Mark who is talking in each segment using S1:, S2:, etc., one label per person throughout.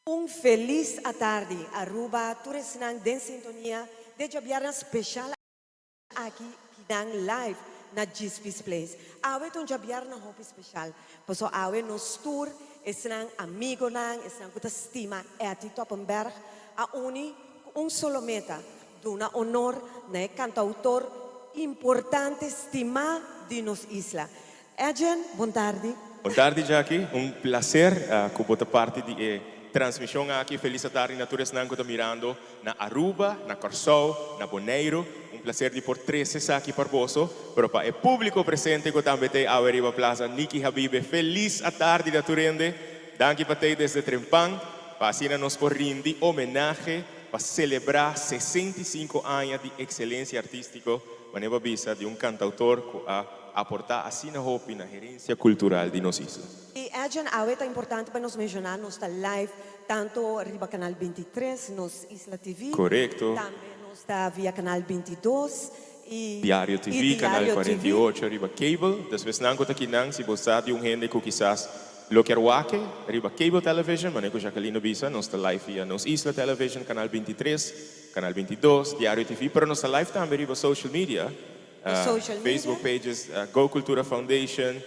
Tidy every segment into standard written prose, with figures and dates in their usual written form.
S1: Un felis atardi, Aruba, tur esnan den sintonia di djabièrnè speshal aki kinan live na Djispie's Place. Awe ta un djabièrnè hopi speshal, paso awe nos tur, esnan amigonan, esnan ku ta stima Etty Toppenberg, a uni ku un solo meta, duna honor na e kantautor importante stimá di nos isla. Edjean, bon tardi.
S2: Bon tardi, Jackie, un placer cu bo ta parti di e transmision aki. Feliz atardi na tur esnan cu ta mirando na Aruba, na Corsou, na Boneiro. Un placer di por trece esaki par boso, pero pa e publico presente cu tambe t'ey awe riba Plaza Nicky Habibe, feliz atardi na tur hende. Danki pa t'ey desde trempan, pa asina nos por rindi homenahe pa celebra 65 aña di excelencia artistico, manera bo a bisa, di un cantautor cu a aportá asina hopi na herensia kultural di nos isla.
S1: I Edjean, awe ta importante pa nos menshoná nos ta live tanto riba kanal 23, Nos Isla TV. Tambe nos ta via kanal 22 i
S2: Diario
S1: i
S2: TV, kanal
S1: Diario
S2: kuarenta i
S1: TV.
S2: ocho riba cable. Despues nan ku ta kinan, si bo sa di un hende ku kisas lo kier wak riba cable television, manera ku Jacqueline a bisa, nos ta live via Nos Isla Television, kanal 23, kanal 22, Diario TV, pero nos ta live tambe riba social media.
S1: Social media.
S2: Facebook pages, Go Cultura Foundation,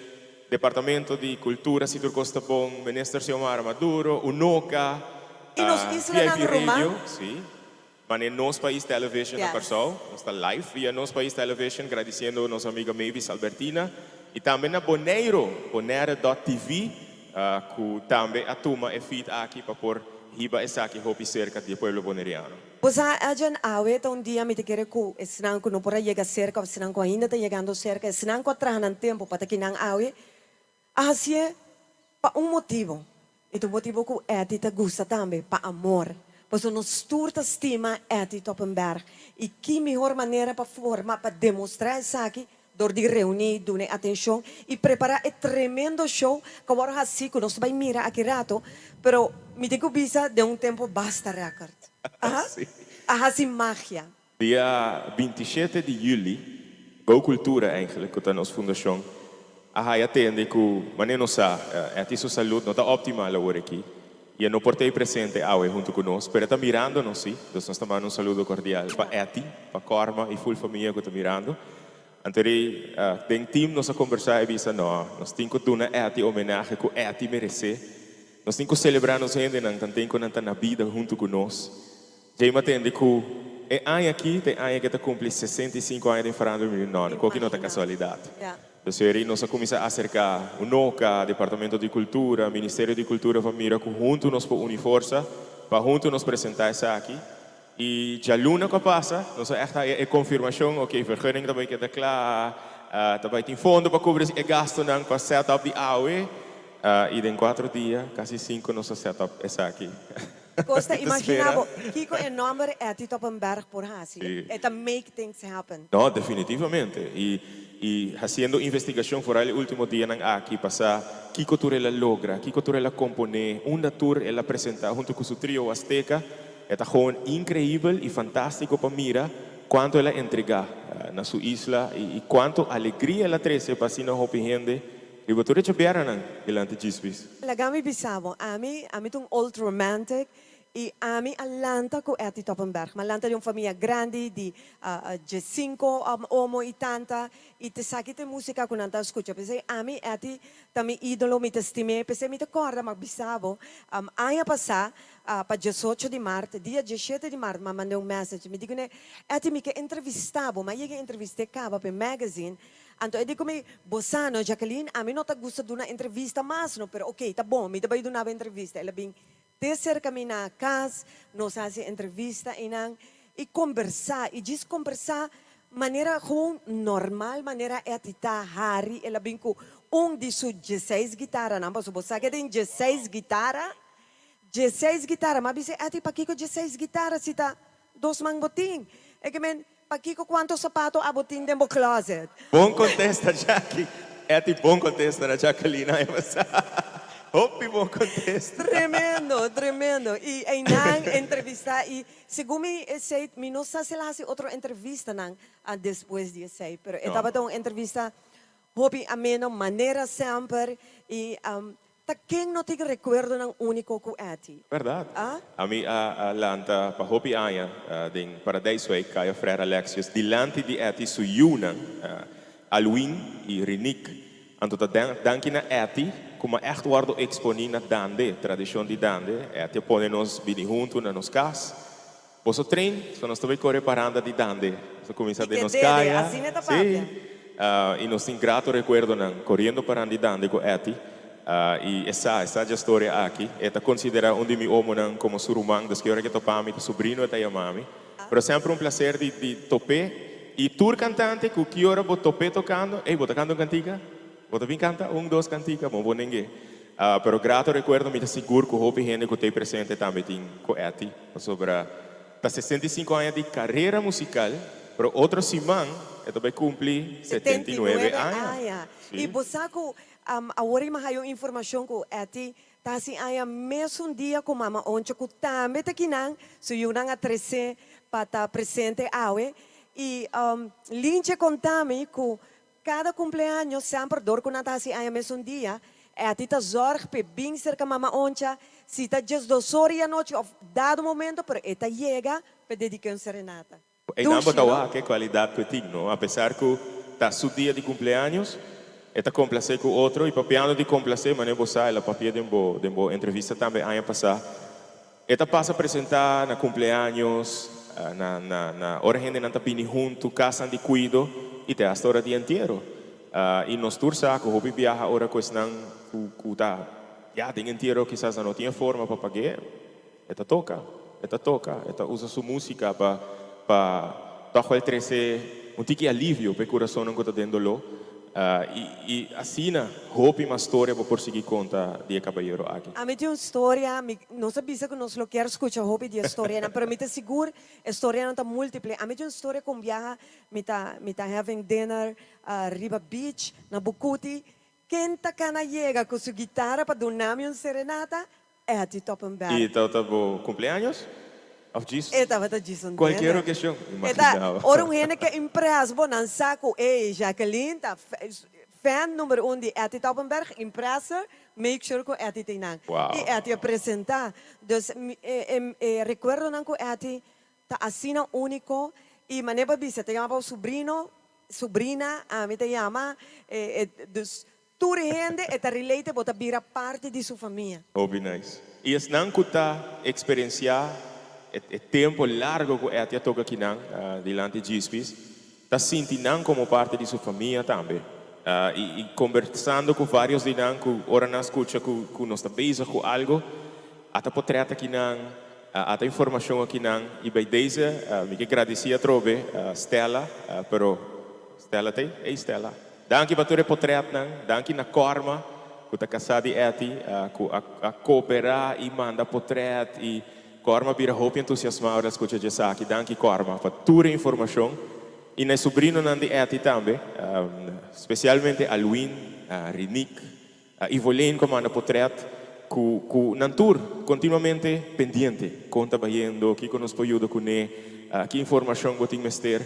S2: Departamento di Cultura si tur cos ta bon, Minister Xiomara Maduro, Unoca,
S1: I nos islanan
S2: VIP
S1: ruman.
S2: Radio, si, mane Nos Pais Television na Corsou, nos ta live via Nos Pais Television, gradiciendo nos amiga Mavis Albertina, y tambe na Boneiro, Bonaire.tv, cu tambe a tuma e feed aki pa por hiba esaki hopi cerca di e pueblo Boneriano.
S1: Bo sa, Edjean, awe ta un dia mi ta kere ku esnan ku no por a yega serka òf esnan ku ainda ta yegando serka, esnan ku a traha nan tempu pa ta kinan awe, a hasié pa un motibu. I ta un motibu ku Etty ta gusta tambe, pa amor. Pasobra nos tur ta stima Etty Toppenberg. I ki mihor manera pa forma, pa demostrá esaki, dor di reuní, duna e atenshon i prepará e tremendo show ku awor hasí ku nos ta bai mira aki rato, pero mi tin ku bisa den un tempu basta rèkòrt. Aha, a hasi magia.
S2: Dia 27 di yüli, Go Cultura eigenlijk, ku ta nos fundashon, a haya tende ku manera nos sa, Etty su salud no ta optimal awor aki i e no por ta ei presente awe huntu ku nos, pero e ta mirando nos si, dus nos ta manda un saludo kordial pa Etty, pa Corma i ful famia ku ta mirando. Anto di den team nos a kombersá i bisa, no, nos tin ku duna Etty homenahe ku Etty meresé. Nos tin ku selebrá nos hendenan tanten ku nan ta na bida huntu ku nos. Djei mi a tende ku e aña akí ta e aña ku e ta kumpli 65 aña den farándula. Mi di, no, koki no ta kasualidat. Entonces eri nos a kuminsá aserká UNOCA, Departamento di Kultura, Ministerio di Kultura pa mira ku huntu nos por uni forsa pa huntu nos presentá esaki. I djaluna ku a pasa, nos a ègt haña e konfirmashon, ok, vergunning ta bai keda kla, ta bai tin fondo pa kubri e gastunan pa set up di awe. I den 4 dia, kasi sinku, nos a set up esaki.
S1: Kosta
S2: Mi ta spera.
S1: Imaginá bo, kiko e nòmber Etty Toppenberg por hasi. E ta make things happen.
S2: No, definitivamente. I hasiendo investigashon foral e último dianan aki pa sa kiko tur el a logra, kiko tur el a komponé, unda tur el a presentá huntu ku su trio Azteca, e ta gewoon inkreibel i fantástiko pa mira kuantu el a entregá na su isla i kuantu alegria el a trese pa asina hopi hende riba tur e djabièrnènan dilanti Djispie's.
S1: Laga mi bisa bo, ami ta un old romantic i ami a lanta ku Etty Toppenberg. Mi a lanta di un famia grandi di 15 omo i tanta i ta esaki ta e músika ku nan ta skucha. P'esei ami Etty ta mi ídolo, mi ta stim'é. P'esei mi ta kòrda, mi a bisa bo, aña pasá pa 18 di mart, dia 17 di mart, mi a mand'é un message. Mi di kuné, "Etty, mi ke entrevistá bo." Mi a yega entrevist'é kaba pa e magazine. Anto e di ku mi, "Bo sa no, Jacqueline, ami no ta gusta duna entrevista mas no, pero ok, ta bon, mi ta bai duna bo entrevista." El a bin te serka mi na kas, nos a hasi entrevista einan i kombersá, i djis kombersá manera gewoon normal, manera Etty ta hari. El a bin ku un di su 16 gitaranan, pasobra bo sa ke tin 16 gitara, 16 gitara. Mi a bisa, "Etty, pakiko 16 gitara si ta dos man bo tin?" E ke men, "Pakiko kuantu sapato abo tin den bo closet?"
S2: Bon kontesta, Jackie. Etty, bon kontesta na Jacqueline. Hopi bon kontesta.
S1: Tremendo, tremendo. I einan entrevistá i segun mi esei, mi no sa si el a hasi otro entrevistanan despues di esei, pero e
S2: No.
S1: tabata un entrevista hopi ameno, manera semper i. Ta ken no tin recuerdonan unico cu Etty?
S2: Berdad.
S1: Ah?
S2: Ami a lanta pa hopi aña den Paradijswijk, Caya Frère Alexius, dilanti di Etty su yiunan, Alwin y Rinique. Anto ta danki na Etty cu m'a echt wordo exponi na dande, tradicion di dande. Etty a pone nos bini hunto na nos cas. Boso train, so nos ta bay core paranda di dande. Nos a cuminsa
S1: Y
S2: den
S1: ke
S2: nos
S1: dede,
S2: caya.
S1: asina ta papia.
S2: Sí. Y nos tin grato recuerdonan coriendo paranda di dande cu Etty. Y e sa, e sa dje storia aki. E ta considera un di mi omonan como su ruman, dus ki ora ke topa mi ta sobrino e ta yama mi. Pero semper un placer di di top'é. Y tur cantante cu ki ora bo top'é tocando, ey, bo ta canta un cantica? Bo ta bin canta un, dos cantica? Bon, bo neng'é. Pero grato recuerdo, mi ta sigur cu hopi hende cu t'ey presente tambe tin cu Etty, pasobra ta 65 aña di carera musical, pero otro siman e ta bay cumpli 79
S1: 79
S2: aña.
S1: Aña.
S2: Sí.
S1: Y bo sa cu awor mi haya un informacion cu Etty ta haci aña mesun dia cu Mama Oncho, cu tambe ta kinan, su yunan a trece pa ta presente awe. Y Lintje conta mi cu cada cumpleaños semper dor cu nan ta haci aña mesun dia, Etty ta zorg p'e bin cerca Mama Oncha, si ta 12 or di anochi of dado momento, pero e ta yega p'e dedica un serenata.
S2: Einan
S1: Dushi,
S2: bo ta
S1: no?
S2: wak e cualidad cu e tin, no? Apesar cu ta su dia di cumpleaños, e ta complace cu otro y papiando di complace, mane bo sa, el a papia den bo entrevista tambe aña pasa. E ta pasa presenta na cumpleaños, na ora hendenan ta bini hunto, casanan di cuido y te hasta ora di entiero. Y nos tur sa cu hopi biaha ora cu esnan cu ta ya den entiero kisas no tin forma pa paga, e ta toca, e ta toca, e ta usa su musica pa toch wel trece un tiki alivio pa e curason cu ta den dolor. Y asina, hopi mas storia bo por sigui conta di e caballero aki.
S1: Ami tin un storia, mi no sa bisa cu nos lo kier scucha hopi di storia, pero mi ta sigur storianan ta multiple. Ami tin un storia con biaha, mi ta having dinner riba beach na Bucuti. Ken ta cana yega cu su guitarra pa dunami un serenata? Etty Toppenberg.
S2: Y ta bo cumpleaños? Of djis?
S1: E tabata djis un
S2: Cualkier
S1: dinner.
S2: ocasion,
S1: E ta,
S2: imaginaba.
S1: ora un hende ke impress bo nan sa cu, "Ey, Jacqueline ta fan number 1 di Etty Toppenberg, impressor, make sure cu Etty tin nan." Y Etty a presenta. Dus e recuerdonan cu Etty ta asina unico y mane bo a bisa, ta yama pa sobrino, sobrina, ami ta yama, dus tur hende e ta relate, bo ta bira parte di su famia.
S2: Hopi nice. Y esnan cu ta experiencia e tempo largo cu Etty a toca akinan dilanti Djispis, ta sinti nan como parte di su famia tambe. Y conversando cu varios di nan cu ora nan scucha cu nos ta bezig cu algo, ata potret akinan, ata informacion akinan y bij deze mi kier gradici atrobe Stella, pero Stella t'ey? Hey Stella. Danki pa tur e potretnan, danki na Corma, cu ta casa di Etty, cu a coopera y manda potret y Corma bira hopi entusiasma ora scucha esaki. Danki, Corma, pa tur e informacion. Y na sobrinonan di Etty tambe, specialmente Alwin, Rinik, Ivolene cu manda potret, cu nan tur continuamente pendiente, con ta bayendo, kico nos por yuda cune, ki informacion bo tin mester.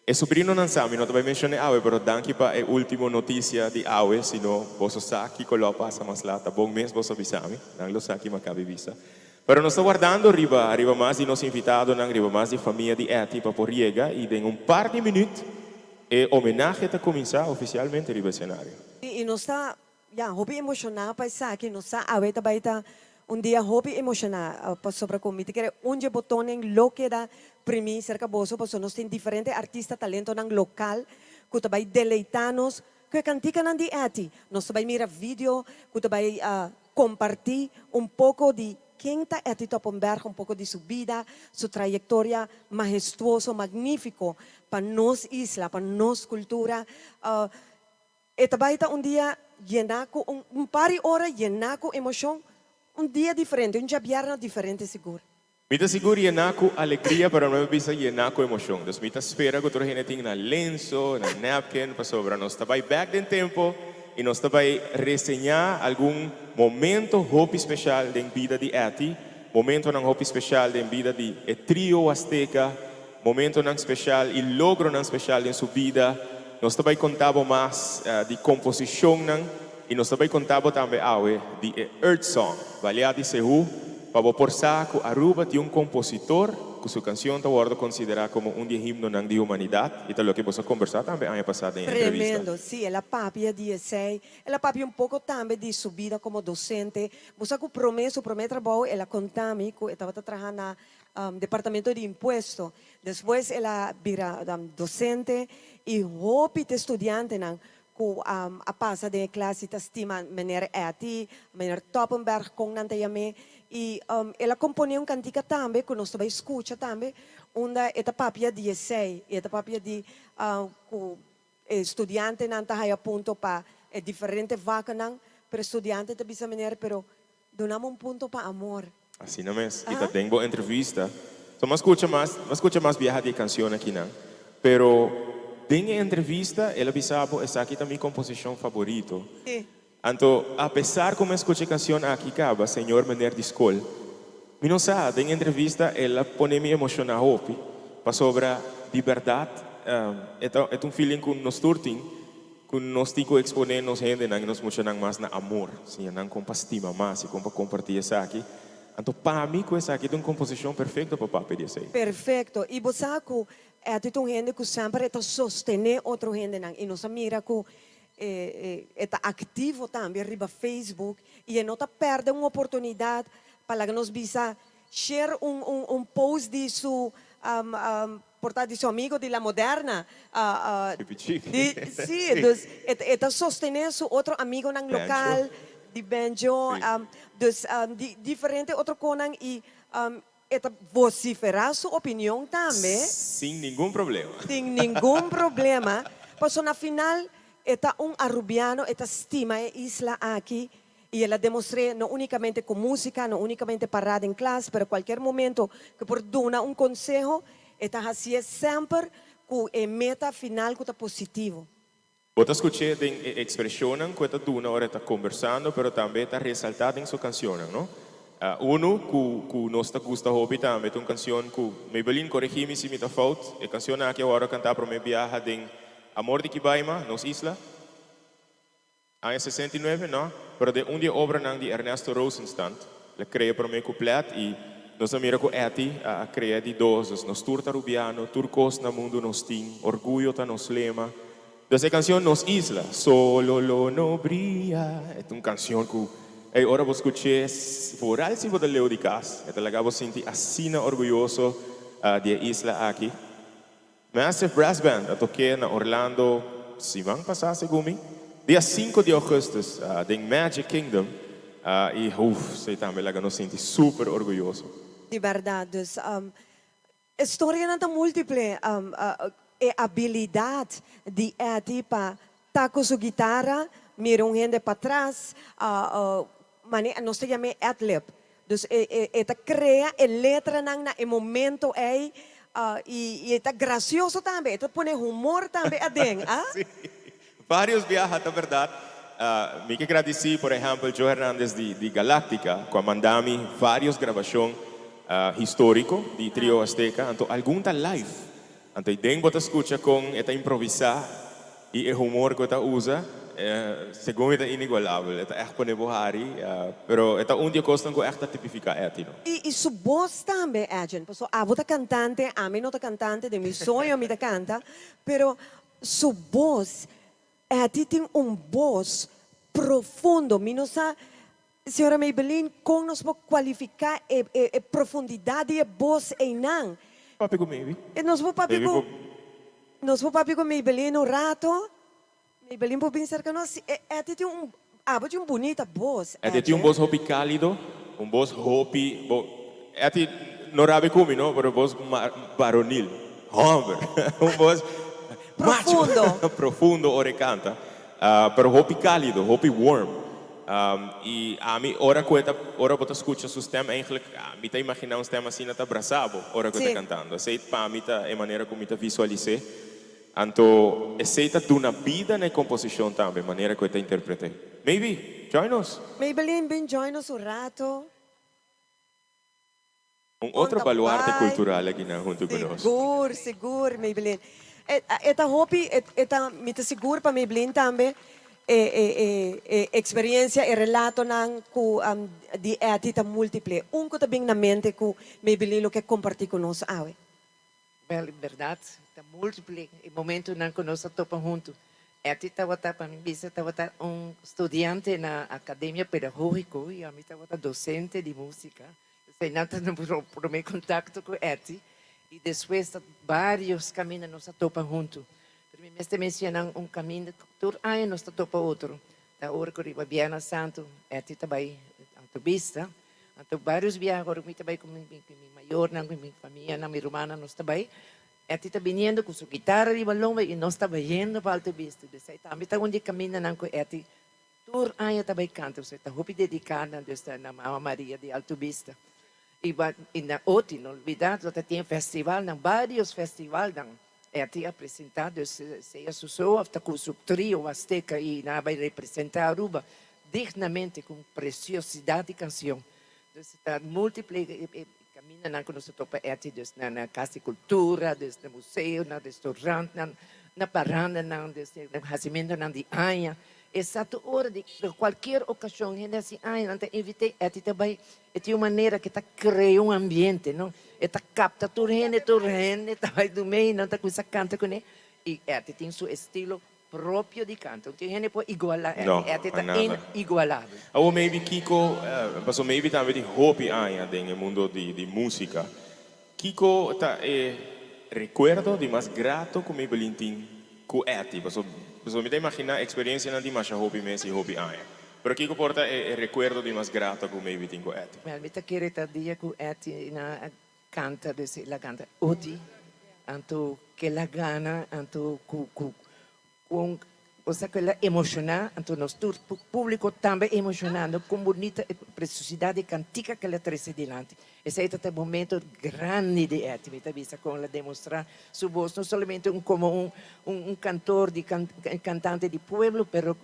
S2: E sobrinonan sa, mi no ta bay menciona awe, pero danki pa e ultimo noticia di awe, sino boso sa kico lo pasa mas laat, bon mes boso avisami, nan lo sa cu m'a caba bisa. Pero nos ta wardando riba mas di nos invitadonan, riba mas di famia di Etty pa por yega y den un par di minuut e homenahe ta cuminsa oficialmente riba escenario.
S1: Y nos ta, ja, hopi emociona pa esaki, nos sa awe ta bay ta un dia hopi emociona pasobra cu mi ta kere un di e botonnan lo keda primi cerca boso, paso nos tin diferente artista, talentonan local cu ta bay deleita nos cu e canticanan di Etty. Nos ta bay mira video cu ta bay comparti un poco di ken ta Etty Toppenberg, un poco di su bida, su trayectoria mahestuoso, magnifico pa nos isla, pa nos cultura. E ta bay ta un dia yena cu un par di ora yena cu emocion, un dia diferente, un diabierna diferente sigur.
S2: Mi ta sigur yena cu alegria, pero no bisa yena cu emocion. Dus mi ta spera cu tur hende tin nan lenso, nan napkin, pasobra nos ta bay back den tempo y nos ta bay reseña algun momento hopi special den bida di Etty, momentonan hopi special den bida di e trio Azteca, momentonan special y logronan special den su bida. Nos ta bay conta mas di composicionnan. I nos ta bai konta bo tambe awe di e Earth Song, Baliá di Sehu, pa bo por sa ku Aruba tin un kompositor ku su kansion ta wòrdu konsiderá komo un di e himnonan di humanidat i ta loke boso a kombersá tambe aña pasá den e entrevista.
S1: Tremendo, sí, el a papia di esei. El a papia un poko tambe di su bida komo dosente. Bo sa ku promé, su promé trabou, el a konta mi ku e tabata traha na Departamento di Impuesto. Despues el a bira dosente i hopi ta e studiantenan ku a pasa den e klas i ta stima Meneer Etty, Meneer Toppenberg kon nan ta yam'é. I el a komponé un kantika tambe ku nos ta bai skucha tambe unda e ta papia di esei. I e ta papia di ku e studiantenan ta haya punto pa e diferente vakanan, pero e studiante ta bisa meneer pero dunami un punto pa amor.
S2: Asina mes, i ta den bo entrevista. So m'a skucha mas, m'a skucha mas biaha di e kansion akinan. Pero den e entrevista el a bisa bo esaki ta mi komposishon faborito. Anto apesar ku mi a skucha e kansion aki kaba, Señor Meneer di skol, mi no sa, den entrevista el a pone mi emoshoná hopi, pasobra di bèrdat e ta e ta un feeling ku nos tur tin. Ku nos tin ku eksponé nos hendenan i nos muchanan mas na amor, siña nan kon pa stima mas i kon pa kompartí esaki. Anto pa mi ku esaki ta un komposishon perfekto pa papia di esei.
S1: Perfekto. I bo sa ku Etty ta un hende ku semper e ta sostené otro hendenan i nos a mira ku e e ta aktivo tambe riba Facebook i e no ta pèrdè un oportunidat pa laga nos bisa share un un un post di su Por ta di su amigo di La Moderna.
S2: Chipi chipi.
S1: Di, si, dus e ta sostené su otro amigonan lokal, di Benjo, dus di diferente otro konan i e ta vosiferá su opinion tambe.
S2: Sin ningun problema.
S1: Sin ningun problema, pasobra na final e ta un Arubiano, e ta stima e isla aki I el a demostr'é no únikamente ku músika, no únikamente pará den klas, pero kualkier momento ku por duna un konseho, e ta hasié semper ku e meta final ku ta positivo.
S2: Bo ta skuch'é den e ekspreshonnan ku e ta duna ora e ta kombersando, pero tambe e ta resaltá den su kansionnan, no? Unu ku ku nos ta gusta hopi tambe ta un kansion ku, Maybelline koregí mi si mi ta fout, e kansion aki a wòrdu kantá promé biaha den Amor di Kibaima, Nos Isla. Aña 69 no, pero den un di e obranan di Ernesto Rosenstand, el a krea promé kuplet i nos a mira ku Etty a krea di dos, dus nos tur ta rubiano, tur kos na mundu nos tin, orguyo ta nos lema. Dus e kansion Nos Isla, solo lo no bria, e ta un kansion ku ey ora bo skuch'é, foral si bo ta leu di kas, e ta laga bo sinti asina orguyoso di e isla aki. Massive Brass Band a tok'é na Orlando siman pasá segun mi, dia sinku di ougùstùs den Magic Kingdom i huf, esei tambe laga nos sinti super orguyoso.
S1: Di bèrdat, dus e storianan ta múltiple, e abilidat di Etty pa ta ku su gitara, mira un hende patras, manera nos ta yam'é ad-lib, Dus e ta krea e letranan na e momento ei i e ta grasioso tambe, e ta pone humor tambe aden, a.
S2: Sí, varios biaha ta berdad. Mi ke gradisí por ehèmpel Joe Hernandez di Galactica ku a manda mi varios grabashon históriko di Trio Azteca, anto algun ta live. Anto i den bo ta skucha kon e ta improvisá i e humor ku e ta usa, segun mi ta inigualabel. E ta ègt pone bo hari, pero e ta un di e kosnan ku ègt ta tipifiká Etty, no?
S1: I su bos tambe, Edjean, pasobra abo ta kantante, ami no ta kantante, den mi soño mi ta kanta, pero su bos, Etty tin un bos profundo, mi no sa, señora Maybelline, kon nos por kualifiká e e profundidat di e bos einan.
S2: Papia ku Maybe.
S1: Nos por papia ku nos por papia ku Maybelline un rato. Maybelline por bin serka nos. Si, Etty tin un, abo tin un bunita bos,
S2: Etty tin un bos hopi kálido, un bos hopi, bo, Etty no rabia ku mi no, pero bos baronil, hòmber, un bos macho,
S1: Profundo.
S2: profundo ora e kanta, pero hopi kálido, hopi warm. I ami ora ku e ta, ora bo ta skucha su stèm eigentlik mi ta imaginá un stèm asina ta brasá bo ora ku e ta kantando. Esei pa mi ta e manera ku mi ta visualis'é. Anto esei ta duna bida na e komposishon tambe, manera ku e ta interpret'é. Maybe, join nos!
S1: Maybelline, bin join nos un rato.
S2: Un otro baluarte cultural aki nan hunto cu nos.
S1: Sigur, sigur, Maybelline. E ta hopi, e ta, mi ta sigur pa Maybelline tambe. E experiencia e relatonan cu di Etty ta multiple. Un cu ta bin na mente cu Maybelline lo ke comparti cu nos awe.
S3: Wel, en berdad, ta multiple e momentonan cu nos a topa hunto. Etty tabata, pa mi bisa, tabata un studiante na Academia Pedagogico y ami tabata docente di musica. Esey nan ta prome contacto cu Etty y despues ta varios caminda nos a topa hunto. Pero mi mester menciona un caminda, tur aña nos ta topa otro. Ta ora cu riba Viernes Santo, Etty ta bay Alto Vista. Anto varios biaha ora mi ta bay cu mi mayornan, cu mi famianan, mi rumannan nos ta bay. Etty ta biniendo cu su guitarra riba lomba y nos ta bayendo pa Alto Vista. Esey tambe ta un di camindanan cu Etty tur aña ta bay canta. Osea, ta hopi dedica na, dus na Mama Maria di Alto Vista. Y na OTI, no olbida, ta tin festivalnan, varios festivalnan. Etty a presenta, dus sea su so of ta cu su trio Azteca y nan a bay representa Aruba dignamente cu preciosidad di cancion. Dus ta multiple camindanan cu nos a topa Etty, dus na Cas di Cultura, dus na museo, na restaurantnan, na parandanan, dus na hacimentonan di aña. Exacto ora di cualkier ocasion hende haci aña, nan ta invita Etty ta bay. E tin un manera cu ta crea un ambiente, no? E ta capta tur hende ta bay dumey, nan ta cuminsa canta cu ne. Y Etty tin su estilo propio di canta. No tin hende por iguala Etty.
S2: No,
S3: Etty ta
S2: nada.
S3: inigualabel.
S2: Awo maybe Kiko, paso maybe tambe tin hopi aña den mundo di musica. Kiko ta e recuerdo di mas grato cu Maybelline tin cu Etty? Paso mi ta imagina experiencianan di masha hopi mes y hopi aña. Pero Kiko por ta e recuerdo di mas grato cu maybe tin cu Etty?
S3: Wel, mi ta kere ta dia cu Etty na canta, dus el a canta Oti, anto cu el a gana, anto cu, osea, cu el a emociona, anto nos tur publico tambe emocionando, con bunita preciosidad di cantica cu el a trece dilanti. Esey ta e momento grandi di Etty, mi ta bisa con el a demostra su voz, no solamente como un cantor, cantante di pueblo, pero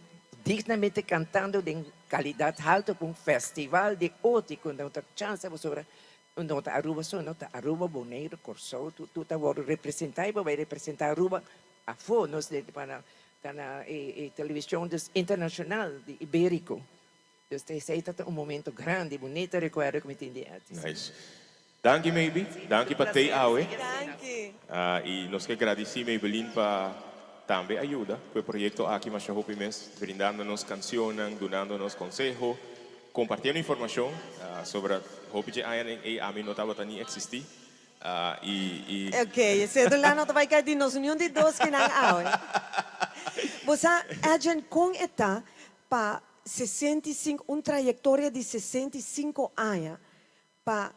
S3: dignamente cantando di calidad halto cu un festival di Oti, cu no ta chance sobre no ta Aruba so, no ta Aruba, Bonaire, Corsou, tur ta wordo representa y bay representa Aruba afo, nos de pa na e television dus internacional di Iberico. Dus esey ta un momento grandi, bunita recuerdo cu mi tin di Etty.
S2: Nice. Danki, maybe. Danki pa t'ey awe.
S1: Danki.
S2: Y nos ke gradici Maybelline pa tambe ayuda cu e proyecto aki masha hopi mes, brindando nos cancionnan, dunando nos conseho, compartiendo informacion sobre hopi dje añanan ey ami no tabata ni existi. Y
S1: Ok, cedula no ta bay cay di nos union di dos cu nan awe. Bosa, Edjean, con e ta pa 65, un trayectoria di 65 aña, pa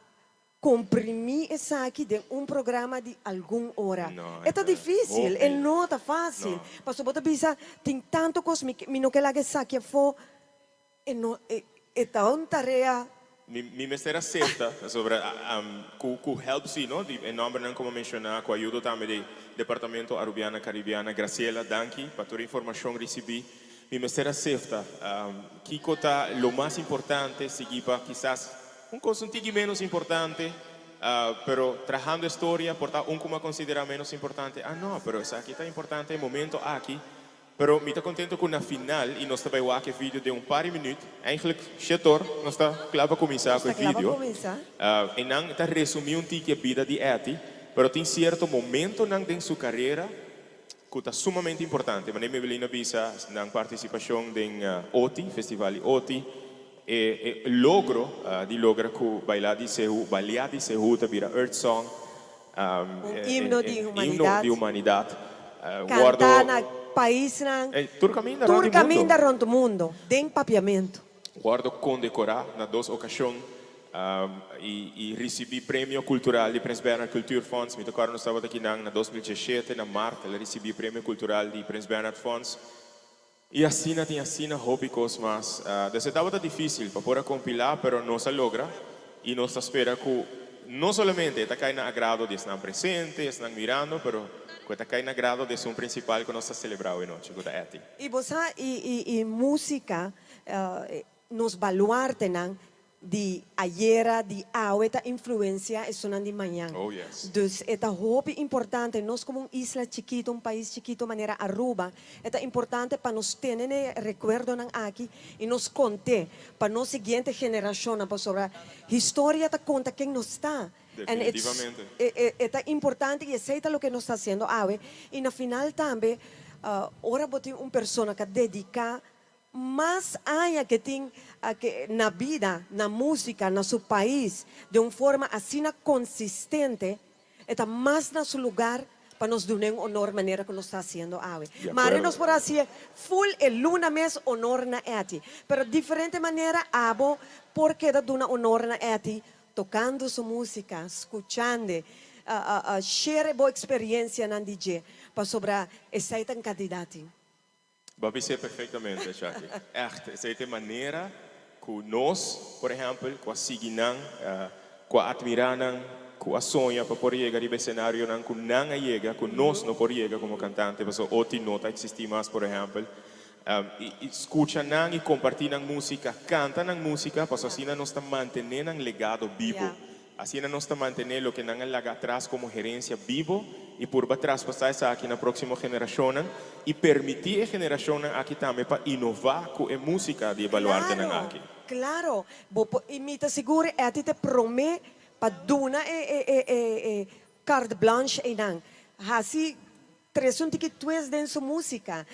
S1: comprimi esaki den un programa di algun ora?
S2: No,
S1: E ta dificil,
S2: hopi.
S1: E no ta facil.
S2: No.
S1: Paso bo ta bisa, tin tanto cos, mi no ke laga esaki afo, e no, e ta un tarea.
S2: Mi mester acepta sobre cu help si, no? Di e nombernan como menciona, cu ayudo tambe di Departamento Arubiana Caribiana, Graciela, danki pa tur informacion ricibi. Mi mester acepta kico ta lo mas importante, sigui pa kisas un cos un tiki menos importante, pero trahando historia, por ta un como considera menos importante. Ah, no, pero esaki ta importante e momento aki. Pero mi ta contento cu na final, y nos ta bay wak e video di un par di minuut, eigenlijk, shetor, nos ta cla pa cuminsa
S1: Nos
S2: cu e
S1: ta cla pa
S2: video.
S1: cuminsa.
S2: Y nan ta resumi un tiki e bida di Etty, pero tin cierto momentonan den su carera cu ta sumamente importante. Manera Maybelline a bisa, nan participacion den OTI, Festival di OTI, e logro di logra cu Baila di Sehu, Balia di Sehu ta bira Earth Song.
S1: Un himno di
S2: Himno
S1: humanidad.
S2: Di humanidad.
S1: Canta na paisnan.
S2: Tur caminda
S1: Tur
S2: rond di
S1: caminda
S2: mundo.
S1: rond mundo, den papiamento.
S2: Wordo condecora na dos ocasion y ricibi premio cultural di Prins Bernhard Cultuurfonds. Mi ta corda nos tabata aki na 2017, na maart, el a ricibi premio cultural di Prins Bernhard Fonds. Y asina tin asina hopi cos mas. Dus e tabata dificil pa por a compila, pero nos a logra y nos ta spera cu no solamente ta cay na agrado di esnan presente, esnan mirando, pero cu ta cay na agrado di esun principal cu nos ta celebra awe nochi, cu ta Etty.
S1: Y bosa y musica, nos baluartenan. di ayera, di awe ta influencia esunnan di mañan.
S2: Oh, yes.
S1: Dus e ta hopi importante, nos como un isla chikito, un pais chikito manera Aruba, e ta importante pa nos tene n'e recuerdonan aki y nos conte pa nos siguiente generacionnan, pasobra historia ta conta ken nos ta. And it's,
S2: Definitivamente.
S1: e, e, e ta importante y esey ta loke nos ta haciendo awe. Y na final tambe, ora bo tin un persona cu a dedica mas aña cu tin na bida, na musica, na su pais, den un forma asina consistente, e ta mas na su lugar pa nos duna un honor manera cu nos ta haciendo awe.
S2: Di
S1: Mari
S2: acuerdo.
S1: nos por haci full e luna mes honor na Etty, pero diferente manera abo por keda duna honor na Etty, tocando su musica, scuchando, share bo experiencianan di dje, pasobra esey ta un cantidad.
S2: Bo a bis'é perfectamente, Shaki. Echt, esey ta e manera cu nos, por ehempel, cu a sigui nan, cu a admira nan, cu a soña pa por yega riba e escenarionan cu nan a yega, cu nos no por yega como cantante, pasobra Oti no ta existi mas, por ehempel. Y scucha nan y comparti nan musica, canta nan musica, pasobra asina nos ta mantene nan legado bibo. Asina nos ta mantene loke nan a laga atras como herencia bibo y purba traspasa esaki na proximo generacionnan y permiti e generacionnan aki tambe pa inova cu e musica di e baluartenan
S1: Claro,
S2: aki.
S1: claro. Bo por, y mi ta sigur Etty ta prome pa duna e, e, e, e, e carte blanche eynan. Haci trece un tiki twist den su musica.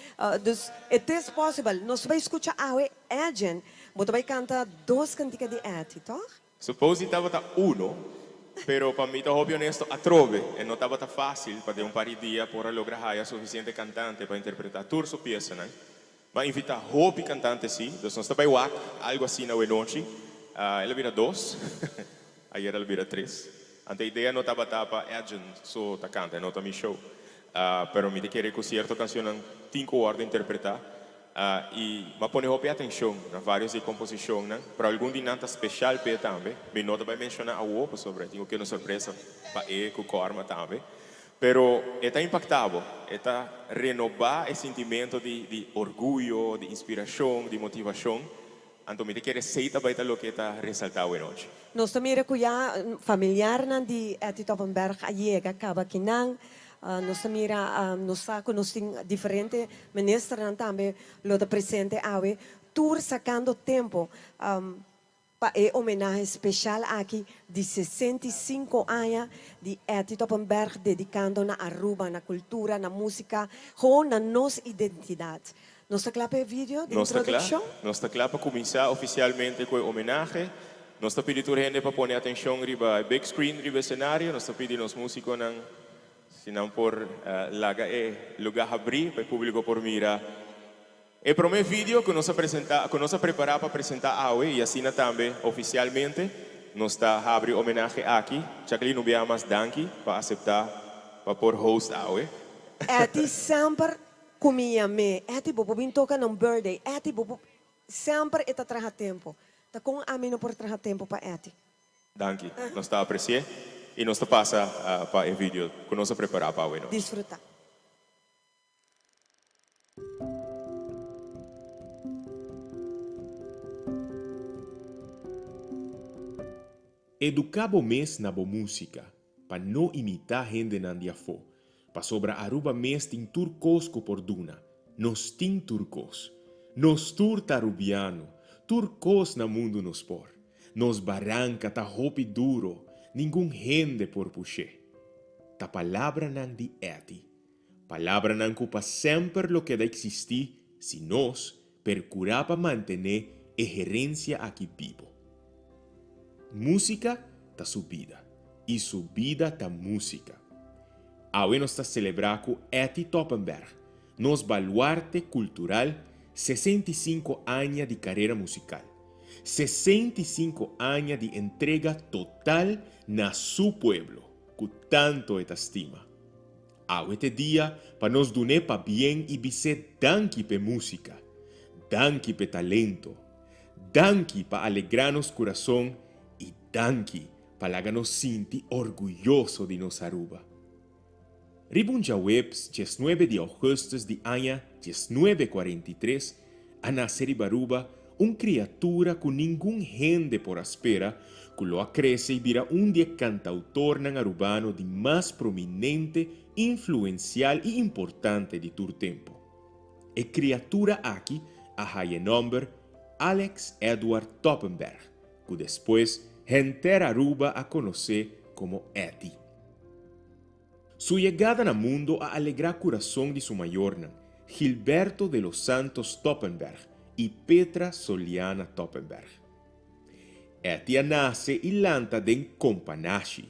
S1: Dus it is possible. Nos ta bay scucha awe Edjean. Bo ta bay canta dos cantica di Etty, toch?
S2: Suppose di tabata uno, pero pa mi ta hopi honesto atrobe e no tabata facil pa den un par di dia por a logra haya suficiente cantante pa interpreta tur su piesanan. M'a invita hopi cantante si, dus nos ta bay wak algo asina awe nochi. El a bira dos, ayer el a bira tres. Anto e idea no tabata pa Edjean so ta canta, e no ta mi show. Pero mi ta kere cu cierto cancionnan tin cu wordo interpreta. I m'a pone hopi atencion na varios di e composicionnan, pero algun di nan ta special p'e tambe. Mi no ta bai menciona awo pasobra e tin cu keda un sorpresa pa e cu Corma tambe. Pero e ta impacta bo, e ta renoba e sintimento di di orguyo, di inspiracion, di motivacion. Anto mi ta kere esey ta bai ta loke ta resalta awe nochi.
S1: Nos ta mira cu ya familiarnan di Etty Toppenberg a yega caba akinan. Nos ta mira, nos sa cu nos tin diferente ministernan tambe lo ta presente awe, tur sacando tempo pa e homenahe special aki di 65 aña di Etty Toppenberg dedicando na Aruba, na cultura, na musica, gewoon na nos identidad. Nos ta cla pa e video di
S2: Nos ta cla.
S1: introduccion?
S2: Nos ta cla pa cuminsa oficialmente cu e homenahe. Nos ta pidi tur hende pa pone atencion riba e big screen riba e scenario. Nos ta pidi nos musiconan si nan por laga e luga habri pa e publico por mira e prome video cu nos a presenta, cu nos a prepara pa presenta awe y asina tambe oficialmente nos ta habri homenahe aki. Jacqueline, un biaha mas danki pa acepta pa por host awe.
S1: Etty semper cu mi yam'é, Etty bo por bin toca na un birthday, Etty bo por. Semper e ta traha tempo. Ta con ami no por traha tempo pa Etty?
S2: Danki, nos ta apreci'é y nos ta pasa pa e video cu nos a prepara pa awe nochi.
S1: Disfruta.
S2: Educa bo mes na bo musica, pa no imita hendenan di afo, pasobra Aruba mes tin tur cos cu por duna, nos tin tur cos. Nos tur ta Arubiano, tur cos na mundo nos por. Nos baranca ta hopi duro, ningun hende por push'é. Ta palabranan di Etty. Palabranan cu pa semper lo keda existi si nos percura pa mantene e herencia aki bibo. Musica ta su bida y su bida ta musica. Awe nos ta celebra cu Etty Toppenberg, nos baluarte cultural, 65 aña di carera musical. 65 aña di entrega total na su pueblo cu tanto e ta stima. Awe t'e dia pa nos dun'é pabien i bis'é danki p'e músika, danki p'e talento, danki pa alegrá nos kurason i danki pa laga nos sinti orguyoso di nos Aruba. Riba un djaweps 19 di ougùstùs di aña 1943 a nase riba Aruba. Un kriatura ku ningun hende por a spera ku lo a krese i bira un di e kantautornan arubano di mas prominente, influensial i importante di tur tempu. E kriatura aki a haya e nòmber Alex Edward Toppenberg, ku despues henter Aruba a konosé komo Etty. Su yegada na mundo a alegrá kurason di su mayornan, Gilberto de los Santos Toppenberg i Petra Soliana Toppenberg. Etty a nase i lanta den Companashi,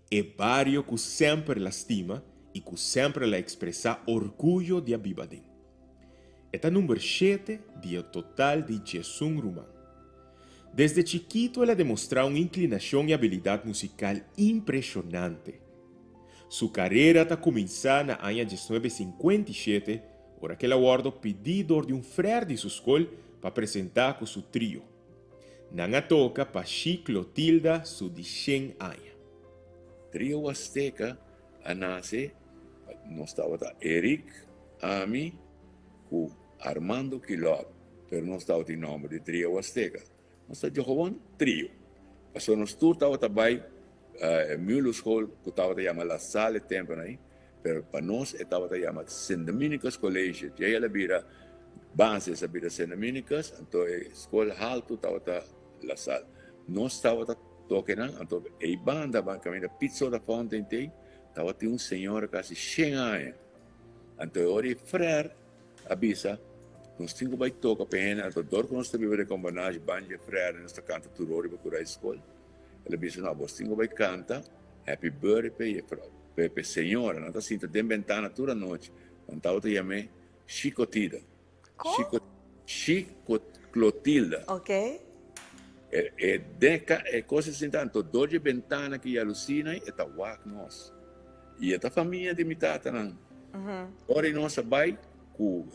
S2: e bario ku semper la stima i ku semper la ekspresá orguyo di a biba den. E ta number shete di e total di djesun ruman. Desde chikitu el a demostrá un inklinashon i abilidat musikal impreshonante. Su karera ta kuminsá na aña diesnuebe 57 ora ku el a wòrdu pidí dor di un frèr di su skol pa presentá ku su trio. Nan a toka pa Shi Clotilda su di shen aña.
S4: Trio Huasteca a nase, nos tabata Eric, ami ku Armando Quilop, pero nos tabatin nòmber di Trio Huasteca. Nos ta gewoon trio. Pasobra nos tur tabata bai e Mulerschool ku tabata yama La Salle e tempunan ei, pero pa nos e tabata yama Sint Dominicus College. Djei el a bira basis a bira Sint Dominicus, anto e skol haltu tabata La Salle. Nos tabata toke nan, anto ei banda ban kaminda Piet Soda Fountain t'ei, tabatin un señora kasi shen aña. Anto e ora e frèr a bisa, Nos tin ku bai toka pa e hende, anto dor ku nos ta biba den Kombanage, ban dje frèr nos ta kanta tur ora riba kura e skol. El a bisa, No, bos tin ku bai kanta Happy Birthday pa e pa e señora. Nan ta sinta den bentana tur anochi. Nan tabata yam'é Shikotida.
S1: Kon?
S4: Shi Clotilda.
S1: Ok.
S4: E e den ka e kos a sinta anto dor dje bentana ki yalusina e ta wak nos. I e ta famia di mi tatanan. Ora i nos a bai ku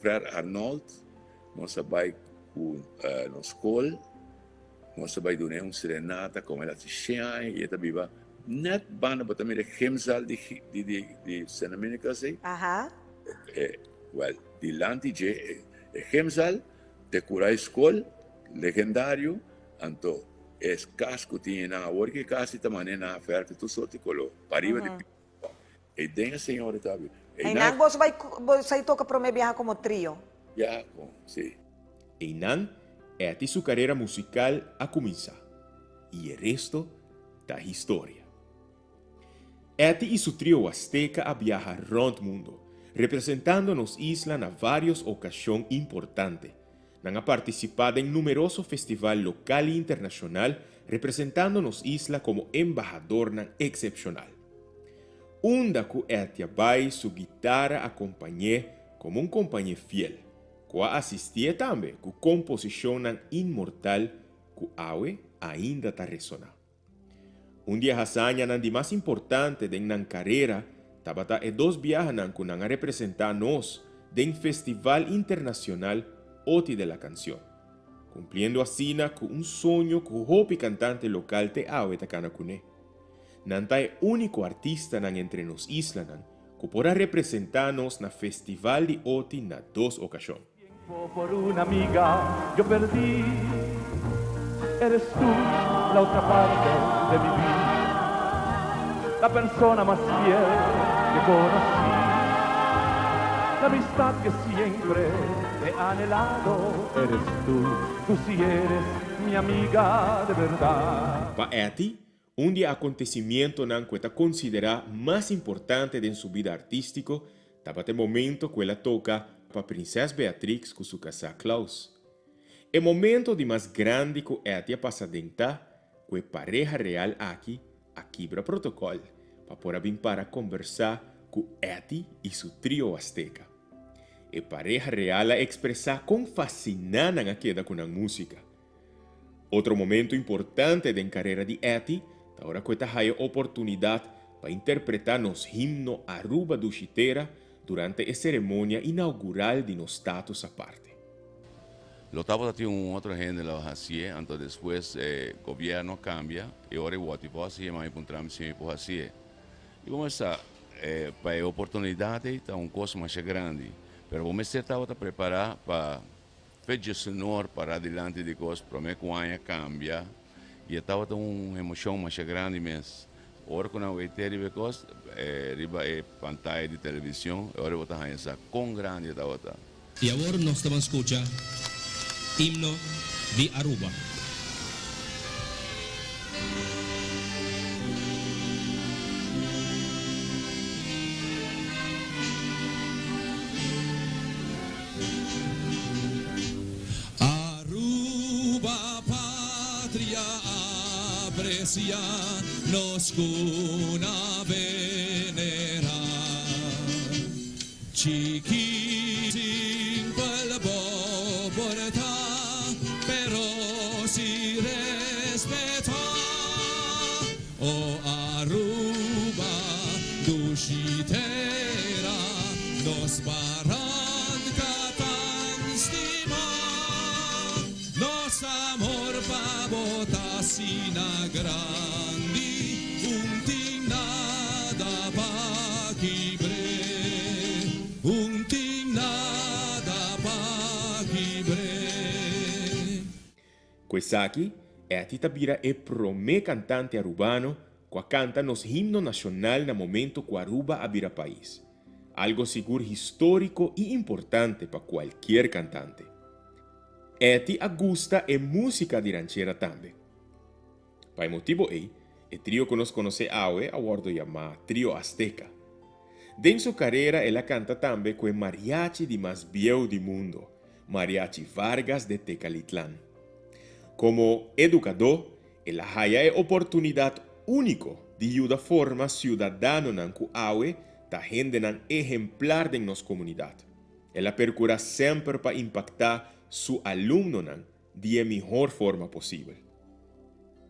S4: Frère Arnold, nos a bai ku nos skol, nos a bai dun'é un serenata komo el a hasi shen aña i e ta biba nèt banda bo ta mira e gymzaal di di di di Santa Monica asei. E wèl dilanti dje e gymzaal te kura e skol legendario anto e kas ku tin einan awor ki e kas ta mane nan a fèrf tur sorti koló pariba di ei den e señora ta biba.
S1: Einan boso bai boso a toka promé biaha komo trio?
S4: Ya kon si.
S2: Einan Etty su karera musikal a kuminsá i e resto ta historia. Etty i su trio Huasteca a biaha rònt mundo, representando nos isla na vários okashon importante. Nan a partisipá den numeroso festival lokal i internashonal, representando nos isla komo embahadornan eksepshonal. Unda ku Etty a bai, su guitara a kompañ'é komo un kompañé fiel, ku a asistié tambe ku komposishonnan inmortal ku awe ainda ta resoná. Un di e hazañanan di mas importante den nan karera tabata e dos biahanan ku nan a representá nos den Festival Internacional Oti de la Canción, kumpliendo asina ku un soño ku hopi kantante lokal te awe ta kana kuné. Nan ta e úniko artistanan entre nos islanan ku por a representá nos na Festival di Oti na dos okashon.
S5: Por una amiga yo perdí Eres tú la otra parte de mi vida La persona más fiel que conocí La amistad que siempre he anhelado Eres tú, tú sí eres mi amiga de verdad.
S2: Pa Etty, un di e acontecimientonan cu e ta considera mas importante den su bida artistico tabata e momento cu el a toca pa Prinses Beatrix cu su casá Claus. E momento di mas grandi cu Etty a pasa den ta cu e pareha real aki a kibra protocol pa por a bin para combersa cu Etty y su trio Azteca. E pareha real a expresa con fascina nan a keda cu nan musica. Otro momento importante den carera di Etty ta ora cu e ta haya oportunidad pa interpreta nos himno Aruba Dushi Tera durante e ceremonia inaugural di nos status aparte.
S6: Lo tabata tin un otro hende lo hacié, anto despues e gobierno a cambia y ora e woti por hacié, mami puntra mi si mi por hacié. Y bo mester sa, pa e oportunidad ey ta un cos masha grandi, pero bo mester tabata prepara pa. Fe djesenor pará dilanti di kos promé ku aña kambia i e tabata un emoshon masha grandi mes. Ora ku nan wete riba e kos, riba e pantaya di television, e ora bo ta haña sa kon grandi e tabata.
S7: Y awor nos ta ban scucha Himno di Aruba. Aruba patria aprecia nos cuna venera. Chiki simpel bo por ta, pero si respeta. O Aruba, dushi tera, nos baranca tan stima. Nos amor pa bo ta asina grandi, un tin nada pa kibr'é, un tin nada pa kibr'é.
S2: Ku esaki, Etty ta bira e promé kantante arubano ku a kanta nos himno nashonal na momento ku Aruba a bira pais. Algo sigur históriko i importante pa kualkier kantante. Etty a gusta e músika di ranchera tambe. Pa e motibo ei, e trio ku nos konosé awe a wòrdu yamá Trio Azteca. Den su karera el a kanta tambe ku e mariachi di mas bieu di mundo, Mariachi Vargas de Tecalitlán. Komo edukadó, el a haya e oportunidat úniko di yuda forma siudadanonan ku awe ta hendenan ehemplar den nos komunidat. El a percura semper pa impacta su alumnonan di e mihor forma posibel.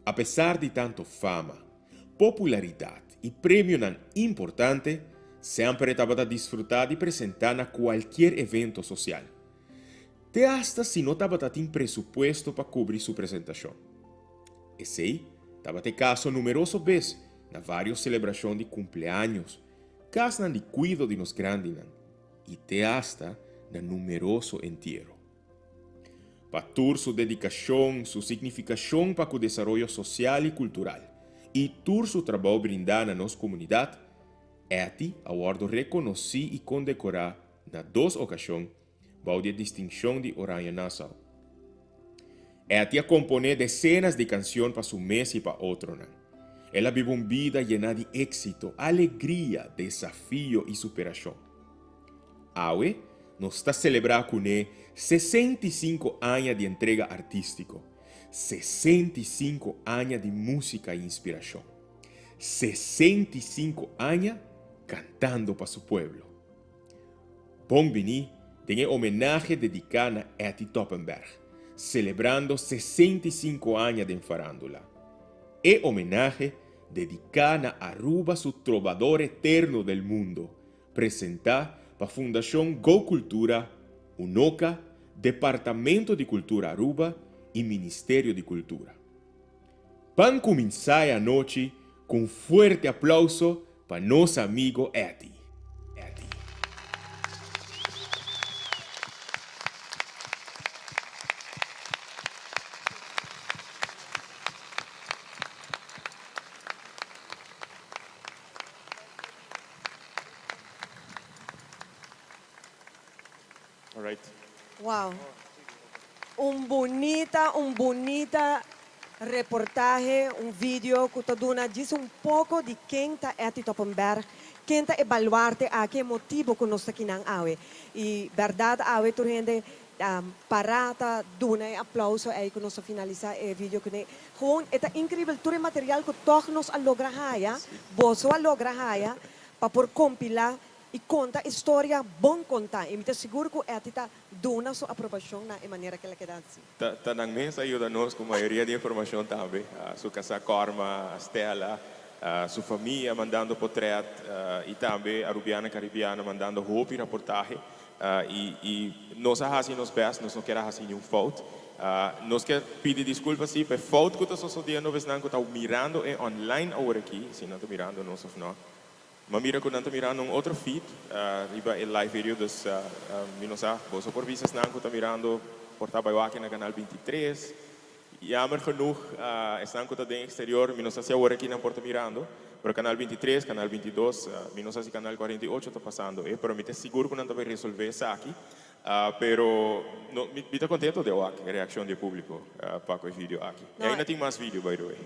S2: A pesar di tanto fama, popularidad y premionan importante, semper e tabata disfruta di presenta na cualkier evento social. Te hasta si no tabata tin presupuesto pa cubri su presentacion. Esey tabata e caso numeroso bes na varios celebracion di cumpleaños, casnan di cuido di nos grandinan, i te asta na numeroso entiero. Pa tur su dedikashon, su signifikashon pa ku desaroyo sosial i kultural, i tur su trabou brindá na nos komunidat, Etty a wòrdu rekonosí i kondekorá na dos okashon bou di e distinshon di Oranje Nassau. Etty a komponé desenas di kansion pa su mes i pa otronan. El a biba un bida yená di éksito, alegria, desafio i superashon. Awe nos ta selebrá kuné 65 aña di entrega artístiko, 65 aña di músika i inspirashon, 65 aña kantando pa su pueblo. Bon biní den e homenahe dediká na Etty Toppenberg, selebrando 65 aña den farándula. E homenahe dediká na Aruba su trobador eterno del mundo, presentá pa Fundashon Go Cultura, Unoca, Departamento di Cultura Aruba i Ministerio di Cultura. Ban kuminsá e anochi ku un fuerte aplauso pa nos amigo Etty. Etty. All right.
S1: Wow. Un bunita, un bunita reportahe, un video ku ta duna djis un poko di ken ta Etty Toppenberg, ken ta e baluarte aki, e motibo ku nos ta kinan awe. I bèrdat awe tur hende pará ta duna e aplauso ei ku nos a finalisá e video kuné. Gewoon e ta inkribel tur e material ku tòg nos a logra haya, boso a logra haya pa por kompilá I konta e storia bon kontá. I mi ta sigur ku Etty ta duna su aprobashon na e manera ku el a keda hasi.
S2: Ta ta nan mes a yuda nos ku mayoria di informashon tambe. Su kasá Corma, Stella, su famia mandando potrèt i tambe Arubiana Caribiana mandando hopi raportahe. I i nos a hasi nos bèst, nos no kier a hasi niun fout. Nos kier pidi diskulpa si pa e fout ku ta sosodiendo besnan ku ta mirando e online awor aki, si nan ta mirando nos òf no. M'a mira ku nan ta mirando un otro feed riba e live video, dus mi no sa, boso por bisa esnan ku ta mirando. Por ta bai wak na Canal 23. Jammer genoeg, esnan ku ta den exterior, mi no sa si awor aki nan por ta mirando, pero Canal 23, Canal 22, mi no sa si Canal 48 ta pasando e, pero mi ta sigur ku nan ta bai resolve esaki. Pero no, mi mi ta contento di a wak e reaccion di e publico pa cu e video aki. Y
S1: No,
S2: ainda tin mas video by the way.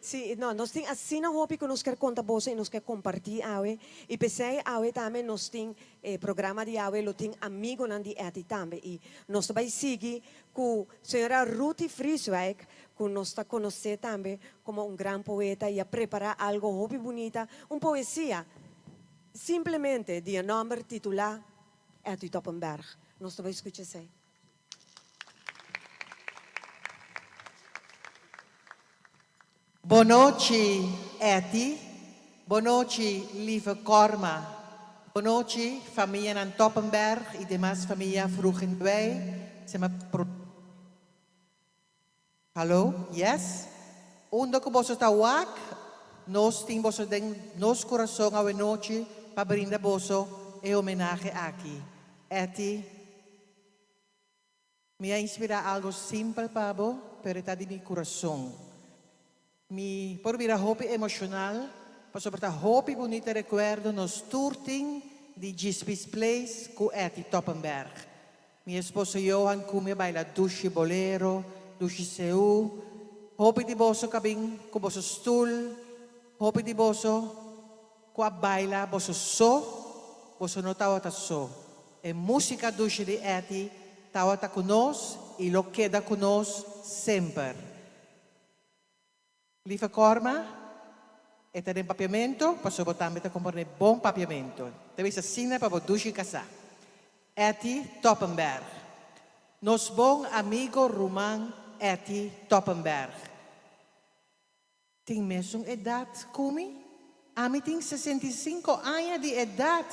S1: Sí, no, nos tin asina hopi ku nos kier konta boso i nos kier kompartí awe. I p'esei awe tambe nos tin e programa di awe lo tin amigonan di Etty tambe. I nos ta bai sigui ku señora Ruthie Vrieswijk ku nos ta konosé tambe komo un gran poeta i a prepará algo hopi bunita, un poesia simplemente di e nòmber titulá Etty Toppenberg. Nos ta bai skucha esei.
S8: Bonochi Etty, bonochi lieve Corma, bonochi famianan Toppenberg y demas famia Vroeginwij, se ma pro. Hallo, yes. Unda cu boso ta wak, nos tin boso den nos curason awenochi pa brinda boso e homenahe aki. Etty, mi a inspira algo simpel pa bo, pero e ta di mi curason. Mi por bira hopi emocional pasobra ta hopi bunita recuerdo nos tur tin di Djispie's Place cu Etty Toppenberg. Mi esposo Johan cu mi a baila dushi bolero, dushi seú. Hopi di boso ca bin cu boso stoel, hopi di boso cu a baila boso so, boso no tawata so. E musica dushi di Etty tawata cu nos y lo keda cu nos semper. Lieve Corma, e ta den papiamento, pasobra bo tambe ta komprondé bon papiamento. Ta bisa asina pa bo dushi kasá. Etty Toppenberg. Nos bon amigo ruman Etty Toppenberg. Tin mesun edat ku mi? Ami tin 65 aña di edat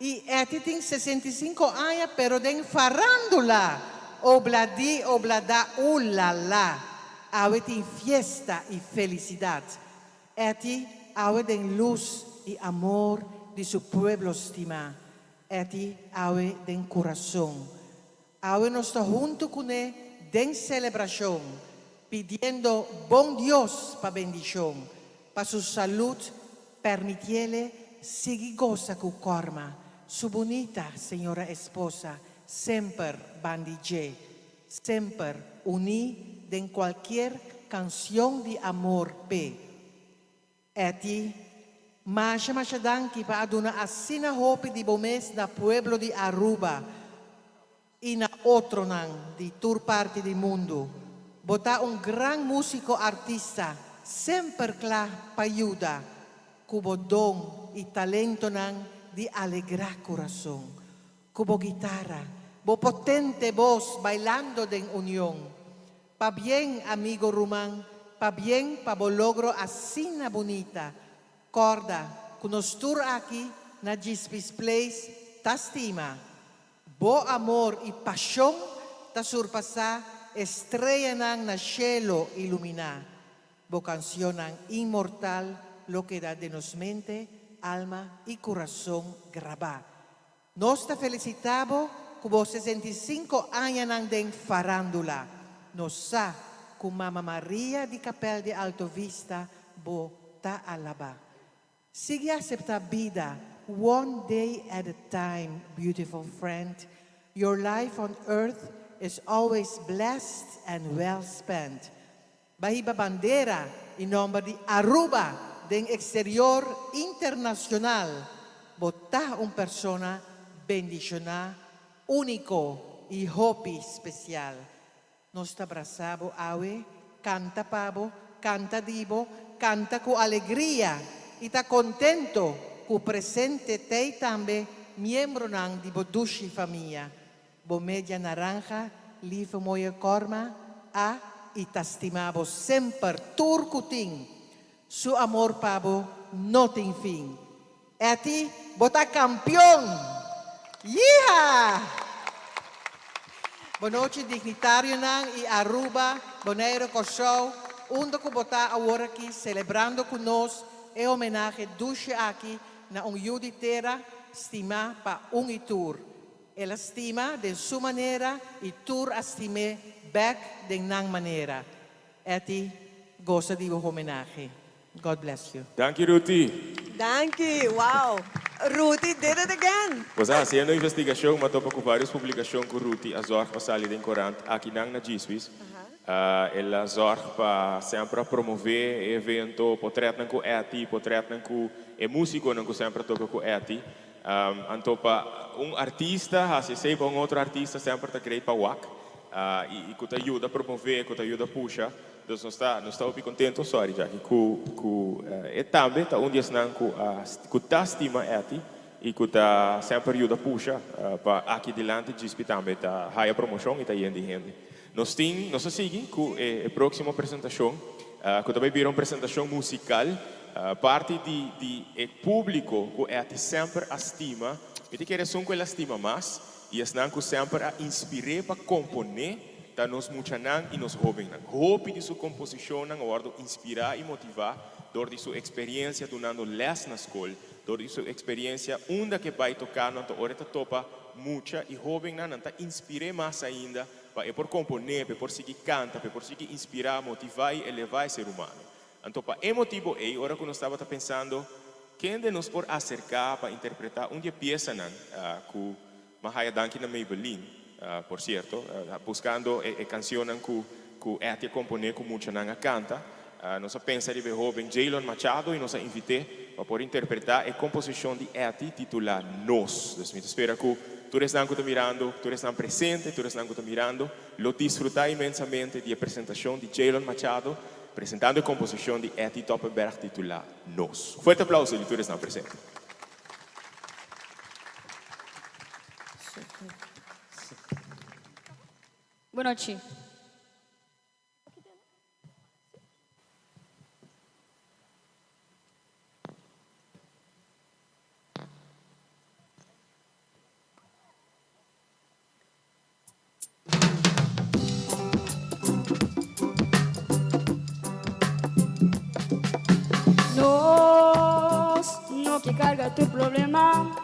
S8: i Etty tin 65 aña pero den farándula! Obladí obladá ulala! Awe tin fiesta i felisidat. Etty awe den lus i amor di su pueblo stimá. Etty awe den kurason. Awe nos ta huntu kuné den selebrashon, pidiendo bon Dios pa bendishon, pa su salud permitiele sigui gosa ku Corma, su bunita señora esposa, semper bandi dje, semper uní den kualkier kansion di amor p'e. Etty, masha masha danki pa a duna asina hopi di bo mes na pueblo di Aruba y na otronan di tur parti di mundo. Bo ta un gran musico artista, semper cla pa yuda cu bo don y talentonan di alegra curason. Cu bo guitara, bo potente bos bailando den union. Pabien amigo ruman, pabien pa bo logro asina bunita. Corda cu nos tur aki na Djispie's Place ta stima. Bo amor y pasion ta surpasa estreyanan na cielo ilumina. Bo cancionnan inmortal lo keda den nos mente, alma y curason graba. Nos ta felicita bo cu bo 65 añanan den farandula. Nos sa cu Mama Maria di Kapel di Alto Vista bo ta alaba. Sigui acepta bida one day at a time, beautiful friend. Your life on earth is always blessed and well spent. B'a hiba bandera y nomber di Aruba den exterior internacional. Bo ta un persona bendiciona, unico y hopi special. Nos ta brasa bo awe, canta pa bo, canta di bo, canta cu alegria y ta contento cu presente t'ey tambe miembronan di bo dushi famia. Bo media naranja, lieve mooie Corma, a y ta stima bo semper tur cu tin. Su amor pa bo no tin fin. Etty, bo ta campeon! Yeeha! Bonochi dignitarionan y Aruba, Bonaire, Corsou, unda cu bo ta awor aki celebrando cu nos e homenahe dushi aki na un yu di tera stima pa un y tur. El a stima den su manera i tur a stim'é bèk den nan manera. Etty, gosa di bo homenahe. God bless you.
S2: Danki Ruti.
S1: Danki, wow! Ruti did it again!
S2: Pues a hasiendo investigashon m'a topa ku varios publikashon ku Ruti a zòrg pa sali den korant akinan na Djiswis. El a zòrg pa semper a promové e evento, potrètnan ku Etty, potrètnan ku e músikonan ku semper a toka ku Etty. Anto pa un artista hasi esei pa un otro artista semper ta great pa wak i ku ta yuda promové, ku ta yuda pusha. Dus nos ta nos ta hopi contento, sorry Jackie, cu cu e tambe ta un di esnan cu a cu ta stima Etty y cu ta semper yuda pusha pa aki dilanti Djispi tambe ta haya promocion y ta yen di hende. Nos tin nos ta sigui cu e e proximo presentacion cu ta bay bira un presentacion musical parti di di e publico cu Etty semper a stima, mi ta kere esun cu el a stima mas y esnan cu semper a inspir'é pa compone Ta nos muchanan i nos hóbennan. Hopi di su komposishonnan a wòrdu inspirá i motivá dor di su eksperiensia dunando lès na skol, dor di su eksperiensia unda ke bai toká nan ta ora e ta topa mucha i hóbennan, nan ta inspir'é mas ainda pa e por komponé, pa e por sigui kanta, pa e por sigui inspirá, motivá i elevá e ser humano. Anto pa e motibu ei, ora ku nos tabata pensando kende nos por aserká pa interpretá un di e piesanan ku M'a haya danki na Maybelline, por cierto, buscando e cancionnan cu cu Etty a compone cu muchanan a canta. Nos a pensa riba e hoben Jaylon Machado y nos a invit'é pa por interpreta e composicion di Etty titula Nos. Dus mi ta spera cu tur esnan cu ta mirando, tur esnan presente, tur esnan cu ta mirando lo disfruta inmensamente di e presentacion di Jaylon Machado presentando e composicion di Etty Toppenberg titula Nos. Un fuerte aplauso di tur esnan presente.
S9: Bon nochi. Nos no ke karga tur problema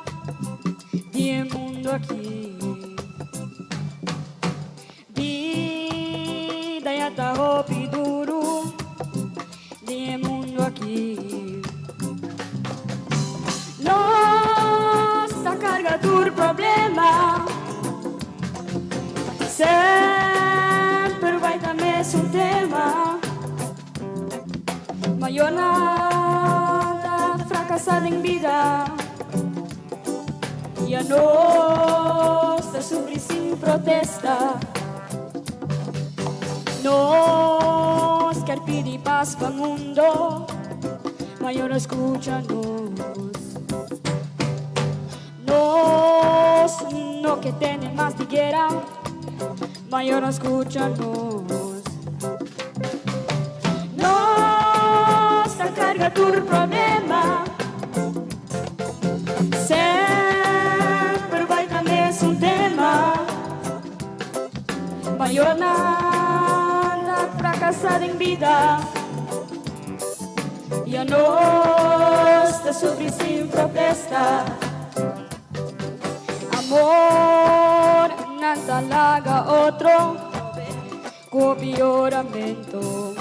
S9: di e mundo aki. Bida ya ta hopi duru di e mundo aki. Nos ta karga tur problema. Semper bai ta mesun tema. Mayornan ta frakasá den bida. I anos ta sufri sin protesta. Nos kier pidi pas pa mundo, ma yo no skucha nos. Nos no ke tene mas di guera, ma yo no skucha nos. Nos ta karga tur problema, semper bai ta mesun tema. Mayornan ta frakasá den bida i anos ta sufri sin protesta. Amor nan ta laga otro ku pioramentu.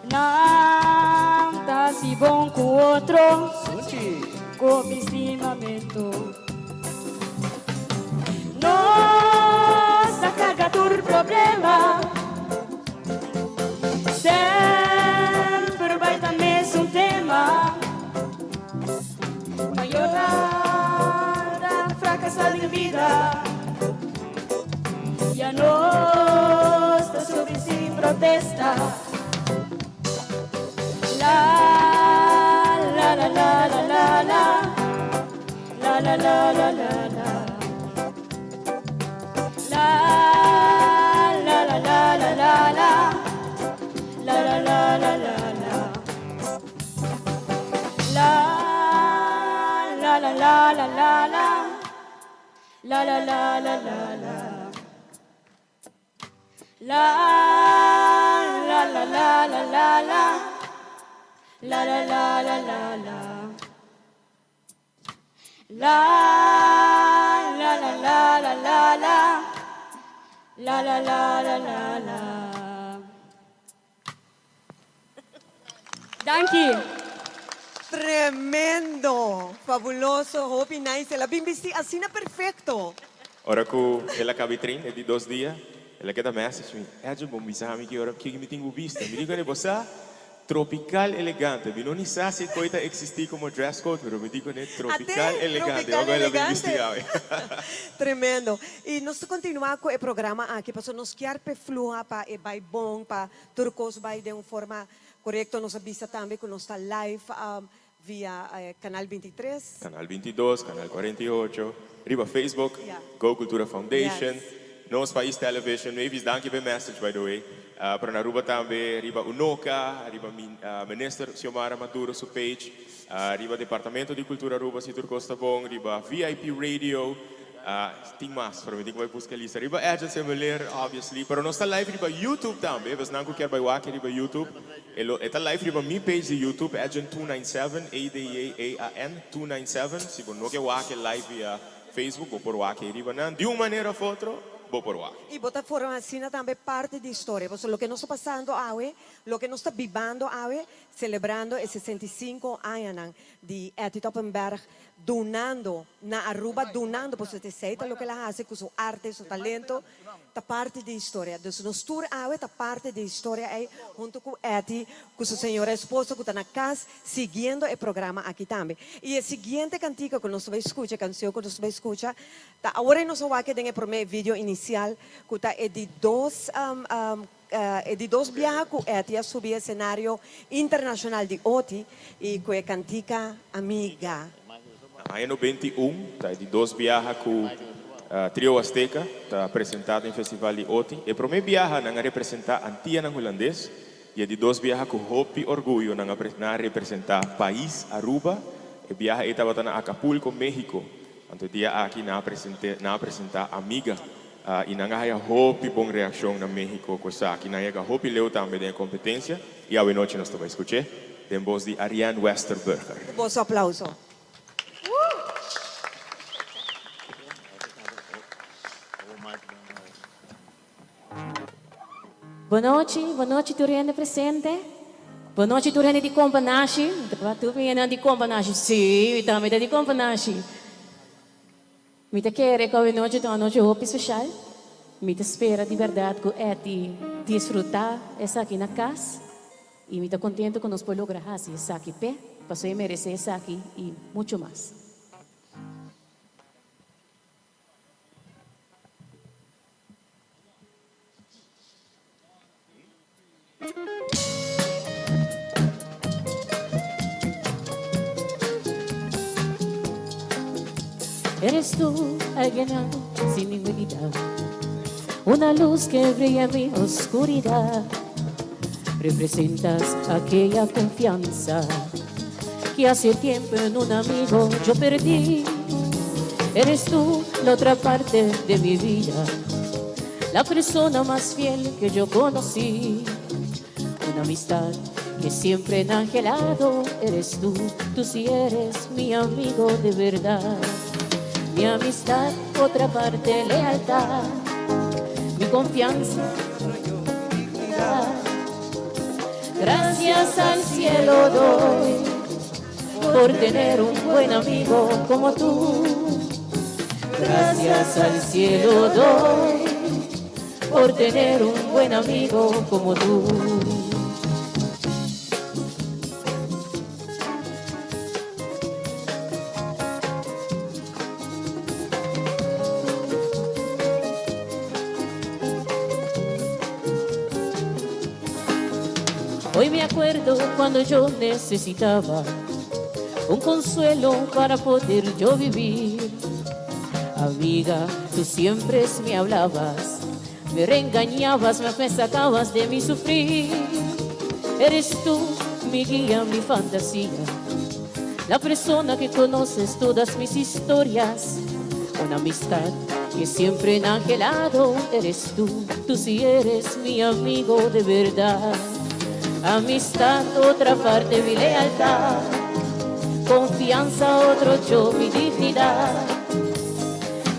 S9: Nan ta hasi bon ku otro ku stimamentu. Nos ta karga tur problema. Semper bai ta mesun tema. Mayornan ta frakasá den bida. Ya nos ta sufri sin protesta. La la la la la la la La la la la la la La la la la la la la La la la la la la La la la la la la la La la la la la la La la la la la la la La la la la la la La. la la la la la La la la la la la Danki.
S1: Tremendo! Fabuloso, hopi nice. El a bin bisti asina perfecto.
S2: Ora cu el a cabi train e di dos dia, el a keda message mi, Edwin bo bisa mi ki ora ki mi tin cu bista. Mi di cu ne, bo sa Tropical elegante. Mi no ni sa si e koe ta existi como dress code, pero mi di cu ne tropical
S1: Ate,
S2: elegante.
S1: tropical
S2: Ora el a bin
S1: elegante.
S2: bisti awe.
S1: Tremendo. Y nos ta continua cu e programa aki, pasobra nos kier p'e fluha pa e bay bon, pa tur cos bay den un forma corecto. Nos a bisa tambe cu nos ta live via Canal 23.
S2: Canal 22, Canal 48, riba Facebook,
S1: Ja.
S2: Go Cultura Foundation,
S1: Yes.
S2: Nos Pais Television, Mavis danki p'e message by the way, pero na Aruba tambe riba Unoca, riba Minister Xiomara Maduro su page, riba Departamento di Cultura Aruba si tur cos ta bon, riba VIP Radio, Tin mas, pero mi tin ku bai buska e lista riba Edgel Semeleer obviously, pero nos ta live riba YouTube tambe, esnan ku kier bai wak riba YouTube, e lo e ta live riba mi page di YouTube Edjean 297, E D J E A N 297, si bo no ke wak e live via Facebook bo por wak ei riba nan, di un manera of otro bo por wak.
S1: I bo ta forma asina tambe parti di historia, pasobra loke nos ta pasando awe, loke nos ta bibando awe, celebrando e 65 añanan di Etty Toppenberg, Dunando na Aruba, dunando, pasobra ta esei ta loke el a hasi ku su arte, su talento, ta parti di historia. Dus nos tur awe ta parti di historia ei huntu ku Etty, ku su señora esposo ku ta na kas siguiendo e programa aki tambe. I e siguiente kantika ku nos ta bai skucha, e kansion ku nos ta bai skucha, ta awor ei nos a wak den e promé video inisial ku ta e di dos E di dos biaha ku Etty a subi esenario internashonal di Oti i ku e kantika Amiga.
S2: Na aña 91 ta e di dos biaha ku Trio Azteca ta presentá den festival di Oti. E promé biaha nan a representá Antianan Hulandes i e di dos biaha ku hopi orguyo nan a representá pais Aruba. E biaha ei tabata na Acapulco, Mexico. Anto e dia aki nan a presentá Amiga. I nan a haya hopi bon reakshon na Mexico ku esaki. Nan yega hopi leu tambe den e kompetensia i awe nochi nos ta bai skuch'é den bos di Ariane Westerburger.
S1: Ku boso aplauso.
S10: Bonochi, bonochi tur hende presente. Bonochi tur hende di Kompanashi. Tur hendenan di Kompanashi. Sí, mi tambe ta di Kompanashi. Mi ta kere ku awenochi ta un anochi hopi speshal. Mi ta spera di bèrdat ku Etty disfrutá esaki na kas i mi ta kontentu ku nos por logra hasi esaki p'e, pasobra e meresé esaki i muchu mas. Eres tú alguien sin ninguna Una luz que brilla en mi oscuridad. Representas aquella confianza que hace tiempo en un amigo yo perdí. Eres tú la otra parte de mi vida, la persona más fiel que yo conocí. Una amistad que siempre he angelado eres tú, tú sí eres mi amigo de verdad. Mi amistad, otra parte, lealtad, mi confianza. Gracias al cielo doy por tener un buen amigo como tú. Gracias al cielo doy por tener un buen amigo como tú. Hoy me acuerdo cuando yo necesitaba un consuelo para poder yo vivir. Amiga, tú siempre me hablabas, me reengañabas, me sacabas de mi sufrir. Eres tú mi guía, mi fantasía, la persona que conoces todas mis historias. Una amistad que siempre en angelado eres tú, tú sí eres mi amigo de verdad. Amistad, otra parte, mi lealtad, confianza, otro yo, mi dignidad.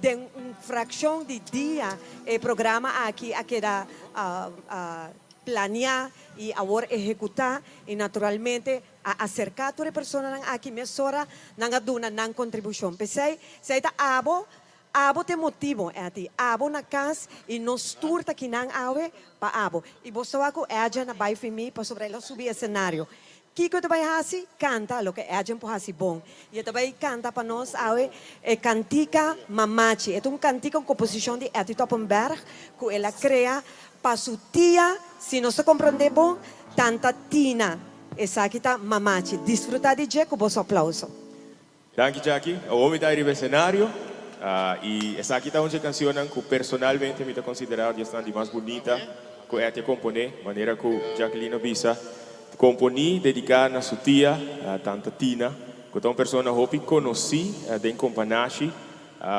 S1: Den un fraccion di dia e programa aki a keda planea y awor ehecuta y naturalmente a acerca tur e personanan aki mesora nan a duna nan contribucion. P'esey, esey ta abo, abo t'e motibo, Etty, abo na cas y nos tur ta kinan awe pa abo. Y bo sa wak cu Edjean a bay fi mi pasobra el a subi escenario. Kiko e ta bai hasi? Kanta loke Edjean por hasi bon. I e ta bai kanta pa nos awe e kantika Mamachi. E ta un kantika, un komposishon di Etty Toppenberg ku el a krea pa su tia, si nos ta komprondé bon, Tanta Tina. Esaki ta Mamachi. Disfrutá di dje ku boso aplauso.
S2: Danki Jackie. Awor mi ta riba escenario y esaki ta un dje cancionnan cu personalmente mi ta considera di esnan di mas bunita cu Etty a compone, manera cu Jacqueline a bisa, componi dedica na su tia, Tanta Tina, cu ta un persona hopi conoci den Companashi,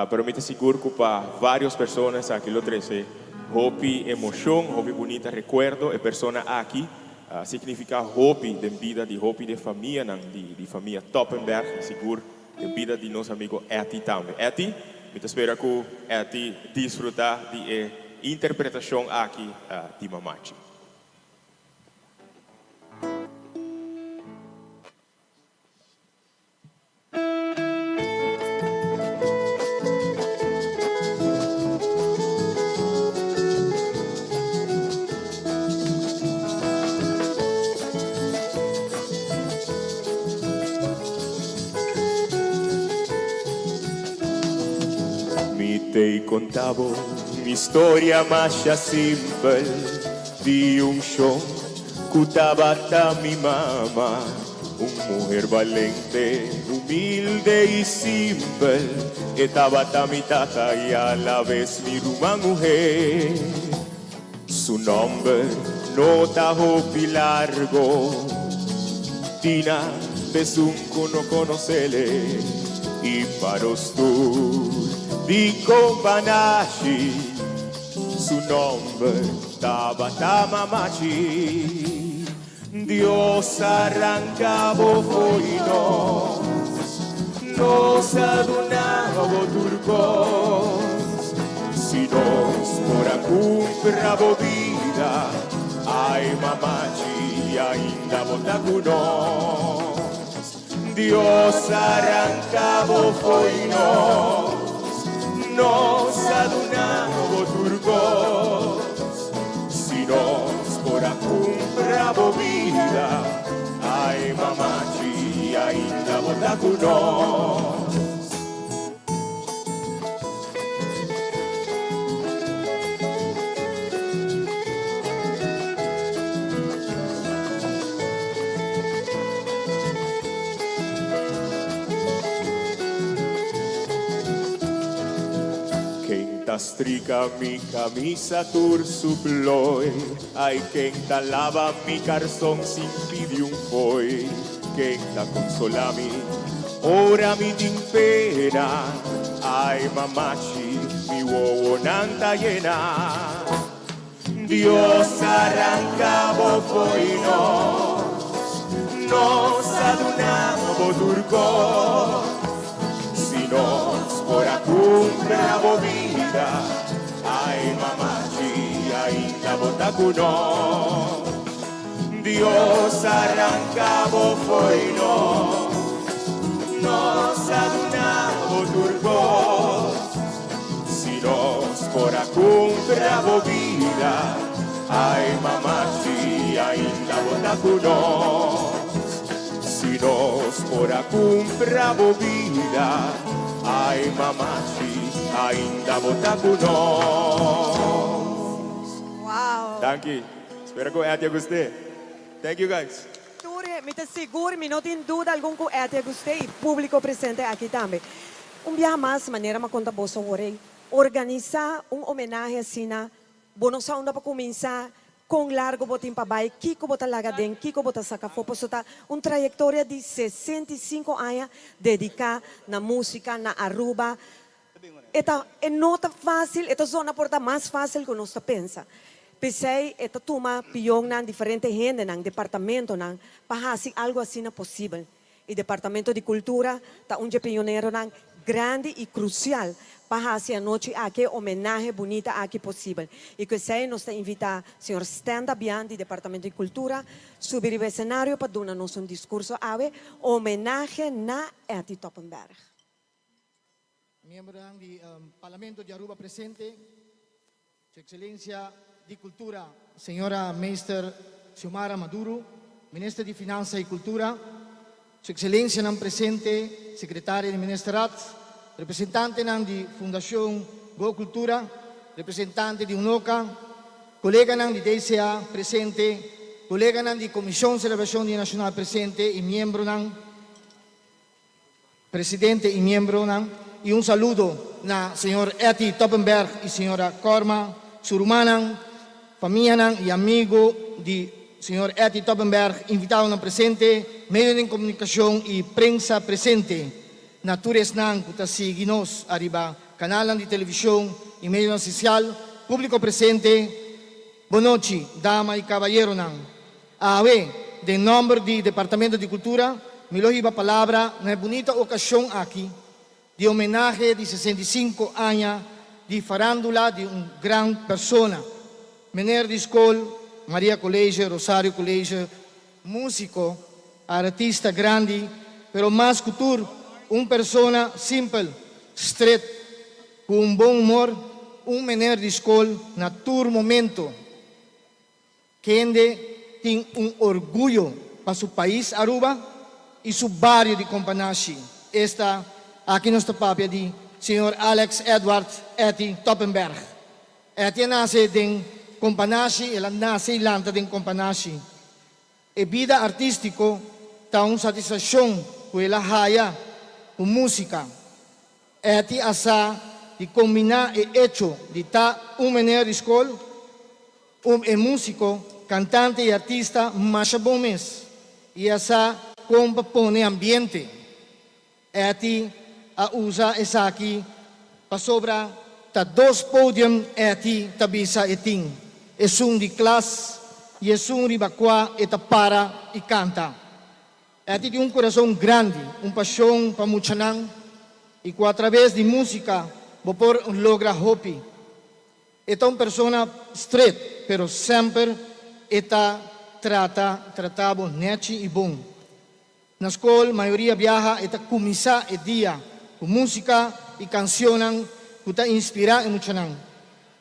S2: pero mi ta sigur cu pa varios persona esaki lo trece hopi emocion, hopi bunita recuerdo. E persona aki A signifiká hopi den bida di hopi di e famianan di famia Toppenberg i sigur den bida di nos amigo Etty tambe. Etty, mi ta spera ku Etty disfrutá di e interpretashon aki di Mamachi. Mi t'ei konta bo mi storia masha simpel di un shon ku tabata mi mama. Un muher balente, humilde i simpel, e tabata mi tata i alabes mi ruman muher. Su nomber no ta hopi largo, Tina t'esun ku no konosele, i pa nos tur di Companashi su nomber tabata Mamachi. Dios a ranca bo fo'i nos, nos a duna bo tur cos. Si nos por a cumpra bo bida, ay mamachi, ainda bo ta cu nos. Dios a ranca bo fo'i nos, nos a duna bo tur cos. Si nos por a cumpra bo bida, ay mamachi, ainda bo ta cu nos. Ken ta strika mi camisa tur su plooi? Ay ken ta laba mi carson sin pidi un fooi? Ken ta consola mi ora mi tin pena? Ay mamachi mi wowonan ta yena. Dios a ranca bo fo'i nos, nos a duna bo tur cos. Si nos por a cumpra bo bida, ay mamachi, ainda bo ta cu nos. Dios a ranca bo fo'i nos, nos a duna bo tur cos. Si nos por a cumpra bo bida, ay mamachi, ainda bo ta cu nos. Si nos por a cumpra bo bida, ay mamachi, ainda bo ta cu nos.
S1: Wow!
S2: Danki. Spera cu Etty a gust'é. Thank you guys.
S1: Tur e, mi ta sigur, mi no tin duda algun cu Etty a gust'é y publico presente aki tambe. Un biaha mas, manera m'a conta boso awor ei, organisa un homenahe asina, bo no sa unda pa cuminsa, con largo bo tin pa bay, kico bo ta laga den, kico bo ta saca afo, pasobra ta un trayectoria di 65 aña dedica na musica na Aruba, E ta, e no ta fácil, e ta zona por ta mas fácil ku nos ta pensa. P'esei e ta tuma pionnan, diferente hendenan, departamentonan pa hasi algu asina posibel. I Departamento di Kultura ta un dje pioneronan grandi i krusial pa hasi anochi aki homenahe bunita aki posibel. Y cu esey nos ta invita señor Stan Dabian di Departamento di Cultura subi riba escenario pa duna nos un discurso awe homenahe na Etty Toppenberg.
S11: Miembronan di Parlamento di Aruba presente, Su Excelencia di Cultura Señora Meester Xiomara Maduro, Minister di Finansa y Cultura, Su Excelencianan presente, Secretaria di Ministerraad, representantenan di Fundacion Go Cultura, representante di UNOCA, coleganan di DCA presente, coleganan di Comision Celebracion Dia Nacional presente y miembronan, Presidente y miembronan y un saludo na señor Etty Toppenberg y señora Corma, su rumannan, famianan y amigo di señor Etty Toppenberg, invitadonan presente, medionan di comunicacion y prensa presente, na tur esnan cu ta sigui nos ariba canalnan di television y medionan social, publico presente, bonochi, dama y cabayeronan. Awe, den nòmber di Departamento di Kultura, mi lo hiba palabra na e bunita okashon aki di homenahe di 65 aña di farándula di un gran persona, mener di skol Maria College, Rosario College, músiko, artista grandi, pero mas ku tur un persona simpel, stret, ku un bon humor, un mener di skol na tur momento. Kende tin un orguyo pa su pais Aruba y su bario di Companashi, esta aki nos ta papia di señor Alex Edward Etty Toppenberg. Etty a nace den Companashi, el a nace y lanta den Companashi. E bida artistico ta un satisfaccion cu el a haya cu musica. Etty a sa di combina e hecho di ta un meneer di scol, un e musico, cantante y artista masha bon mes y a sa con pa pone ambiente. Etty a usa esaki pasobra ta dos podium Etty ta bisa e tin, esun di klas y esun riba cua e ta para y canta. Etty tin un curason grandi, un pasion pa muchanan y cu a traves di musica bo por logra hopi. E ta un persona stret, pero semper e ta trata trata bo nechi y bon. Na skol mayoria biaha e ta kuminsá e dia ku músika i kansionnan ku ta inspirá e muchanan.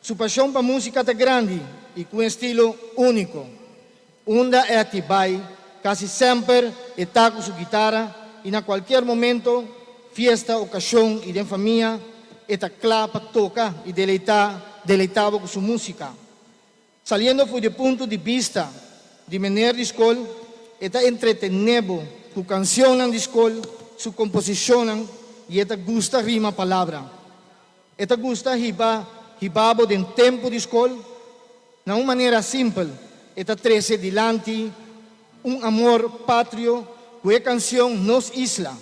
S11: Su pashon pa músika ta grandi i ku un estilo úniko. Unda Etty bai, kasi semper e ta ku su gitara i na kualkier momento, fiesta, okashon i den famia, e ta kla pa toka i deleitá deleitá bo ku su músika. Saliendo for di e punto di bista di meneer di skol, e ta entretené bo ku kansionnan di skol, su komposishonnan i e ta gusta rima palabra. E ta gusta hiba hiba bo den tempu di skol. Na un manera simpel e ta trese dilanti un amor patrio ku e kansion Nos Isla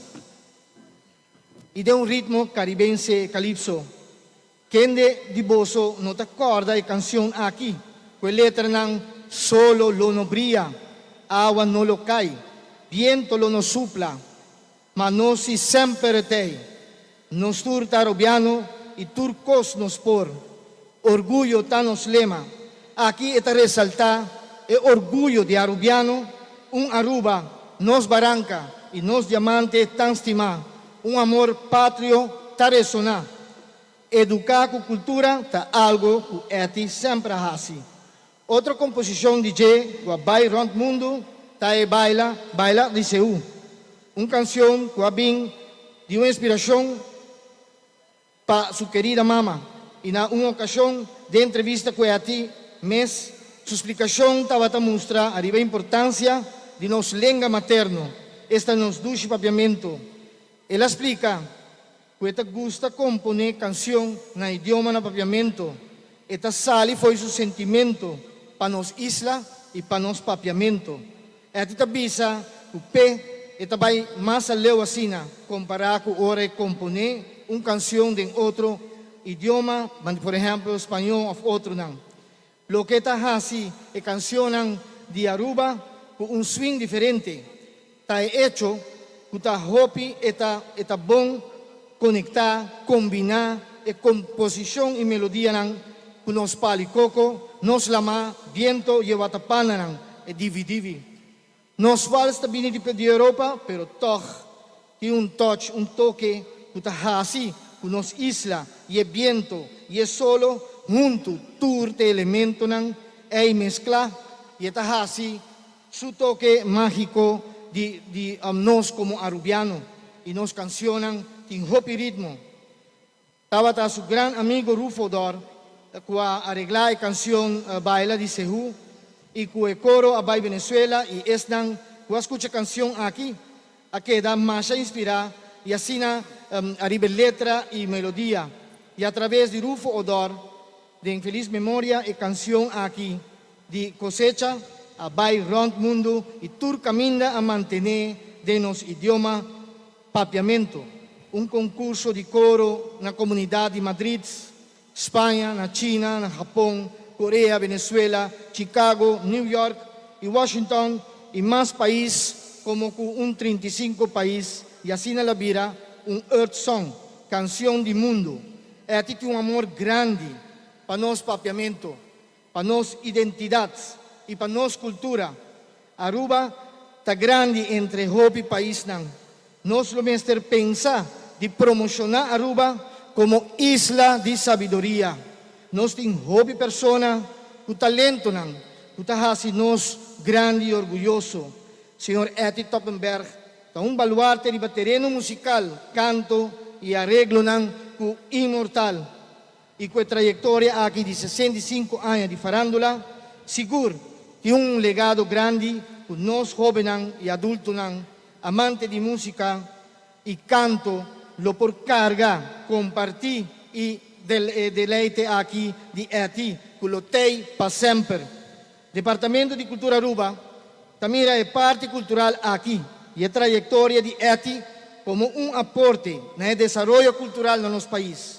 S11: i den un ritmo karibense kalipso. Kende di boso no ta kòrda e kansion aki, ku e letranan, Solo lo no bria, awa no lo kai, biento lo no supla, ma nos si semper t'ei. Nos tur ta Arubiano i tur kos nos por. Orguyo ta nos lema. Aki e ta resaltá e orguyo di Arubiano, un Aruba, nos baranka i nos diamante tan stimá, un amor patrio ta resoná. Eduká ku kultura ta algo ku Etty semper a hasi. Otro komposishon di dje ku a bai rònt mundu ta e Baila, Baila di Seú, un kansion ku a bin di un inspirashon pa su kerida mama i na un okashon den entrevista ku Etty mes su splikashon tabata mustra ariba importansia di nos lenga materno, esta nos dushi papiamentu. El a splika ku e ta gusta komponé kansion na idioma na papiamentu, e ta sali fo'i su sentimentu pa nos isla i pa nos papiamentu. Etty ta bisa ku p'e e ta bai mas aleu asina kompará ku ora e komponé un kansion den otro idioma, por ehèmpel spañó òf otronan. Loke ta hasi e kansionnan di Aruba ku un swing diferente ta e echo ku ta hopi e ta e ta bon konektá, kombiná. e komposishon i melodianan ku nos pali koko, nos lamá, biento i e watapananan, e divi-divi. Nos vals ta bini di di Europa, pero tòg tin un touch, un toke ku ta hasi ku nos isla i e biento i e solo huntu tur t'e elementonan ei mesklá i e ta hasi su toke mágiko di di nos komo Arubiano i nos kansionnan tin hopi ritmo. Tabata su gran amigo Rufo Dor ku a areglá e kansion Baila di Sehu i ku e koro a bai Venezuela i esnan ku a skucha kansion aki a keda masha inspirá i asina ariba e letra i melodia i atraves di Rufo Odor den felis memoria e kansion aki di kosecha a bai rònt mundu i tur kaminda a mantené den nos idioma Papiamento, un konkurso di koro na komunidat di Madrid, Spaña, na China, na Hapon, Korea, Venezuela, Chicago, New York i Washington i mas pais komo ku un 35 pais i asina la bira un Earth Song, kansion di mundu. Etty tin un amor grandi pa nos papiamento, pa nos identidat i pa nos kultura. Aruba ta grandi entre hopi paisnan. Nos lo mester pensa di promoshoná Aruba komo isla di sabiduria. Nos tin hopi persona ku talentonan ku ta hasi nos grandi i orguyoso. Señor Etty Toppenberg ta un baluarte riba tereno musikal, kanto i areglonan ku inmortal. I ku e trayektoria aki di 65 aña di farándula, sigur tin un legado grandi ku nos hóbennan i adultonan amante di músika i kanto lo por karga, kompartí i e deleite aki di Etty ku lo tei pa semper. Departamento di Cultura Aruba ta mira e parti cultural aki y e trayectoria di Etty como un aporte na e desaroyo cultural na nos pais.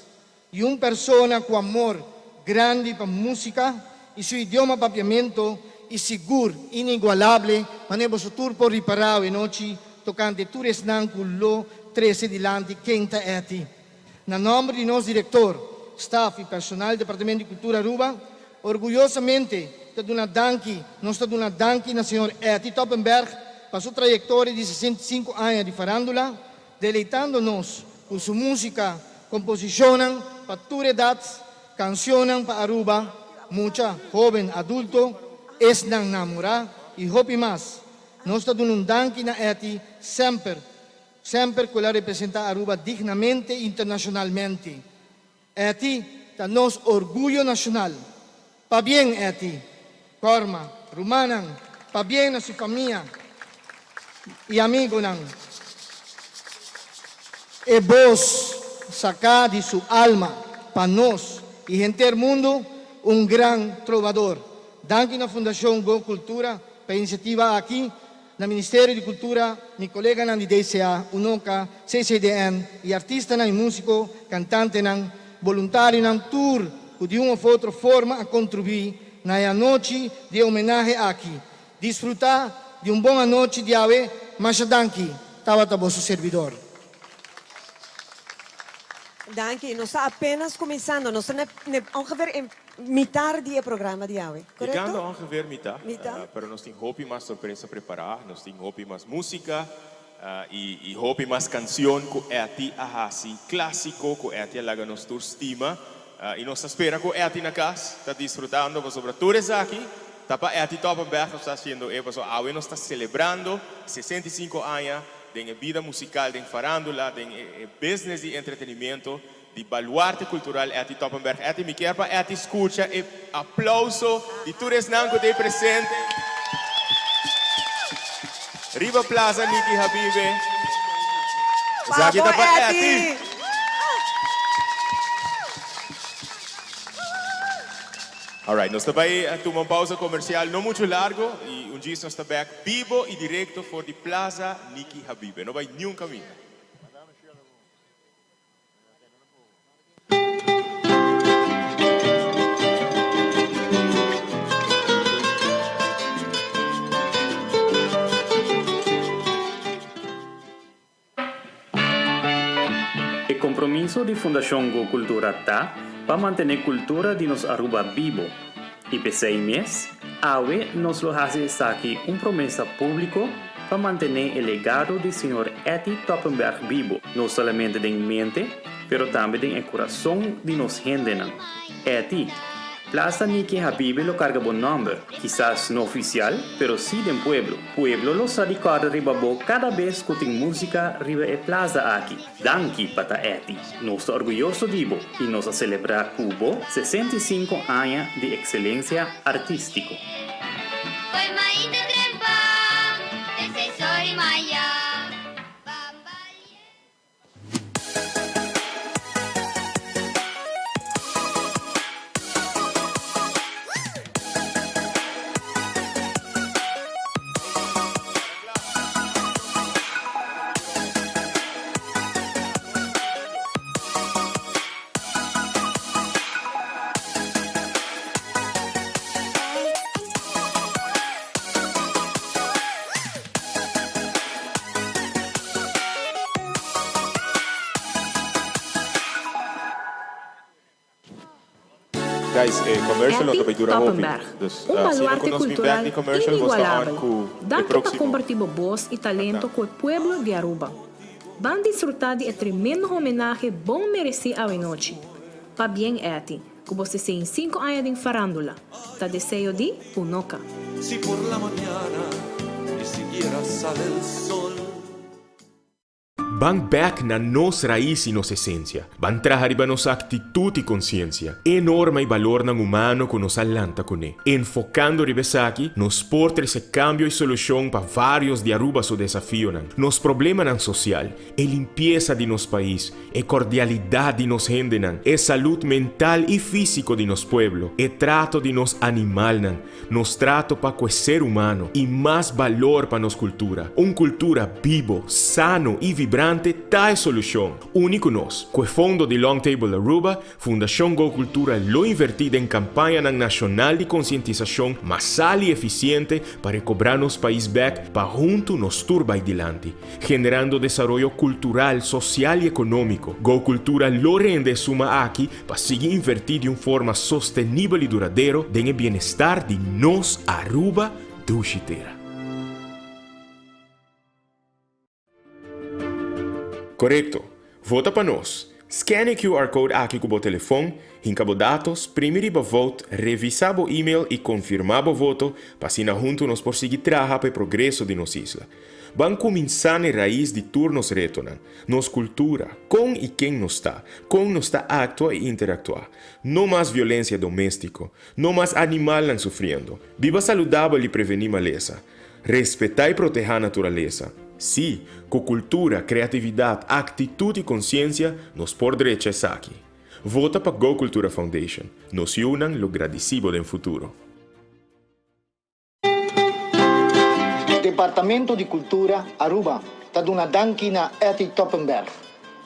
S11: Y un persona cu amor grandi pa musica y su idioma Papiamento y sigur inigualable manera boso tur por ripara awe nochi tocante tur esnan cu lo trece dilanti ken ta Etty. Na nomber di nos director, staff y personal Departamento di Cultura Aruba orguyosamente ta duna danki nos ta duna danki na señor Etty Toppenberg pa su trayectoria di 65 aña di farandula, deleitando nos cu su musica, composicionnan pa tur edad, cancionnan pa Aruba, mucha, hoben, adulto, esnan namora y hopi mas. Nos ta duna un danki na Etty semper, semper cu el a representa Aruba dignamente internacionalmente. Etty ta nos orguyo nacional. Pabien Etty, Corma, rumannan, pabien na su famia y amigonan. E bos saca di su alma pa nos y henter mundo un gran trovador. Danki na Fundacion Go Cultura pa e iniciativa aki, na Ministerio di Cultura, mi coleganan di DCA, UNOCA, CCDN y artistanan y musico, cantantenan, boluntarionan tur cu di un of otro forma a contribui na e anochi di e homenahe aki. Disfruta di un bon anochi di awe, masha danki, tabata boso servidor.
S1: Danki, nos ta apenas cuminsando, nos ta na ongeveer e mitar di e programa di awe, corecto?
S2: Yegando ongeveer mitad,
S1: Mitad.
S2: pero nos tin hopi mas sorpresa prepara, nos tin hopi mas musica y hopi mas cancion cu Etty a haci clasico, cu Etty a laga nos tur stima y nos ta spera cu Etty na cas ta disfrutando pasobra tur esaki ta pa Etty Toppenberg nos ta haciendo e pasobra awe nos ta celebrando 65 aña den e bida musical, den farandula, den e business di entretenimiento, di baluarte cultural Etty Toppenberg. Etty, mi kier pa Etty scucha e aplauso di tur esnan cu ta presente riba Plaza Nicky Habibe. Esaki ta pa Etty. Alright, nos ta bay tuma un pausa comercial no mucho largo y un djis nos ta bek bibo y directo for di Plaza Nicky Habibe. No bay niun caminda.
S12: E compromiso di Fundacion Go Cultura ta pa mantene cultura di nos Aruba bibo. Y p'esey mes, awe nos lo haci esaki un promesa publico pa mantene e legado di señor Etty Toppenberg bibo, no solamente den mente, pero tambe den e curason di nos hendenan. Etty, Plaza Niki Habibe lo carga bo nomber, kisas no oficial, pero sí den pueblo. Pueblo lo sa di corda riba bo cada bes cu tin musica riba e plaza aki. Danki pa ta Etty. Nos ta orguyoso di bo y nos a celebra cu bo 65 aña di excelencia artistico.
S2: Guys, e commercial no ta
S13: Etty
S2: bay dura hopi.
S13: Toppenberg,
S2: Dus,
S13: un
S2: asina
S13: baluarte
S2: cu nos bin back
S13: cultural
S2: di commercial, bos ta on
S13: inigualabel.
S2: cu e
S13: Danki pa
S2: proximo.
S13: comparti bo bos y talento cu e pueblo di Aruba. Ban disfruta di e tremendo homenahe bon mereci awenochi. Pabien Etty, cu bo 65 aña den farandula. Ta deseo di Unoca.
S5: Si por la mañana ni siquiera sale el sol.
S2: Ban bek na nos rais y nos esencia. Ban traha riba nos actitud y conciencia. E norma y balornan humano cu nos a lanta cune. Enfocando riba esaki, nos por trece cambio y solucion pa varios di Aruba su desafionan, nos problemanan social, e limpiesa di nos pais, e cordialidad di nos hendenan, e salud mental y fisico di nos pueblo, e trato di nos animalnan, nos trato pa cu e ser humano y mas balor pa nos cultura. Un cultura bibo, sano y vibrante ta e solucion. Uni cu nos. Cu e fondo di Long Table Aruba, Fundacion Go Cultura lo inverti den campañanan nacional di concientisacion masal y eficiente pa recobra nos pais bek pa hunto nos tur bay dilanti, generando desaroyo cultural, social y economico. Go Cultura lo rende e suma aki pa sigui inverti di un forma sostenibel y duradero den e bienestar di nos Aruba dushi tera. Korekto! Vota pa nos! Scan e QR code aki ku bo telefon, hinka bo datos, primi riba Vote, revisá bo email i konfirmá bo voto pa asina huntu nos por sigui traha pa e progreso di nos isla. Ban kuminsá n'e rais di tur nos retonan, nos kultura, kon i ken nos ta, kon nos ta aktua i interaktuá. No mas violensia doméstiko, no mas animalnan sufriendo. Biba saludabel i prevení malesa. Respetá i protehá naturalesa. Sí, ku kultura, kreatividat, aktitut i konsiensia nos por drecha esaki. Vota pa Go Cultura Foundation. Nos yunan lo gradisí bo den futuro.
S11: Departamento di Cultura Aruba ta duna danki na Etty Toppenberg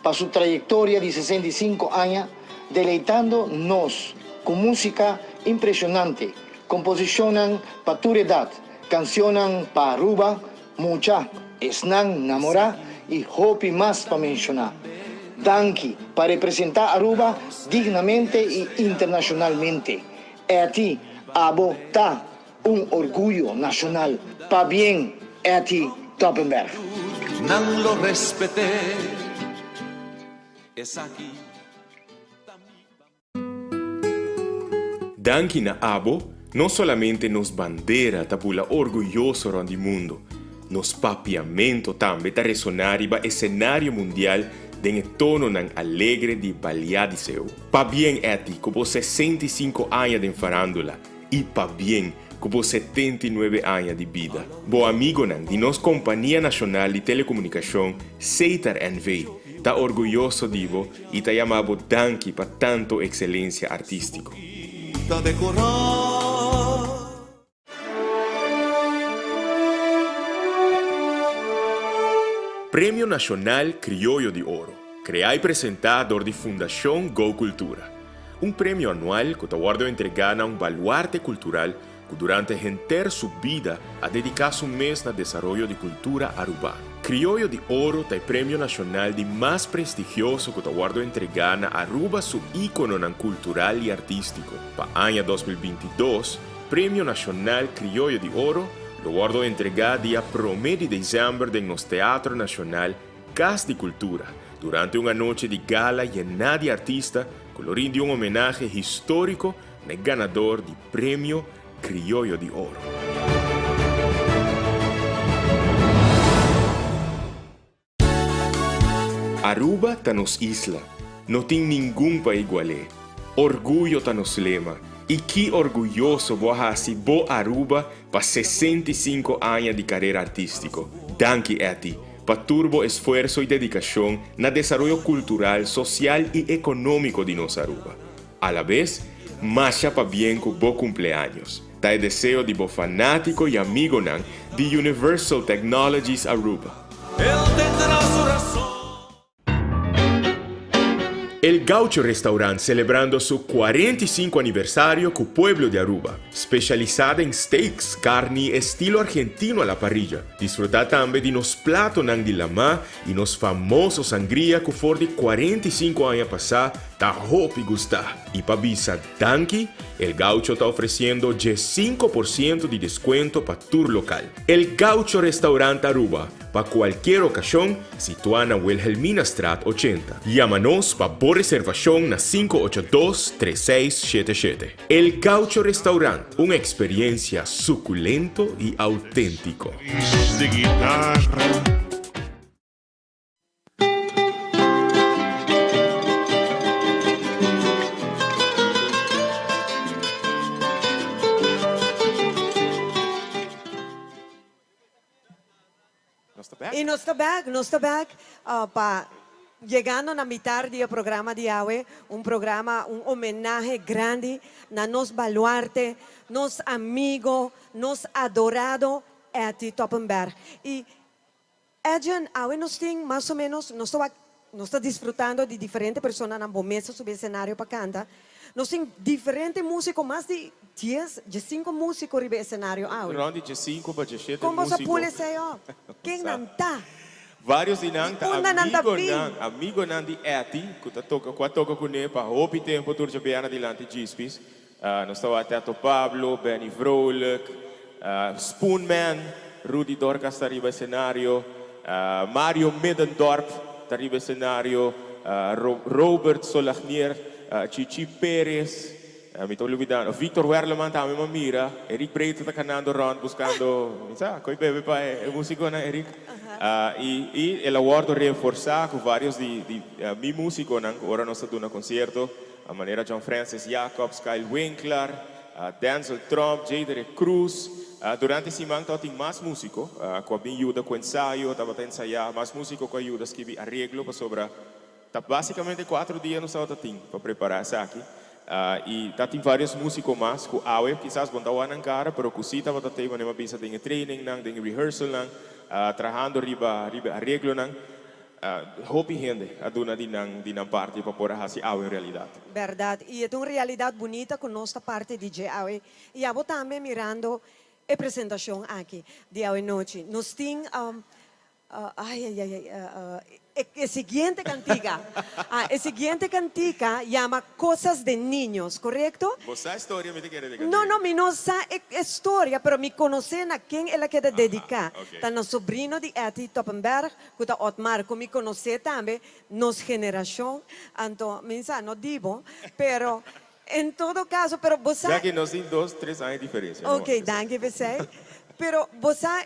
S11: pa su trayectoria di 65 aña deleitando nos cu musica impresionante, composicionnan pa tur edad, cancionnan pa Aruba, mucha, esnan namora y hopi mas pa menciona. Danki pa representa Aruba dignamente y internacionalmente. Etty, abo ta un orguyo nacional. Pabien, Etty Toppenberg.
S5: Nan lo respet'é. Esaki ta mi
S2: Danki na abo, no solamente nos bandera ta bula orguyoso rond di mundo, nos papiamento tambe ta resoná riba escenario mundial den e tononan alegre di Baliá di Seu. Pabien Etty ku bo 65 aña den farándula i pabien ku bo 79 aña di bida. Bo amigonan di nos Kompania Nashonal di Telekomunikashon, Setar NV. Ta orguyoso di bo i ta yama bo danki pa tanto ekselensia artístiko. Premio Nashonal Krioyo di Oro, kreá i presentá dor di Fundashon Go Kultura. Un premio anual ku ta wòrdu entregá na un baluarte kultural. ku durante henter su bida a dediká su mes na desaroyo di kultura arubano. Krioyo di Oro ta e premio nashonal di mas prestigioso ku ta wòrdu entregá na Aruba su íkononan kultural i artístiko. Pa aña 2022, Premio Nashonal Krioyo di Oro lo wòrdu entregá dia promé di desèmber den nos Teatro Nashonal Kas di Kultura, durante un anochi di gala yená di artista ku lo rindi un homenahe históriko na e ganador di Premio Krioyo di Oro. Aruba ta nos isla, no tin ningun pa igual'é. Orguyo ta nos lema, i ki orguyoso bo a hasi bo Aruba pa 65 aña di karera artístiko. Danki Etty, pa tur bo esfuerso i dedikashon na desaroyo kultural, sosial i ekonómiko di nos Aruba. Alabes, masha pabien ku bo kumpleaños. Ta e deseo di bo fanátiko i amigonan di Universal Technologies Aruba. El Gaucho Restaurant celebrando su 45 aniversario cu pueblo di Aruba. Specialisa den steaks, carni estilo argentino a la parrilla. Disfruta tambe di nos platonan di lama y nos famoso sangria cu for di 45 aña pasa ta hopi gusta. Y pa bisa danki, El Gaucho ta ofreciendo 15% di descuento pa tur local. El Gaucho Restaurant Aruba, pa cualkier ocasion, situa na Wilhelminastraat 80. Yama nos pa bo reservacion na 582 3677. El Gaucho Restaurant, un experiencia suculento y autentico.
S14: De guitarra.
S1: I nos ta bek, nos ta bek pa yegando na mitar di e programa di awe, un programa, un homenahe grandi na nos baluarte, nos amigo, nos adorado Etty Toppenberg. I Edjean, awe nos tin mas o menos, nos ta wak, nos ta disfrutando di diferente personanan bo mes a subi escenario pa canta. Nos tin diferente musico, mas di dies, diescinco musico riba e escenario awe.
S2: Rond di diescinco pa diesshete
S1: Con boso a
S2: musico.
S1: pul esey op? Ken nan ta?
S2: Varios di nan
S1: Di
S2: ta
S1: unda nan ta bin?
S2: amigonan, amigonan di Etty cu ta toca, cu a toca cune pa hopi tempo tur djabièrnè dilanti Djispis. Nos ta wak Teto Pablo, Benny Vrolijk, Spoonman, Rudy Dorcas ta riba escenario, Mario Middendorp ta riba escenario, Robert Solagnier, Chichi Perez, mi ta olvidando, Victor Werleman tambe mi a mira, Eric Breito ta canando rond buscando, mi sa, coy bebe pa e musiconan Eric. Y el a wordo reforsa cu varios di mi musiconan cu ora nos ta duna concierto. Manera John Francis Jacobs, Kyle Winkler, Denzel Tromp, Jaderick Cruz. Durante e siman tabatin mas músiko ku a bin yuda ku ensayo, tabata ensayá, mas músiko ku a yuda skibi areglo pasobra ta básikamente kuatro dia nos tabata tin pa prepará esaki. I tatin vários músiko mas ku awe kisas bo no ta wak nan kara pero ku sí tabata tei manera mi a bisa den e trainingnan, den e rehearsalnan, trahando riba riba e areglonan. Hopi hende a duna di nan di nan parti pa por a hasi awe un realidat.
S1: Bèrdat, i e ta un realidat bunita ku nos ta parti di dje awe. I abo tambe mirando e presentashon aki di awe nochi. Nos tin ai ai ai ai e siguiente kantika. E siguiente kantika yama Cosas de Niños, korekto?
S2: Bo sa e storia mi ta kere di kantika?
S1: No, no, mi no sa e storia, pero mi konosé na ken el a keda dediká. Ta na sobrino di Etty Toppenberg, Ku ta Otmar ku mi konosé tambe, nos generashon, anto mi sa no di bo, pero en todo kaso, pero bo sa.
S2: Ya ki nos tin dos, tres aña diferensia, no?
S1: Ok, danki p'esei. Pero bo sa,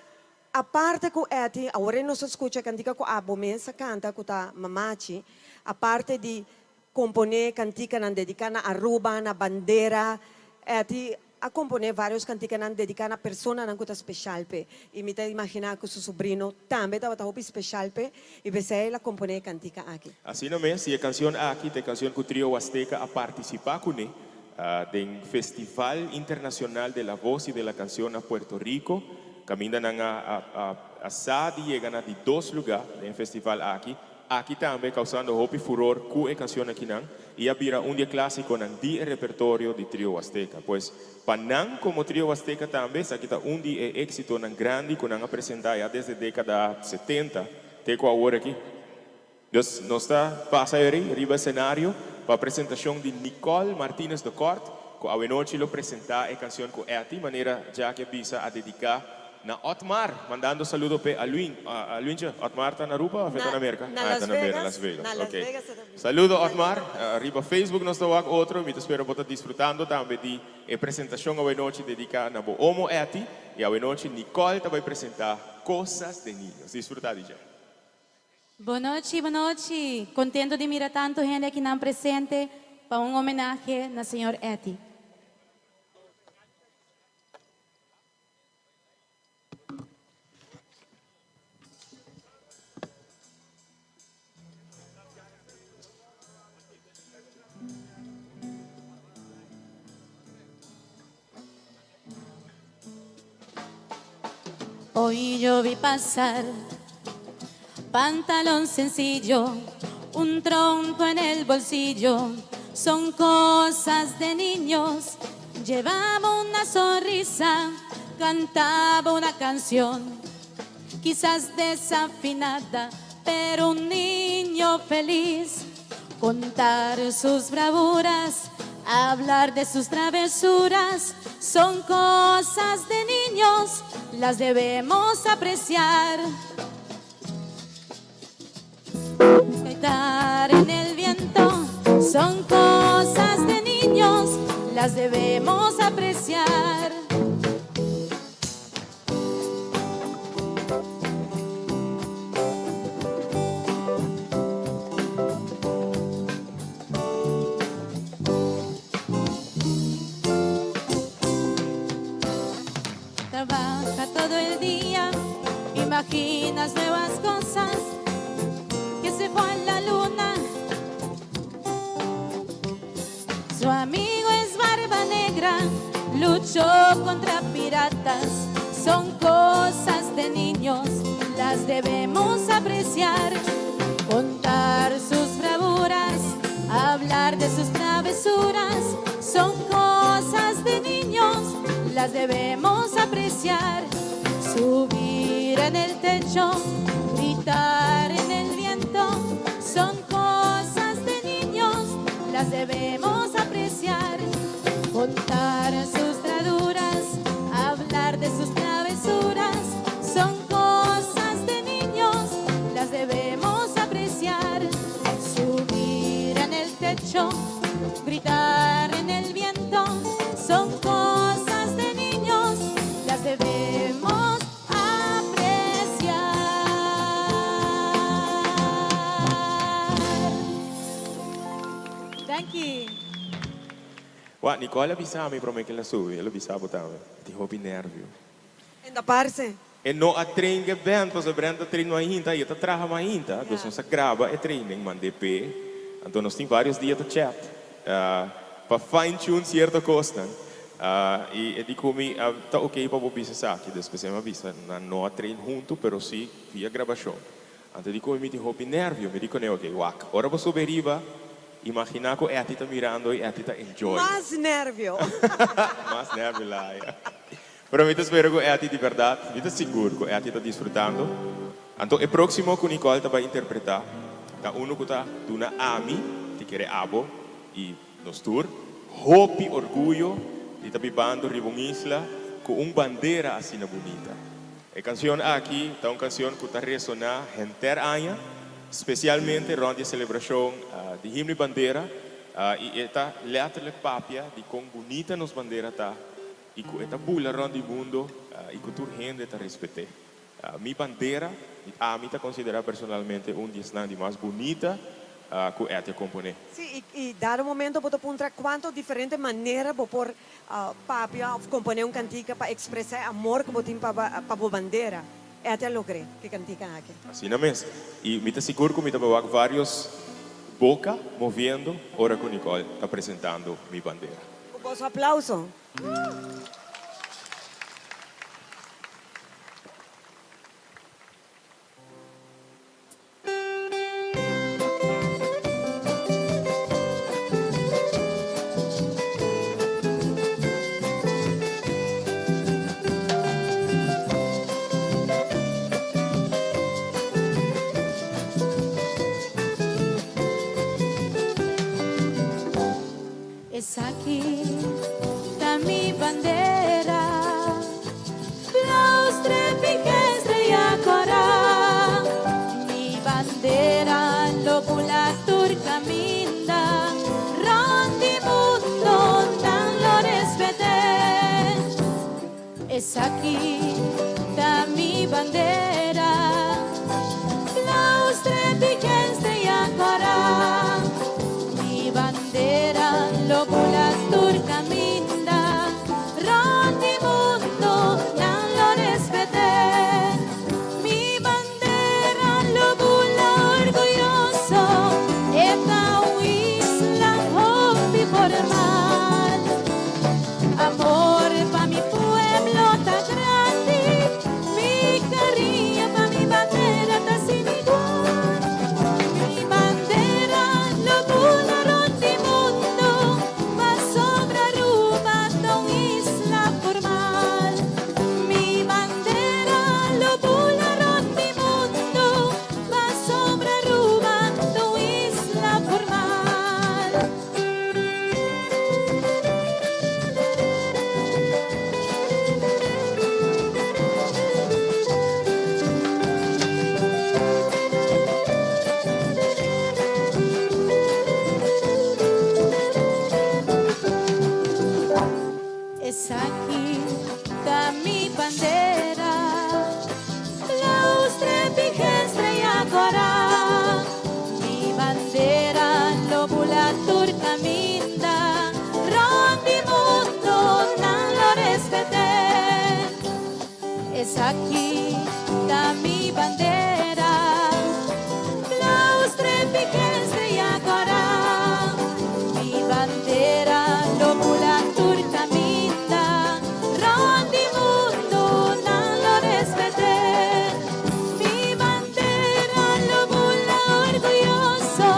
S1: aparte ku Etty, awor e nos a skucha kantika ku abo mes a kanta ku ta Mamachi, aparte di komponé kantikanan dediká na Aruba, na bandera, Etty a komponé vários kantikanan dediká na personanan ku ta speshal p'e. I mi ta imaginá ku su sobrino tambe tabata hopi speshal p'e i p'esei el a komponé e kantika aki.
S2: Asina mes, i e kansion aki ta e kansion ku Trio Huasteca a partisipá kuné den Festival Internacional de la Voz y de la Canción na Puerto Rico, kaminda nan a a sa di yega na di dos lugá den e festival aki. aki tambe causando hopi furor cu e cancion akinan y a bira un di e clasiconan di e repertorio di Trio Huasteca. Pues pa nan como Trio Huasteca tambe esaki ta un di e exitonan grandi cu nan a presenta ya desde decada 70 te cu awor aki. Dus nos ta pasa eri riba escenario pa presentacion di Nicole Martinez de Kort cu awenochi lo presenta e cancion cu Etty manera Jackie a bisa a dedica na Otmar mandando saludo p'e Alwin Alwintje Otmar ta na Aruba of e ta na Merca?
S1: Na
S2: Ah e
S1: Las
S2: ta na Merca
S1: Vegas
S2: Las Vegas
S1: na Las
S2: ok
S1: Vegas e ta biba.
S2: Saludo Otmar riba Facebook nos ta wak otro mi ta spera bo ta disfrutando tambe di e presentacion awenochi dedica na bo omo Etty y awenochi Nicole ta bay presenta Cosas de Niños disfruta di dje.
S15: Bon nochi, bon nochi. Contento di mira tanto hende akinan presente pa un homenahe na señor Etty. Hoy yo vi pasar pantalón sencillo, un tronco en el bolsillo, son cosas de niños. Llevaba una sonrisa, cantaba una canción, quizás desafinada, pero un niño feliz. Contar sus bravuras, hablar de sus travesuras, son cosas de niños, las debemos apreciar. Gritar en el viento son cosas de niños, las debemos apreciar. Trabaja todo el día, imaginas nuevas cosas, que se fue a la luna. Su amigo es Barba Negra, luchó contra piratas. Son cosas de niños, las debemos apreciar. Contar sus bravuras, hablar de sus travesuras, son cosas de niños, las debemos apreciar. Subir en el techo, gritar en el viento, son cosas de niños, las debemos apreciar. Contar sus traduras, hablar de sus travesuras, son cosas de niños, las debemos apreciar. Subir en el techo, gritar en el viento, son cosas de niños, las debemos apreciar. Thank you.
S2: Wak, Nicole a bisa mi prome ke el a subi, el a bisa bo tambe, tin hopi nervio.
S1: En ta parse.
S2: E no a train ke band, pasobra Brent ta train mainta y e ta traha mainta, dus nos a graba e training, mand'é p'e, anto nos tin varios dia ta chat pa fine tune cierto cosnan, y e di cu mi ta ok pa bo bisa esaki, despues e mi a bisa nan no a train hunto pero si via grabacion, anto e di cu mi tin hopi nervio, mi di cun'e ok wak, ora bo subi ariba imagina cu Etty ta mirando y Etty ta enjoy.
S1: Mas nervio.
S2: Mas nervio laia. Pero mi ta spera ku Etty di bèrdat, mi ta sigur ku Etty ta disfrutando. Anto e próksimo ku Nicole ta bai interpretá ta unu ku ta duna ami, ti kere abo i nos tur, hopi orguyo di ta bibando riba un isla ku un bandera asina bunita. E kansion aki ta un kansion ku ta resoná henter aña, spesialmente rònt di e selebrashon di Himno i Bandera, i e ta lèterlik papia di kon bunita nos bandera ta I ku e ta bula rònt di mundo i ku tur hende ta respet'é. Mi bandera, ami ta konsiderá personalmente un di esnan di mas bunita ku Etty a komponé.
S1: Sí, i dado momento bo ta puntra kuantu diferente manera bo por papia òf komponé un kantika pa ekspresá e amor ku bo tin pa pa bo bandera. Etty a logr'é ku e kantika aki.
S2: Asina mes. I mi ta sigur ku mi ta wak vários boka moviendo ora ku Nicole ta presentando Mi Bandera.
S1: Ku boso aplauso.
S15: Esaki ta mi bandera, Blauw strepi ken strea kòrá. Mi bandera lo bula tur kaminda, Rònt di mundu nan lo respet'é. Mi bandera lo bula orguyoso, E ta un isla hopi formal. Amor pa mi pueblo ta grandi, mi cariño pa mi bandera ta sin igual. Mi bandera lo bula rond di mundo, pasobra Aruba ta un isla formal. Mi bandera lo bula rond di mundo, pasobra Aruba ta un isla formal. Esaki ta mi bandera, Blauw strepi gen strea kòrá. Mi bandera lo bula tur caminda, rond di mundo nan lo respet'é. Esaki ta mi bandera, blauw strepi ken strea kòrá. Mi bandera lo bula tur caminda, rond di mundo nan lo respet'é. Mi bandera lo bula orguyoso,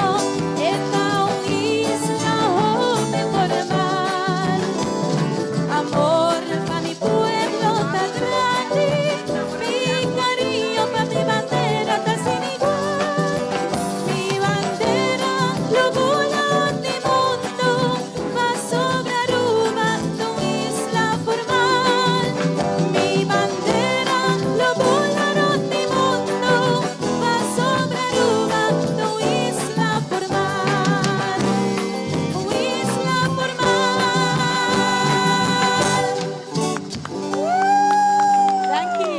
S15: e ta un isla hopi formal. Amor pa mi pueblo ta grandi, mi cariño pa mi bandera ta sin igual. Mi bandera lo bula di mundo, pasobra Aruba ta un isla formal. Mi bandera lo bula rond di mundo, pasobra Aruba ta un isla formal. Un isla formal.
S16: Danki.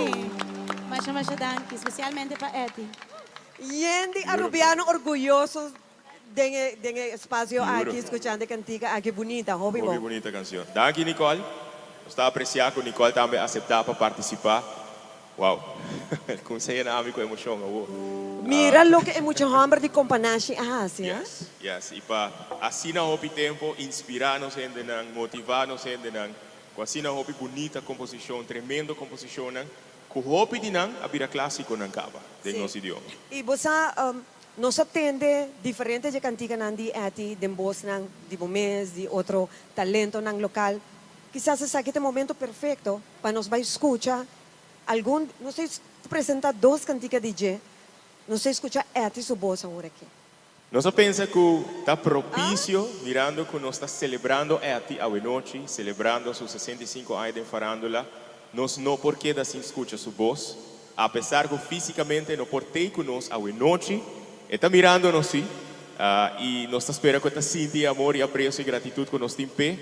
S16: Masha masha danki, specialmente pa Etty.
S1: Yen di Arubiano orguyoso Den e den e espacio aki escuchando e cantica aki bunita, hopi bon.
S2: Hopi bunita cancion. Danki Nicole. Nos ta aprecia cu Nicole tambe acepta pa participa. Wow. Con sa yena ami cu emocion awo.
S1: Mira loke e mucha homber di Companashi a haci, ha?
S2: Yes, yes. Y pa asina hopi tempo inspira nos hendenan, motiva nos hendenan cu asina hopi bunita composicion, tremendo composicionnan cu hopi di nan a bira clasiconan caba den nos idioma.
S1: Y bo sa, Nos a tende diferente dje kantikanan di Etty den bosnan di bo mes, di otro talentonan lokal. Kisas esaki ta e momento perfekto pa nos bai skucha algun, nos ta presenta dos kantika di dje, nos ta skucha Etty su bos awor aki.
S2: Nos a pensa ku ta propisio mirando ku nos ta selebrando Etty awenochi, selebrando su 65 aña den farándula, nos no por keda sin skucha su bos. Apesar ku físikamente no por tei ku nos awenochi, e ta mirando nos sí, i nos ta spera ku e ta sinti e amor i apresio i gratitut ku nos tin p'e.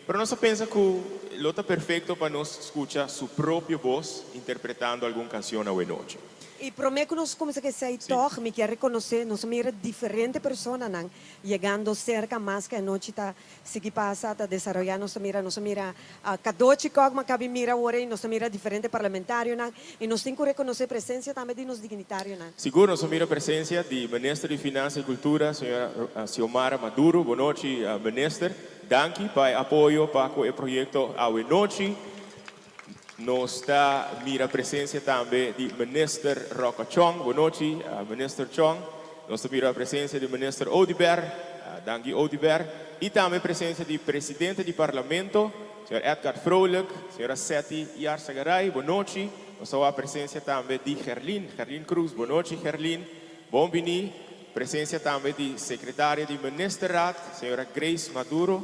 S2: Pero nos a pensa ku lo ta perfekto pa nos skucha su propio bos interpretando algun kansion awenochi.
S1: I promé ku nos kuminsá ku esei tòg, mi kier rekonosé nos a mira diferente personanan yegando serka mas ku e anochi ta Sigui pasa ta desaroyá nos ta mira nos a mira Cadochi Kok ma kabi mira awor ei nos ta mira diferente parlamentarionan i nos tin ku rekonosé presensia tambe di nos dignitarionan.
S2: Sigur nos a mira presensia di Minister di Finansa i Kultura señora Xiomara Maduro. Bon nochi Minister. Danki pa e apoyo pa ku e proyekto awe nochi. Nos ta mira presensia tambe di Minister Rocco Chong. Bon nochi, Minister Chong. Nos ta mira presensia di Minister Oduber. Danki Oduber. I tambe presensia di Presidente di Parlamento, señor Edgard Vrolijk, señora Setty Yarzagaray. Bon nochi. Nos ta wak presensia tambe di Gerlin, Gerlin Cruz. Bon nochi, Gerlin. Bon bini. Presensia tambe di Secretaria di Ministerraad, señora Grace Maduro.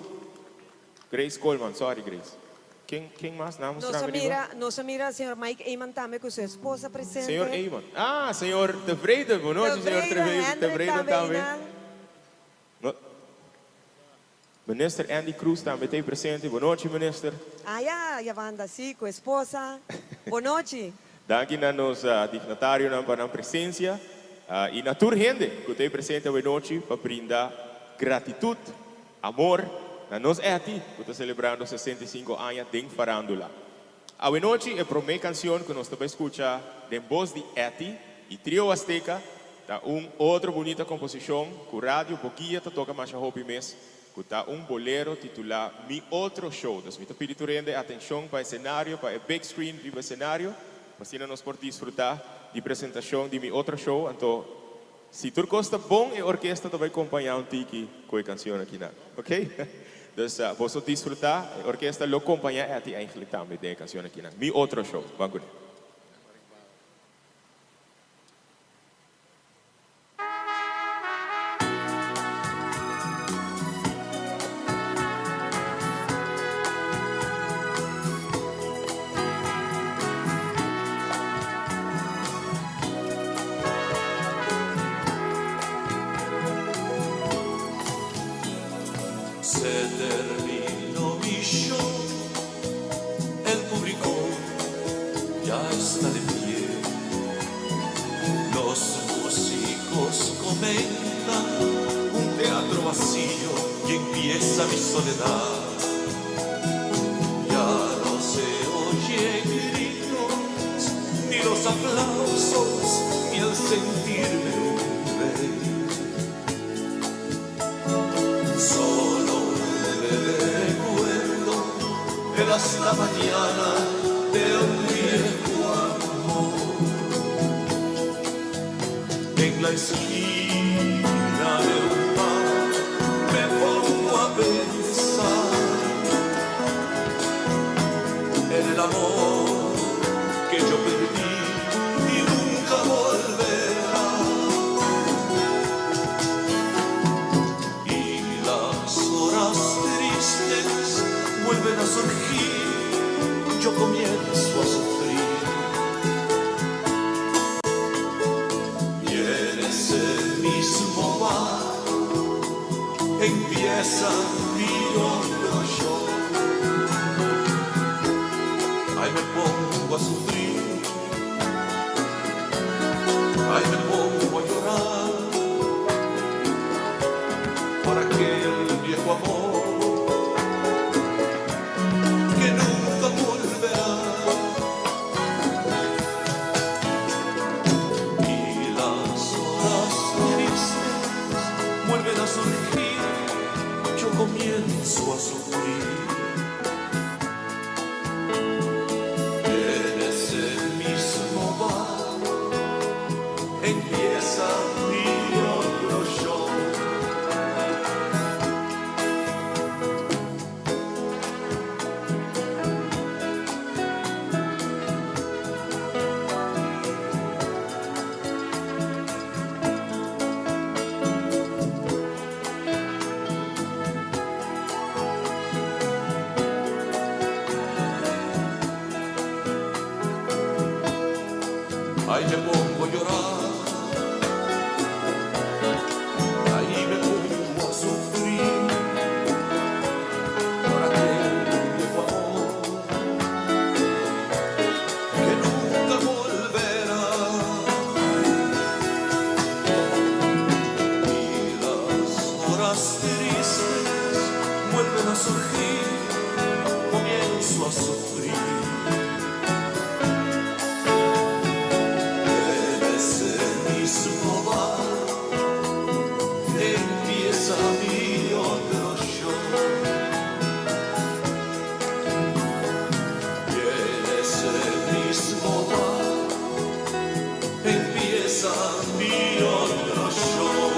S2: Grace Coleman, sorry Grace. Ken ken mas nan a
S1: Nos
S2: mustra
S1: a
S2: mi riba?
S1: mira, nos a mira señor Mike Eman tambe cu su esposa presente.
S2: Señor Eman. Ah, señor Tevreden. Bon nochi, señor
S1: Tevreden, Hendrik
S2: Tevreden
S1: tambe
S2: tambe.
S1: einan.
S2: No. Minister Andy Cruz tambe ta ei presente. Bon nochi, minister.
S1: Aya, Yavanda, si, ku esposa. Bon nochi.
S2: Danki na nos dignatarionan pa nan presencia y na tur hende cu ta presente awe nochi pa brinda gratitud, amor na nos Etty cu ta celebrando 65 aña den farandula. Awe nochi e prome cancion cu nos ta bay scucha den bos di Etty y Trio Azteca ta un otro bunita composicion cu Radio Boguia ta toca masha hopi mes cu ta un bolero titula Mi Otro Show. Dus mi ta pidi tur hende atencion pa e scenario, pa e big screen riba e scenario, pa asina nos por disfruta di presentacion di Mi Otro Show. Anto si tur cos ta bon e orkesta ta bay compaña un tiki cu e cancion akinan. Ok? Dus boso disfruta, e orkesta lo compaña Etty eigenlijk tambe den e cancion akinan. Mi Otro Show. Ban cune.
S17: Se terminó mi show, el público ya está de pie. Los músicos comentan un teatro vacío y empieza mi soledad. Ya no se oye gritos, ni los aplausos, ni el sentirme un rey. Solo un leve recuerdo del hasta mañana de un viejo amor. En la esquina de un bar me pongo a pensar en el amor que yo perdí y nunca volverá. Y las horas tristes vuelven a surgir, yo comienzo a sufrir. Y en ese mismo bar empieza mi otro show. Ahí me pongo a sufrir, ahí me pongo a llorar por aquel viejo amor que nunca volverá. Y las horas tristes vuelven a surgir, yo comienzo a sufrir. En ese mismo bar empieza mi otro show. Ahí me pongo a llorar, ahí me pongo a sufrir por aquel viejo amor que nunca volverá. Y las horas tristes vuelven a surgir, comienzo a sufrir. En ese mismo bar empieza mi otro show. Y en ese mismo bar empieza mi otro show.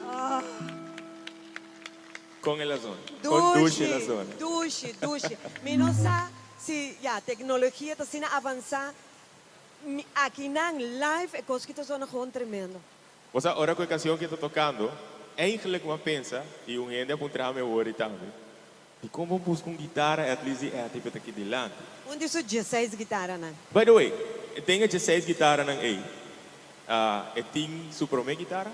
S1: Ah.
S2: Con el zona. Con dushi la zona.
S1: Dushi, dushi. Mi no sa si ya tecnologia ta asina avansa. Mi aki nan live e cos ki ta zona gewoon tremendo.
S2: Bo sa ora cu e cancion ki ta tocando, eigenlijk bo a pensa y un hende a puntra mi awor y tambe, dicon bo busca un guitara at least di Etty pa ta aki dilanti?
S1: Un di su dieseis guitaranan.
S2: By the way, den e dieseis guitaranan ey, E tin su prome guitara?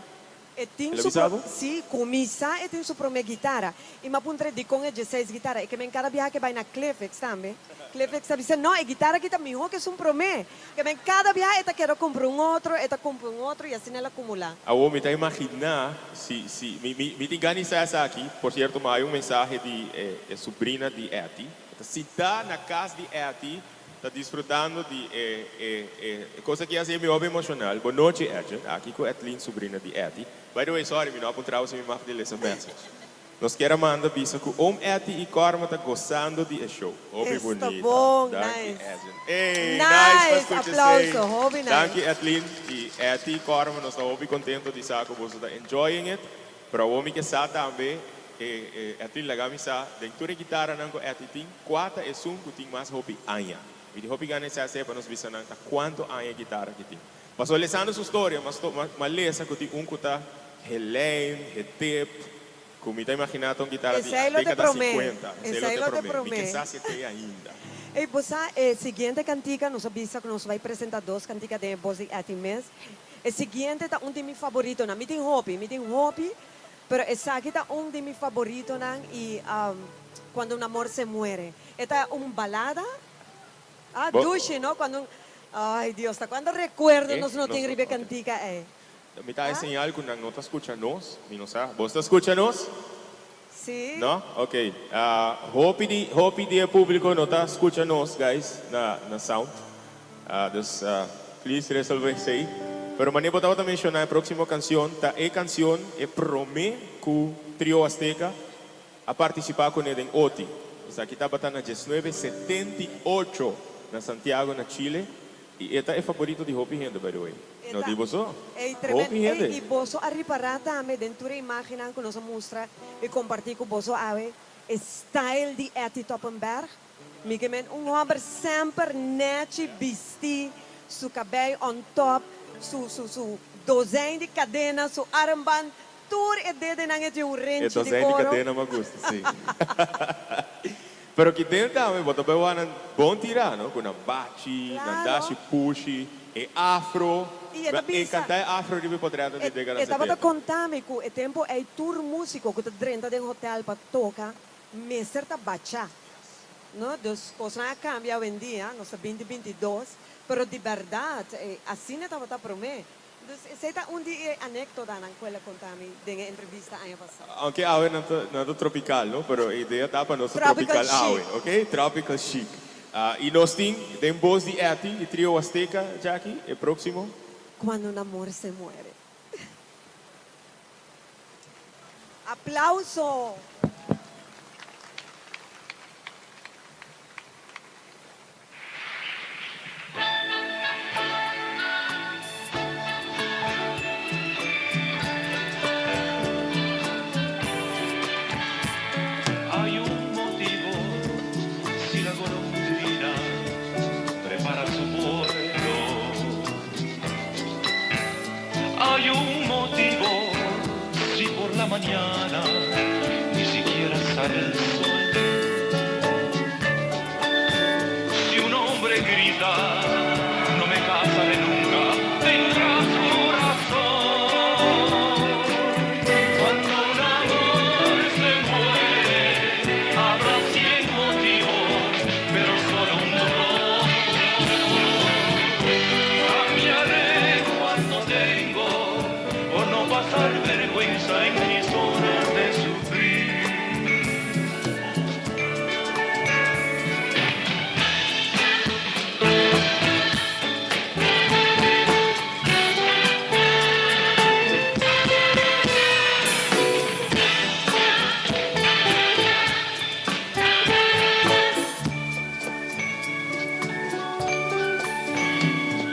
S1: E tin
S2: El a
S1: su
S2: bisa
S1: pro,
S2: bo?
S1: sí, cuminsa e tin su prome guitara. Y m'a puntra dicon e dieseis guitara. E ke men cada biaha ke bay na Cliffix tambe. Cliffix ta bisa, no, e guitara aki ta miho ke esun prome. Ke men cada biaha e ta keda cumpra un otro, e ta cumpra un otro y asina el a cumula.
S2: Awor mi ta imagina si, si, mi, mi, mi tin gana di sa esaki. Por cierto, mi a haya un mensahe di e, e sobrina di Etty. E ta sinta na cas di Etty. Ta disfrutando di e e e cos aki haci mi hopi emocional. Bon nochi Edjean, aki cu Edlin sobrina di Etty. By the way sorry mi no a puntra bo si mi mag di lesa message. Nos kier a manda bisa cu oom Etty y Corma ta gozando di e show. Hopi
S1: Esta
S2: bunita.
S1: bon,
S2: Danki
S1: nice.
S2: Edjean. Ey nice pa
S1: Nice,
S2: scucha esey.
S1: aplauso, hopi nice.
S2: Danki Edlin y Etty y Corma nos ta hopi contento di sa cu boso ta enjoying it. Pero awor mi ke sa tambe, e e Etty laga mi sa, den tur e gitaranan ku Etty tin, kua ta esun ku tin mas hopi aña? Mi tin hopi gana di sa esei pa nos bisa nan ta kuantu aña e gitara ki tin. Pasobra lesando su storia, mas to mas lesa ku tin un ku ta Helene, Hetep, ku mi ta imaginá ta un gitara di
S1: Esei lo te
S2: dékada
S1: promé,
S2: sinkuenta. Esei lo
S1: esei
S2: te
S1: lo te
S2: promé. Mi ke
S1: promé.
S2: sa si e t'ei ainda.
S1: Ey, bo sa, e siguiente kantika, nos a bisa ku nos bai presentá dos kantika den e bos di Etty mes. E siguiente ta un di mi favoritonan. Mi tin hopi, mi tin hopi, pero esaki ta un di mi favoritonan y Cuando un amor se muere. E ta un balada? Ah,
S2: Bo.
S1: dushi, no? Cuando un, ay Dios, ta cuando recuerdo
S2: E?
S1: nos no
S2: Nos
S1: tin
S2: no,
S1: riba e
S2: ok.
S1: cantica ey.
S2: Mi ta e
S1: Ah?
S2: señal cu nan no ta scucha nos, mi no sa. Bo ta scucha nos?
S1: Sí.
S2: No? Ok. Hopi di, hopi di e publico no ta scucha nos, guys, na, na sound. Dus, please resolve esey. Pero mane bo tabata menciona e proximo cancion ta e cancion e prome cu Trio Azteca a participa cune den Oti. Esaki tabata na diesnuebe 78 na Santiago na Chile. Y e ta e favorito di hopi hende, by the way.
S1: E
S2: No
S1: ta
S2: di boso.
S1: Ey tremendo.
S2: Hopi hende.
S1: Ey, y boso a ripará tambe den tur e imágennan ku nos a mustra y kompartí ku boso awe, e style di Etty Toppenberg. Mi ke men un hòmber semper nèchi bistí, su kabei on top, su su su dozijn di kadena, su armband, tur e dedenan e tin un
S2: E
S1: renchi di
S2: dozijn di
S1: oro.
S2: kadena m'a gusta, sí. Pero ki den tambe bo ta bay wak nan bon tira no, cu nan bachi, nan
S1: Claro.
S2: dashi pushi, e afro.
S1: Y e ta
S2: Mi a
S1: bisa,
S2: encanta e afro riba e potreto di
S1: e
S2: decada
S1: e tabata
S2: 70.
S1: conta mi cu e tempo ey tur musico cu ta drenta den hotel pa toca mester ta bacha, no. Dus cosnan a cambia awendia, nos ta binti 22, pero di berdad asina tabata prome. Dus esei ta un di e anekdotanan ku el a konta mi den e entrevista aña pasá.
S2: Aunke awe nan ta nan ta tropical no, pero e idea ta pa nos ta
S1: Tropical
S2: tropical awe,
S1: chic.
S2: ok? Tropical chic. Y nos tin den bos di Etty y Trio Huasteca, Jackie, e proximo.
S1: Cuando un amor se muere. Aplauso!
S17: Hay un motivo si la golondrina prepara su vuelo. Hay un motivo si por la mañana ni siquiera sale el sol. Si un hombre grita, no me casaré nunca, tendrá su razón. Cuando un amor se muere, habrá cien motivos, pero solo un dolor. Cambiaré cuanto tengo por no pasar vergüenza en mis horas de sufrir.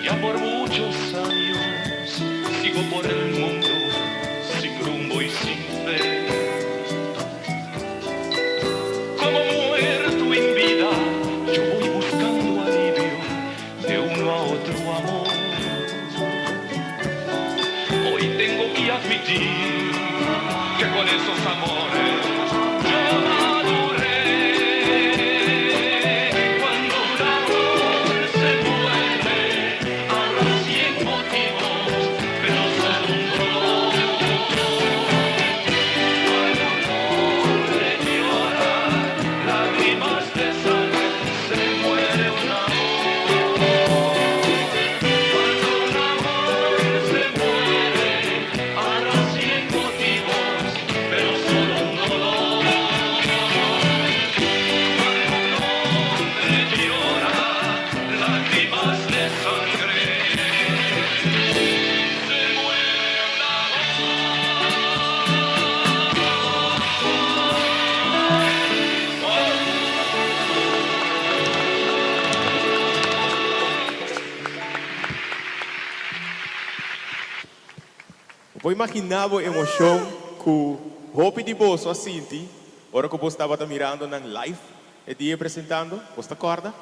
S17: Ya por muchos años sigo por el mundo sin rumbo y sin fe. Como muerto en vida, yo voy buscando alivio de uno a otro amor. Hoy tengo que admitir que con esos amores yo maduré. Cuando un amor se muere, habrá cien motivos,
S2: Bo por imagina bo emocion cu hopi di boso a sinti ora cu bo tabata mirando nan live e dia presentando? Bo ta corda?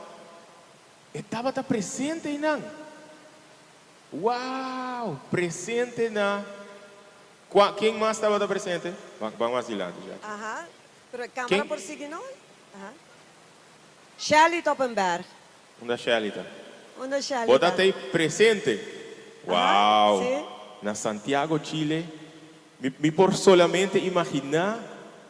S2: E tabata presente nan. Wow! Presente na. Ken mas tabata presente? Ban mas dilanti, Jackie.
S1: Aha. Pero e camera
S2: Ken?
S1: por sigui, no? Aha. Shelly Toppenberg.
S2: Unda Shelly ta?
S1: Unda Shelly
S2: Bo ta
S1: ta?
S2: tey presente. Wow!
S1: Si.
S2: Na Santiago, Chile. Mi por solamente imagina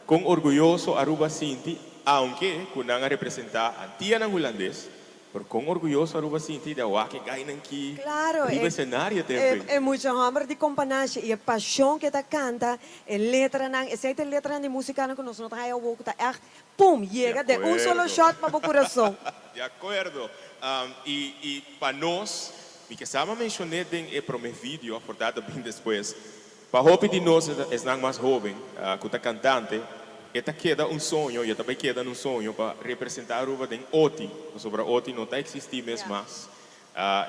S2: con orguyoso Aruba a sinti, aunke cu nan a representa Antianan Hulandes, pero con orguyoso Aruba a sinti di a wak e gainan ki riba escenario tempo
S1: E mucha homber di Companache y e pasion cu e ta canta, e letranan, esey ta e letranan di musicanan cu nos no ta haya awo cu ta echt, pum, yega den un solo shot pa bo curason.
S2: Di acuerdo. Y pa nos, mi ke sa mi a mencione den e prome video, aforda ta bin despues, Pa hopi di nos esnan mas hoben cu ta cantante, e ta keda un soño y e ta bay keda un soño pa representa Aruba den OTI, pasobra OTI no ta existi mes mas.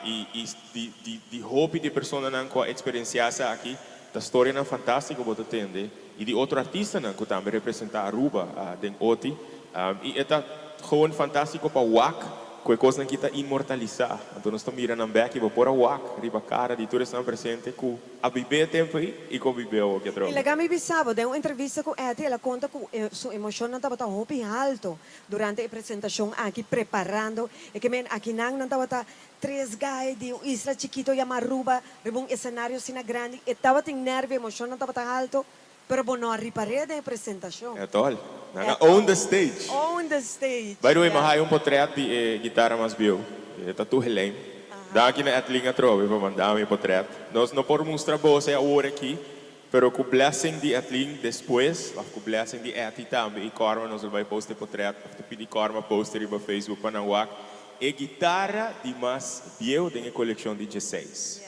S2: Y y di di di hopi di personanan cu a experiencia esaki, ta storianan fantastico bo ta tende y di otro artistanan cu tambe representa Aruba den OTI. Y e ta gewoon fantastico pa wak cu e cosnan ki ta inmortalisa. Anto nos ta mira nan bek y bo por a wak riba cara di tur esnan presente cu A bib'é e tempu ei i kon bib'é awor ke
S1: I
S2: trobe.
S1: laga mi bisa bo, den un entrevista ku Etty el a konta ku su emoshonnan tabata hopi halto durante e presentashon aki preparando e ke men akinan nan tabata tres gai di un isla chikito yama Aruba riba un esenario asina grandi e tabatin nervio emoshonnan tabata halto pero bo no a ripar'é den e presentashon.
S2: At all. Nan a own the stage.
S1: Own the stage,
S2: By the way, mi a
S1: yeah.
S2: haya un potret di e guitara mas bieu. E ta tur geleim. Danki na Edlin atrobe pa manda mi e potret. Nos no por mustra bos e awor aki, pero cu blessing di Edlin despues, of cu blessing di Etty tambe y Corma nos lo bay post e potret of ta pidi Corma post e riba Facebook pa nan wak e guitara di mas bieu den e coleccion di djeseis.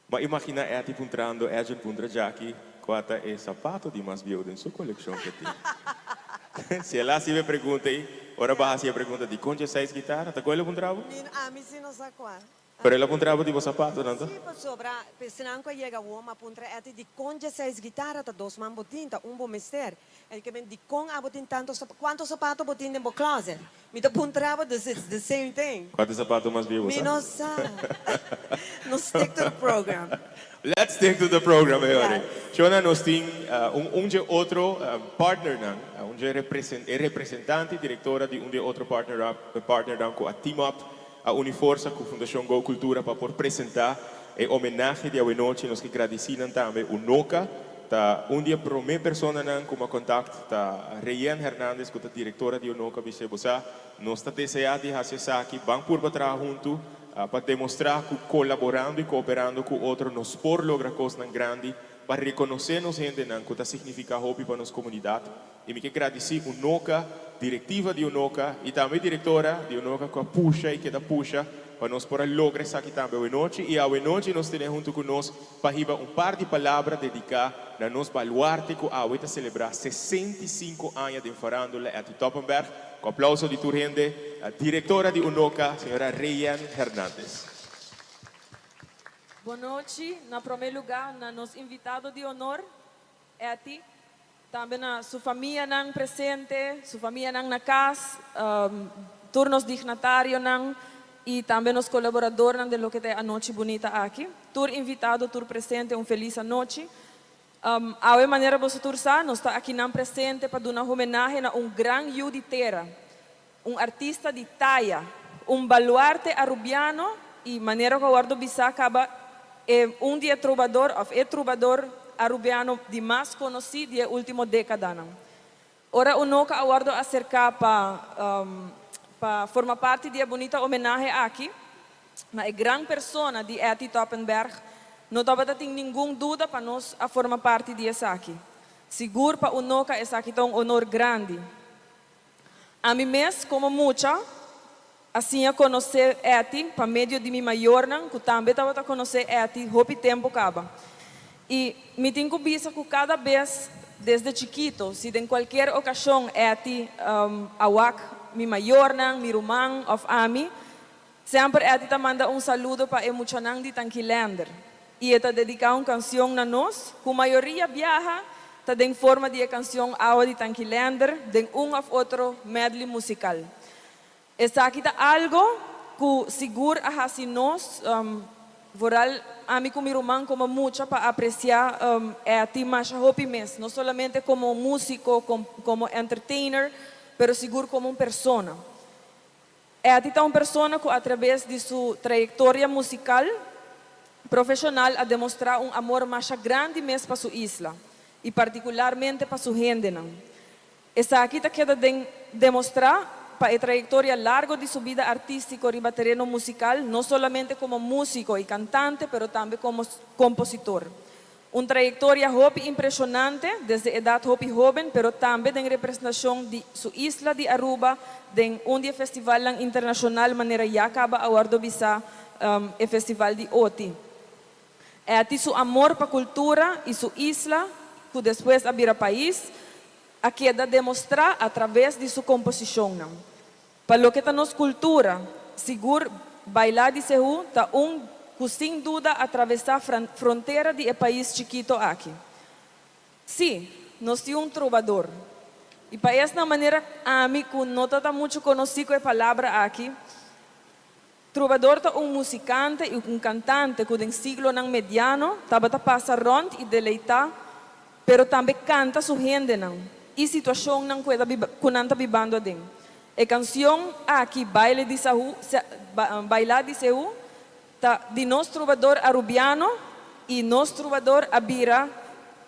S2: Ma imagina Etty puntrando Edjean puntra Jackie cua ta e sapato di mas bieu den su coleccion cu e tin. Si el a haci e pregunta ey, ora bo a haci e pregunta dicon dje seis guitara, ta cu el a puntra bo?
S1: Mi, ami si no sa cua.
S2: Pero el a puntra bo di bo sapatonan ta?
S1: Si, pasobra pesnan cu a yega awor m'a puntra Etty dicon dje seis guitara ta dos man bo tin, ta un bo mester. El ke men dicon abo tin tanto sapato, cuanto sapato bo tin den bo closet? Mi ta puntra bo dus it's the same thing.
S2: Cuanto sapato mas bieu bo
S1: Mi
S2: sa?
S1: no sa. No stick to the program.
S2: Let's stick to the program e ora. Shona nos tin un un dje otro partnernan, un dje e representante directora di un di e otro partner partnernan cu a team up, a uni forsa cu Fundacion Go Cultura pa por presenta e homenahe di awenochi. Nos ke gradici nan tambe Unoca. Ta un di e prome personanan cu m'a contact ta Reyen Hernandez cu ta directora di Unoca bis'é bo sa nos ta desea di haci esaki ban purba traha hunto pa demostra cu colaborando y cooperando cu otro nos por logra cosnan grandi pa reconoce nos hendenan cu ta significa hopi pa nos comunidad y mi ke gradici Unoca directiva di Unoca y tambe directora di Unoca cu a pusha y keda pusha pa nos por a logra esaki tambe awenochi y awenochi nos tene hunto cu nos Pa hiba un par di palabra dediká na nos baluarte ku awe ta selebrá 65 aña den farándula Etty Toppenberg, ku aplauso di tur hende, direktora di Unoca, señora Reyen Hernandez.
S18: Bon nochi, na promé lugá na nos invitado di honor, Etty, tambe na su famianan presente, su famianan na cas, tur nos dignatarionan y tambe nos colaboradornan den loke ta e anochi bunita aki. Tur invitado, tur presente un feliz anochi. Awe manera boso tur sa, nos ta akinan presente pa duna homenahe na un gran yu di tera, un artista di taya, un baluarte Arubiano y manera cu a wordo bisa caba e un di e trubador of e trubador Arubiano di mas conoci di e ultimo decadanan. Ora Unoca a wordo acerca pa pa forma parti di e bunita homenahe aki na e gran persona di Etty Toppenberg, no tabata tin ningun duda pa nos a forma parti di esaki. Sigur pa Unoca esaki ta un honor grandi. Ami mes komo mucha a siña konosé Etty pa medio di mi mayornan ku tambe tabata konosé Etty hopi tempu kaba. I mi tin ku bisa ku kada bes desde chikito si den kualkier okashon Etty a wak mi mayornan, mi ruman òf ami, semper Etty ta manda un saludo pa e muchanan di Tankilender. I e ta dediká un kansion na nos, ku mayoria biaha ta den forma di e kansion Awa di Tanki Lender den un òf otro medley musikal. Esaki ta algo ku sigur a hasi nos, vooral ami ku mi ruman komo mucha pa apresiá Etty masha hopi mes, no solamente komo músiko, komo entertainer, pero sigur komo un persona. Etty ta un persona ku atraves di su trayektoria musikal profeshonal a demostrá un amor masha grandi mes pa su isla i partikularmente pa su hendenan. Esaki ta keda den demostrá pa e trayektoria largo di su bida artístiko riba tereno musikal, no solamente komo músiko i kantante pero tambe komo kompositor. Un trayektoria hopi impreshonante desde edat hopi hóben pero tambe den representashon di su isla di Aruba den un di e festivalnan internashonal manera ya kaba a wòrdu bisá e festival di Oti. Etty su amor pa kultura i su isla ku despues a bira pais a keda demostrá a traves di su komposishonnan. Pa loke ta nos kultura, sigur Bailá di Seú ta un ku sin duda a travesá frontera di e pais chikito aki. Sí, nos tin un trobador. I pa esnan manera ami ku no ta ta muchu konosí ku e palabra aki, trobador ta un musikante i un kantante ku den siglonan mediano tabata pasa rònt i deleitá pero tambe kanta su hendenan i situashonnan ku e ta ku nan ta bibando aden. E kansion aki Baile di Sahu Baila di Seú ta di nos trubador arubiano i nos trubador a bira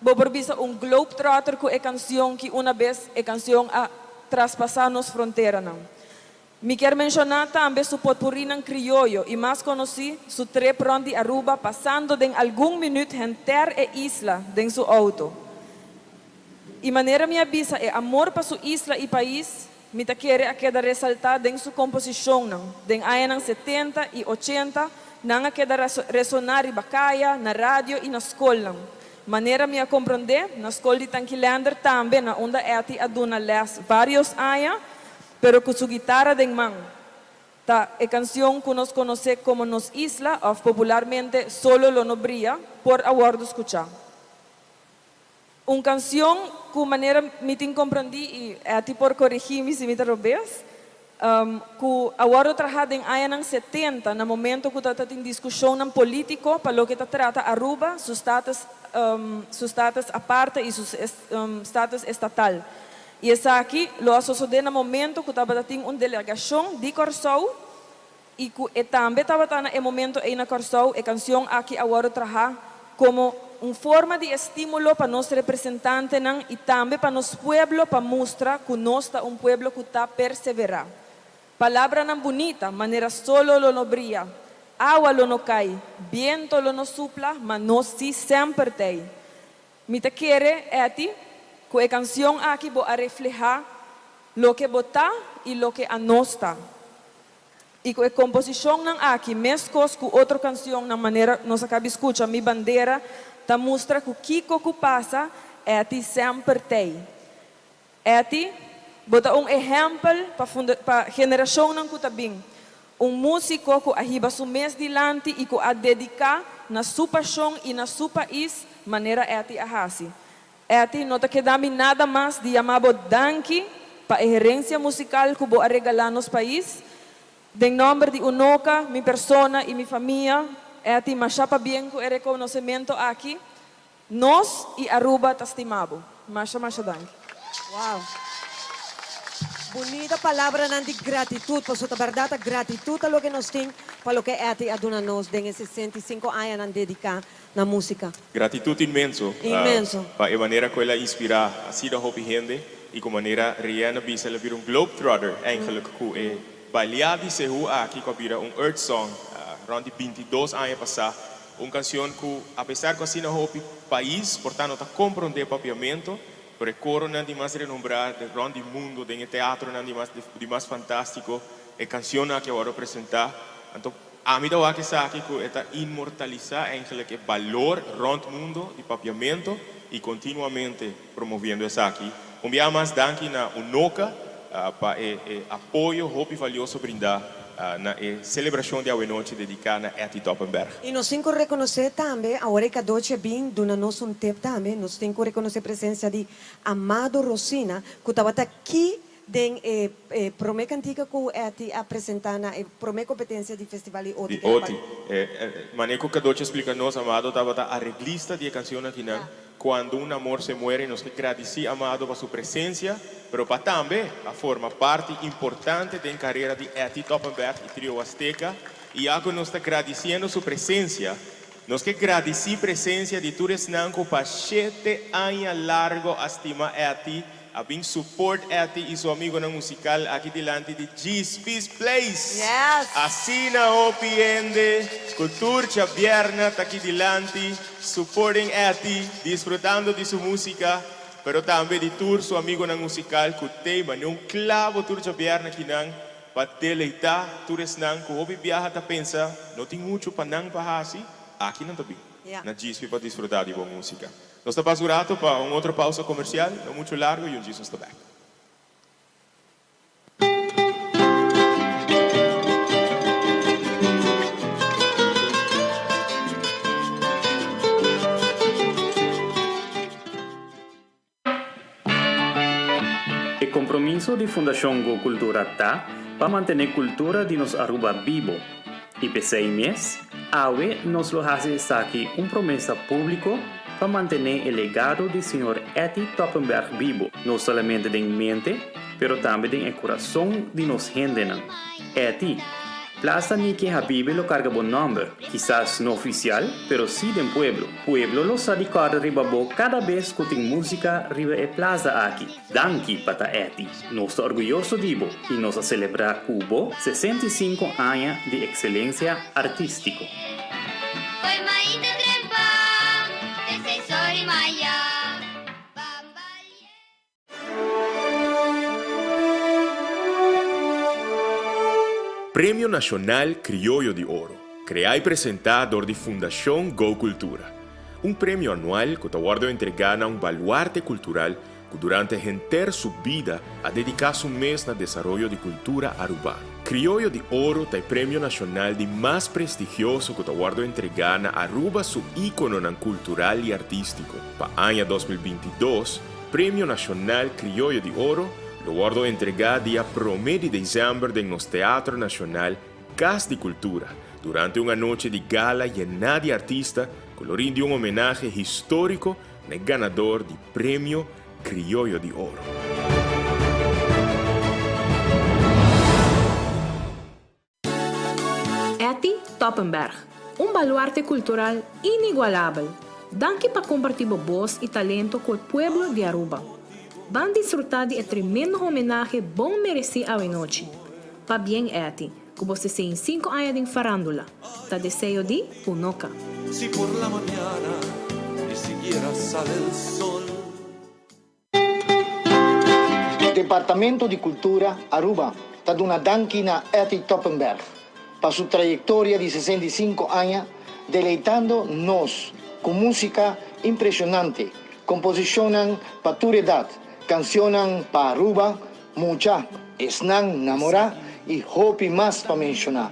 S18: bo por bisa un globetrotter ku e kansion ki una bes e kansion a traspasá nos fronteranan. Mi kier menshoná tambe su potpurinan krioyo i mas konosí su trip rònt di Aruba pasando den algun minüt henter e isla den su outo. I manera mi a bisa e amor pa su isla i pais mi ta kere a keda resaltá den su komposishonnan den añanan setenta i ochenta nan a keda resoná riba kaya, na radio i na skolnan. Manera mi a komprondé, na skol di Tanki Leander tambe na unda Etty a duna lès vários aña Pero ku su guitara den man. Ta e kansion ku nos konosé komo Nos Isla òf popularmente Solo lo no bria por a wòrdu skuchá. Un kansion ku manera mi tin komprondí i Etty por korigí mi si mi ta robes, ku a wòrdu trahá den añanan setenta na momento ku tabata tin diskushonnan polítiko pa loke ta trata Aruba su status su status aparte i su status estatal. I esaki lo a sosodé na momento ku tabata tin un delegashon di Kòrsou i ku e tambe tabata na e momento ei na Kòrsou. E kansion aki a wòrdu trahá komo un forma di estímulo pa nos representantenan i tambe pa nos pueblo pa mustra ku nos ta un pueblo ku ta perseverá. Palabranan bunita manera solo lo no bria, awa lo no kai, biento lo no supla, ma nos sí semper t'ei. Mi ta kere, Etty, ku e kansion aki bo a reflehá loke bo ta i loke anos ta. I ku e komposishonnan aki, meskos ku otro kansionnan manera nos a kabi skucha Mi Bandera, ta mustra ku kiko ku pasa, Etty semper t'ei. Etty, bo ta un ehèmpel pa pa generashonnan ku ta bin. Un músiko ku a hiba su mes dilanti i ku a dediká na su pashon i na su pais manera Etty a hasi. Etty, no ta keda mi nada mas di yama bo danki pa e herensia musikal ku bo a regalá nos pais. Den nòmber di Unoca, mi persona i mi famia, Etty, masha pabien ku e rekonosementu aki. Nos y Aruba ta stima bo. Masha masha danki.
S1: Wow. Bunita palabranan di gratitud, pasobra ta berdad ta gratitud ta loke nos tin pa loke Etty a duna nos den e 65 añanan dedica na musica.
S2: Gratitud inmenso
S1: Inmenso.
S2: pa e manera cu el a inspira asina hopi hende y cu manera Rianne a bisa el a bira un globetrotter eigenlijk cu e balia di Sehu aki cu a bira un earth song rond di 22 aña pasa. Un kansion ku apesar ku asina hopi pais por ta no ta komprondé papiamentu, pero e koronan di mas renombrá den rònt di mundu, den e teatronan di mas di mas fantástiko, e kansionnan aki a wòrdu presentá. Anto ami ta wak esaki ku e ta inmortalisá eigenlijk e balor rònt mundu di papiamentu i kontinuamente promoviendo esaki. Un bia mas danki na Unoca pa e e apoyo hopi valioso brindá. na e selebrashon di awenochi dediká na Etty Toppenberg.
S1: I nos tin ku rekonosé tambe, awor e kadochi a bin duna nos un tep tambe, nos tin ku rekonosé presensia di Amado Rosina ku tabata aki den e e promé kantika ku Etty a presentá na e promé kompetensia di Festival di Oti
S2: Di Oti. E manera ku Kadochi a splika nos, Amado tabata areglista di e kanshon akinan. Cuando un amor se muere nos ke gradici Amado pa su presencia, pero pa tambe a forma parti importante den carera di Etty Toppenberg y Trio Huasteca y ya cu nos ta gradiciendo su presencia, nos ke gradici presencia di tur esnan cu pa shete aña largo a stima Etty, a bin support Etty y su amigonan musical aki dilanti di Djispie's Place.
S1: Yes!
S2: Asina hopi hende cu tur djabierna ta aki dilanti supporting Etty, disfrutando di su musica, pero tambe di tur su amigonan musical cu t'ey mane un clavo tur djabierna akinan pa deleita tur esnan cu hopi biaha ta pensa no tin mucho pa nan pa haci, aki nan ta bin na Djispie pa disfruta di bo musica. Nos ta pasa un rato pa un otro pausa comercial, no mucho largo y un djis nos ta bek.
S12: E compromiso di Fundacion Go Cultura ta pa mantene cultura di nos Aruba bibo y p'esey mes, awe nos lo haci esaki un promesa publico pa mantené e legado di señor Etty Toppenberg bibo, no solamente den mente, pero tambe den e kurason di nos hendenan. Etty, Plaza Niki Habibe lo karga bo nòmber, kisas no ofisial, pero sí den pueblo. Pueblo lo sa di kòrda riba bo kada bes ku tin músika riba e plaza aki. Danki pa ta Etty. Nos ta orguyoso di bo i nos a selebrá ku bo 65 aña di ekselensia artístiko.
S2: Premio Nashonal Krioyo di Oro, kreá i presentá dor di Fundashon Go Kultura. Un premio anual ku ta wòrdu entregá na un baluarte kultural ku durante henter su bida a dediká su mes na desaroyo di kultura arubano. Krioyo di Oro ta e premio nashonal di mas prestigioso ku ta wòrdu entregá na Aruba su íkononan kultural i artístiko. Pa aña 2022, Premio Nashonal Krioyo di Oro lo wòrdu entregá dia promé di desèmber den nos Teatro Nashonal Kas di Kultura, durante un anochi di gala yená di artista ku lo rindi un homenahe históriko na e ganador di Premio Krioyo di Oro.
S13: Etty Toppenberg, un baluarte cultural inigualabel. Danki pa comparti bo bos y talento cu e pueblo di Aruba. Ban disfruta di e tremendo homenahe bon mereci awenochi. Pabien Etty, cu bo 65 aña den farandula. Ta deseo di Unoca.
S17: Si por la mañana ni siquiera sale el sol.
S11: Departamento di Cultura Aruba ta duna danki na Etty Toppenberg pa su trayectoria di 65 aña deleitando nos cu musica impresionante, composicionnan pa tur edad, cancionnan pa Aruba, Mucha, esnan namorá y hopi mas pa menshoná.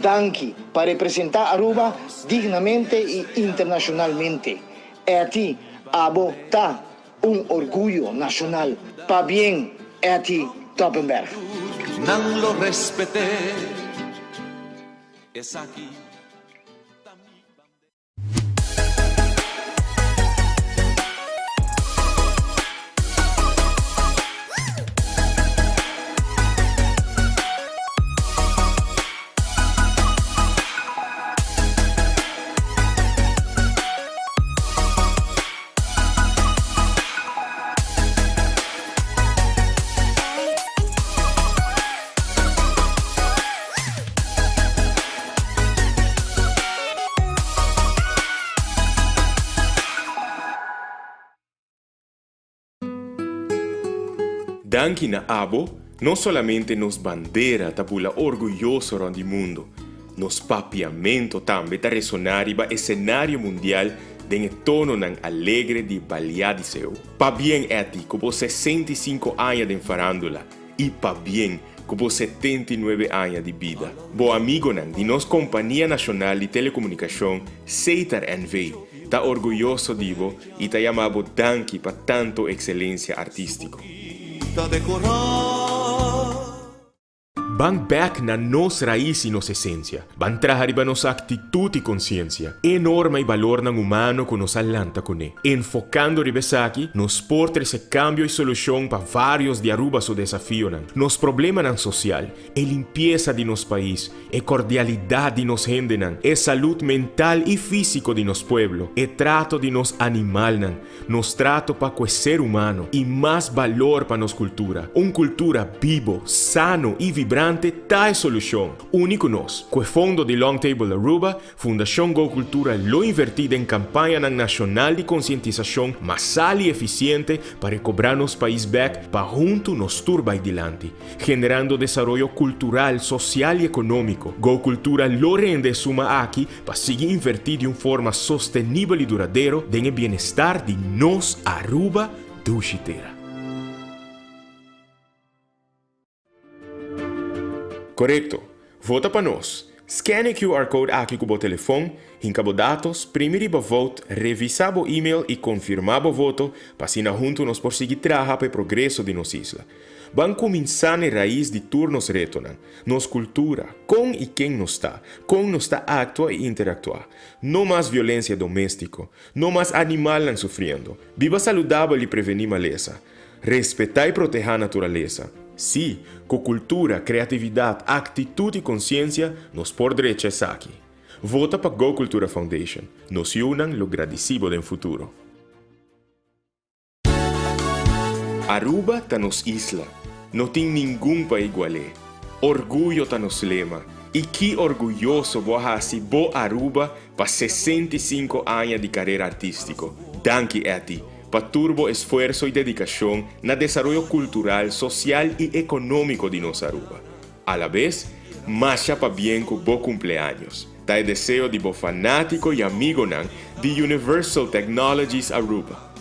S11: Danki pa representá Aruba dignamente y internacionalmente. Etty, abo ta un orguyo nacional. Pabien, Etty Toppenberg.
S17: Nan lo respet'é. Esaki ta mi bandera.
S2: Danki na abo, no solamente nos bandera ta bula orguyoso rond di mundo, nos papiamento tambe ta resoná riba esenario mundial den e tononan alegre di Baliá di Seu. Pabien Etty ku bo 65 aña den farándula! y pabien cu bo 79 aña di bida. Bo amigonan di nos Compania Nacional di Telecomunicacion, Setar NV, ta orguyoso di bo y ta yama bo danki pa tanto excelencia artistico. Ban bek na nos rais y nos esencia. Ban traha riba nos actitud y conciencia. E norma y balornan humano cu nos a lanta cune. Enfocando riba esaki, nos por trece cambio y solucion pa varios di Aruba su desafionan. Nos problemanan social, e limpiesa di nos pais, e cordialidad di nos hendenan, e salud mental y fisico di nos pueblo, e trato di nos animalnan, Nos trato pa cu e ser humano y mas balor pa nos cultura. Un cultura bibo, sano y vibrante ta e solucion. Uni cu nos. Cu e fondo di Long Table Aruba, Fundacion Go Cultura lo inverti den campañanan nacional di concientisacion masal y eficiente pa recobra nos pais bek pa hunto nos tur bay dilanti, generando desaroyo cultural, social y economico. Go Cultura lo rende e suma aki Pa sigui invertí di un forma sostenibel i duradero den e bienestar di nos Aruba dushi tera. Korekto! Vota pa nos! Scan e QR code aki ku bo telefon, hinka bo datos, primi riba Vote, revisá bo email i konfirmá bo voto pa asina huntu nos por sigui traha pa e progreso di nos isla. Ban kuminsá n'e rais di tur nos retonan, nos kultura, kon i ken nos ta, kon nos ta aktua i interaktuá. No mas violensia doméstiko, no mas animalnan sufriendo. Biba saludabel i prevení malesa. Respetá i protehá naturalesa. Sí, ku kultura, kreatividat, aktitut i konsiensia nos por drecha esaki. Vota pa Go Cultura Foundation. Nos yunan lo gradisí bo den futuro. Aruba ta nos isla, no tin ningun pa igual'é. Orguyo ta nos lema, y ki orguyoso bo a haci bo Aruba pa 65 aña di carera artistico. Danki Etty, pa tur bo esfuerso y dedicacion na desaroyo cultural, social y economico di nos Aruba. Alabes, masha pabien cu bo cumpleaños. Ta e deseo di bo fanatico y amigonan di Universal Technologies Aruba.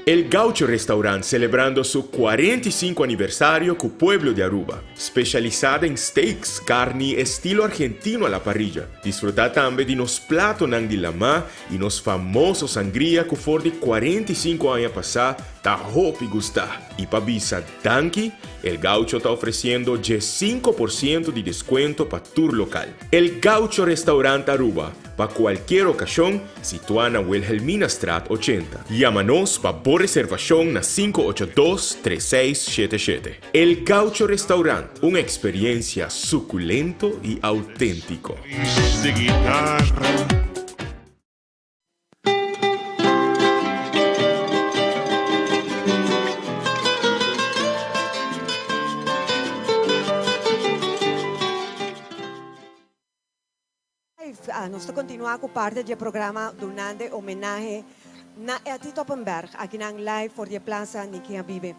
S2: El Gaucho Restaurant celebrando su 45 aniversario cu pueblo di Aruba. Specialisa den steaks, carni estilo argentino a la parrilla. Disfruta tambe di nos platonan di lama y nos famoso sangria cu for di 45 aña pasa ta hopi gusta. Y pa bisa danki, El Gaucho ta ofreciendo 15% di descuento pa tur local. El Gaucho Restaurant Aruba, pa cualkier ocasion, situa na Wilhelminastraat 80. Yama nos pa bo reservacion na 582 3677. El Gaucho Restaurant, un experiencia suculento y autentico.
S1: Nos ta continua cu parte di e programa dunando e homenahe na Etty Toppenberg, akinan live for di e Plaza Nicky Habibe.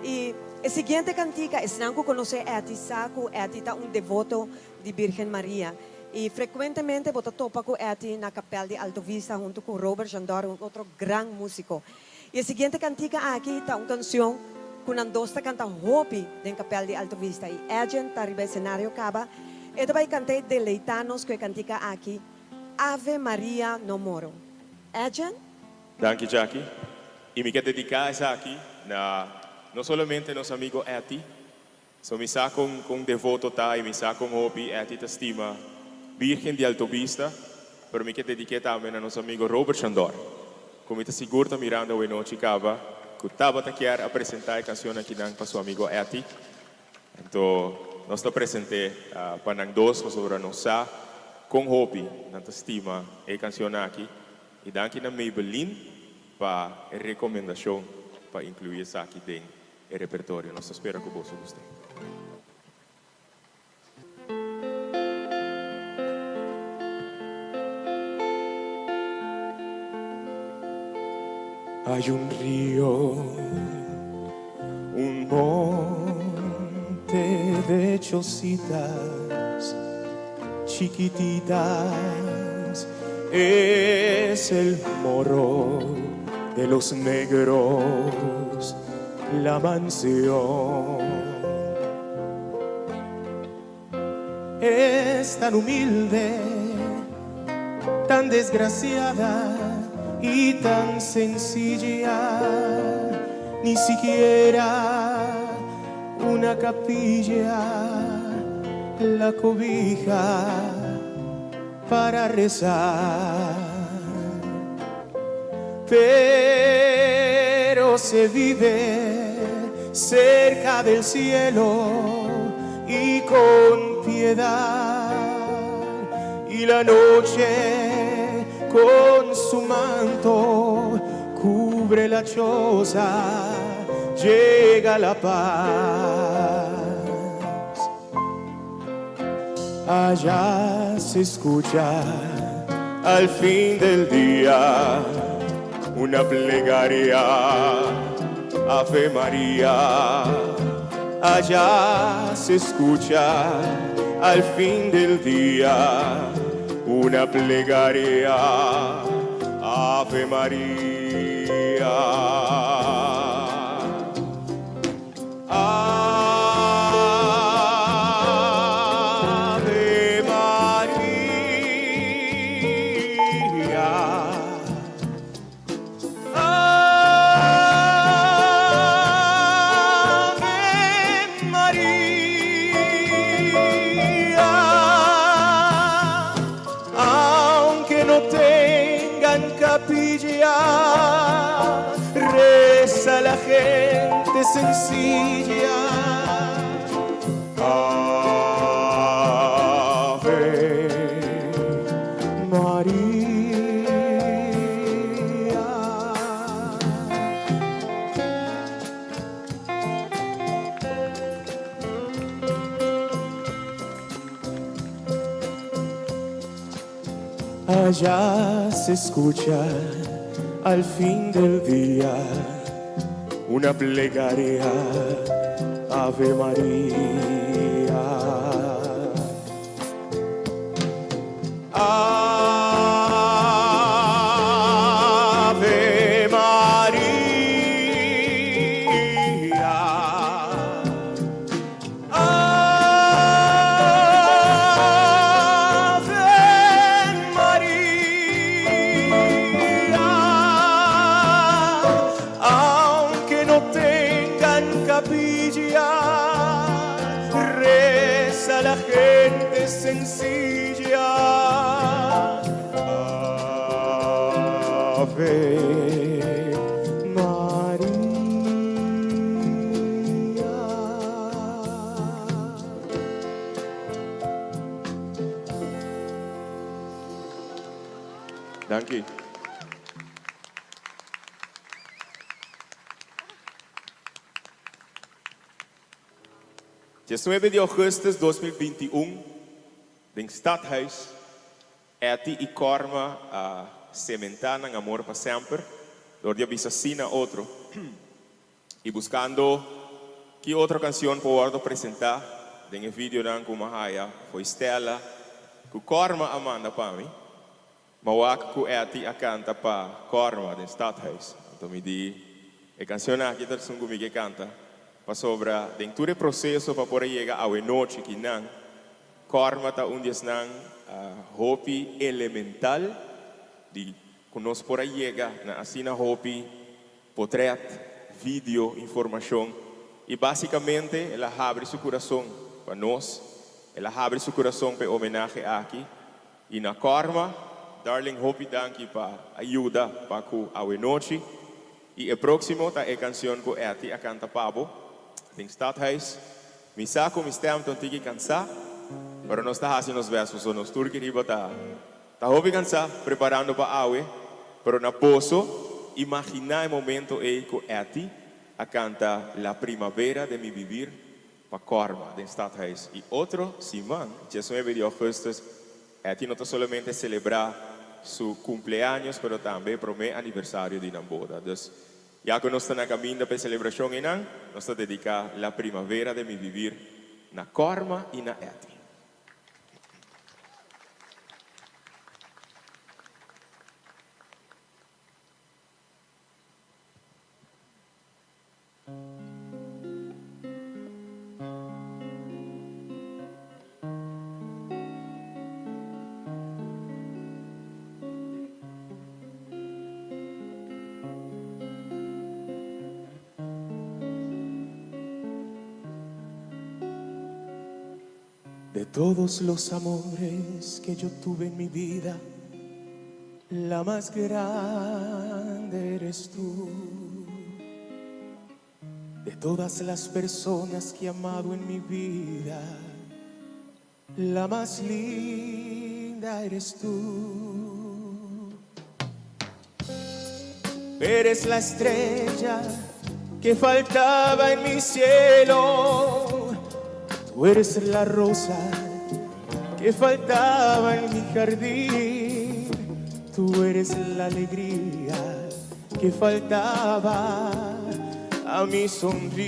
S1: Y e siguiente cantica, esnan cu conoce Etty sa cu Etty ta un devoto di Birgen Maria. Y frecuentemente bo ta topa cu Etty na Kapel di Alto Vista hunto cu Robert Jandor, un otro gran musico. Y e siguiente cantica aki ta un cancion cu nan dos ta canta hopi den Kapel di Alto Vista. Y Edjean ta riba escenario caba, e ta bay canta y deleita nos cu e cantica aki, Ave Maria No Moro. Edjean?
S2: Danki Jackie. Y mi ke dedica esaki na no solamente nos amigo Etty, So mi sa con con devoto ta y mi sa con hopi Etty ta stima Virgen di Alto Vista, pero mi ke dedique tambe na nos amigo Robert Chandor, cu mi ta sigur ta mirando awe nochi caba cu tabata kier a presenta e cancion akinan pa su amigo Etty. Anto nos ta presente pa nan dos pasobra nos sa con hopi nan ta stima e cancion aki y danki na Maybelline pa e recomendacion pa inclui esaki den e repertorio. Nos ta spera cu boso gusta.
S17: Hay un río, un monte de chocitas chiquititas, es el morro.
S2: de los negros la mansión. Es tan humilde, tan desgraciada y tan sencilla, ni siquiera una capilla la cobija para rezar. Pero se vive cerca del cielo y con piedad. Y la noche con su manto cubre la choza, llega la paz. Allá se escucha al fin del día una plegaria, Ave María. Allá se escucha al fin del día una plegaria, Ave María. Ave María. Ave María, aunque no tengan capilla, reza la gente sencilla. Ave María. Allá se escucha al fin del día una plegaria, Ave María. Ave María. Ave María, aunque no tengan capilla, reza la gente sencilla. Ave María. Danki. 19 di augustus 2021, den Stadhuis, Etty y Corma a cementa nan amor pa semper, door di a bisa si na otro. Y buscando ki otro cancion por wordo presenta den e videonan cu m'a haya fo'i Stella cu Corma a manda pa mi, m'a wak cu Etty a canta pa Corma den Stadhuis. Anto mi di, e cancion aki ta esun cu mi ke canta, pasobra den tur e proceso pa por a yega awe nochi ki nan, Corma ta un di esnan hopi elemental di cu nos por a yega na asina hopi potret, video, informacion y basicamente el a habri su curason pa nos, el a habri su curason pa e homenahe aki y na Corma, darling hopi danki pa a yuda pa cu awe nochi y e proximo ta e cancion cu Etty a canta pa bo den Stadhuis. Mi sa cu mi stem ta un tiki cansa, pero nos ta haci nos best pasobra nos tur keriba ta ta hopi cansa preparando pa awe, pero na boso imagina e momento ey cu Etty a canta La primavera de mi vivir pa Corma den Stadhuis y otro siman, 19 di augustus, Etty no ta solamente celebra su cumpleaños pero tambe e prome aniversario di nan boda. Dus Ya ku nos ta na kaminda pa e selebrashon einan, nos ta dediká La Primavera de mi Vivir na Corma i na Etty. De todos los amores que yo tuve en mi vida, la más grande eres tú. De todas las personas que he amado en mi vida, la más linda eres tú. Eres la estrella que faltaba en mi cielo. Tú eres la rosa que faltaba en mi jardín. Tú eres la alegría que faltaba a mi sonrisa.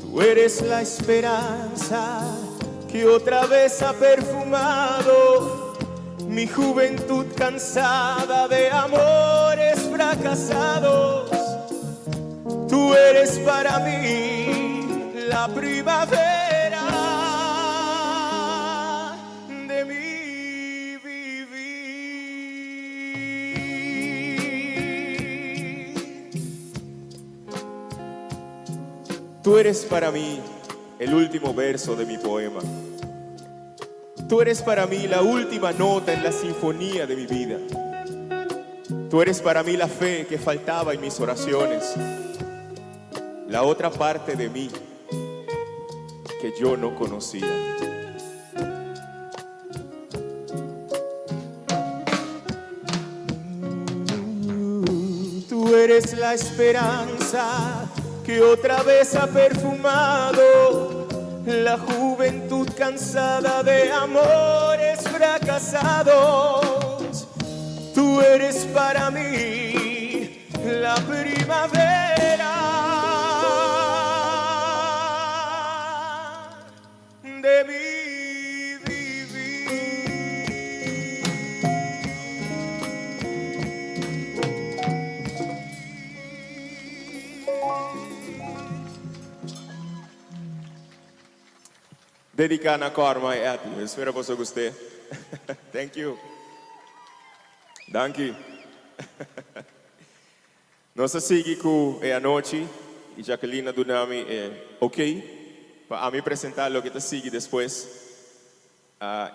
S2: Tú eres la esperanza que otra vez ha perfumado mi juventud cansada de amores fracasados. Tú eres para mí la primavera de mi vivir. Tú eres para mí el último verso de mi poema. Tú eres para mí la última nota en la sinfonía de mi vida. Tú eres para mí la fe que faltaba en mis oraciones. La otra parte de mí que yo no conocía. Tú eres la esperanza que otra vez ha perfumado la juventud cansada de amores fracasados. Tú eres para mí la primavera de mi Dedica na Corma y Etty. Espero boso gusta. Thank you. Danki. Nos ta sigui cu e anochi y Jacqueline a duna mi e ok pa ami presenta loke ta sigui despues.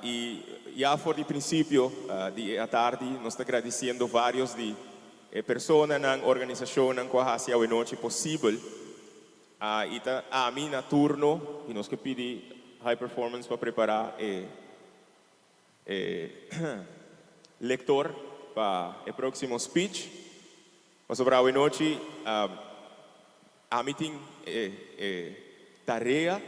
S2: Y ya for di principio di e atardi nos ta gradiciendo varios di e personanan, organisacionnan cu a haci awenochi posibel. Y ta ami na turno y nos ke pidi High Performance pa prepara e e lector pa e proximo speech. Pasobra awenochi ami tin e e tarea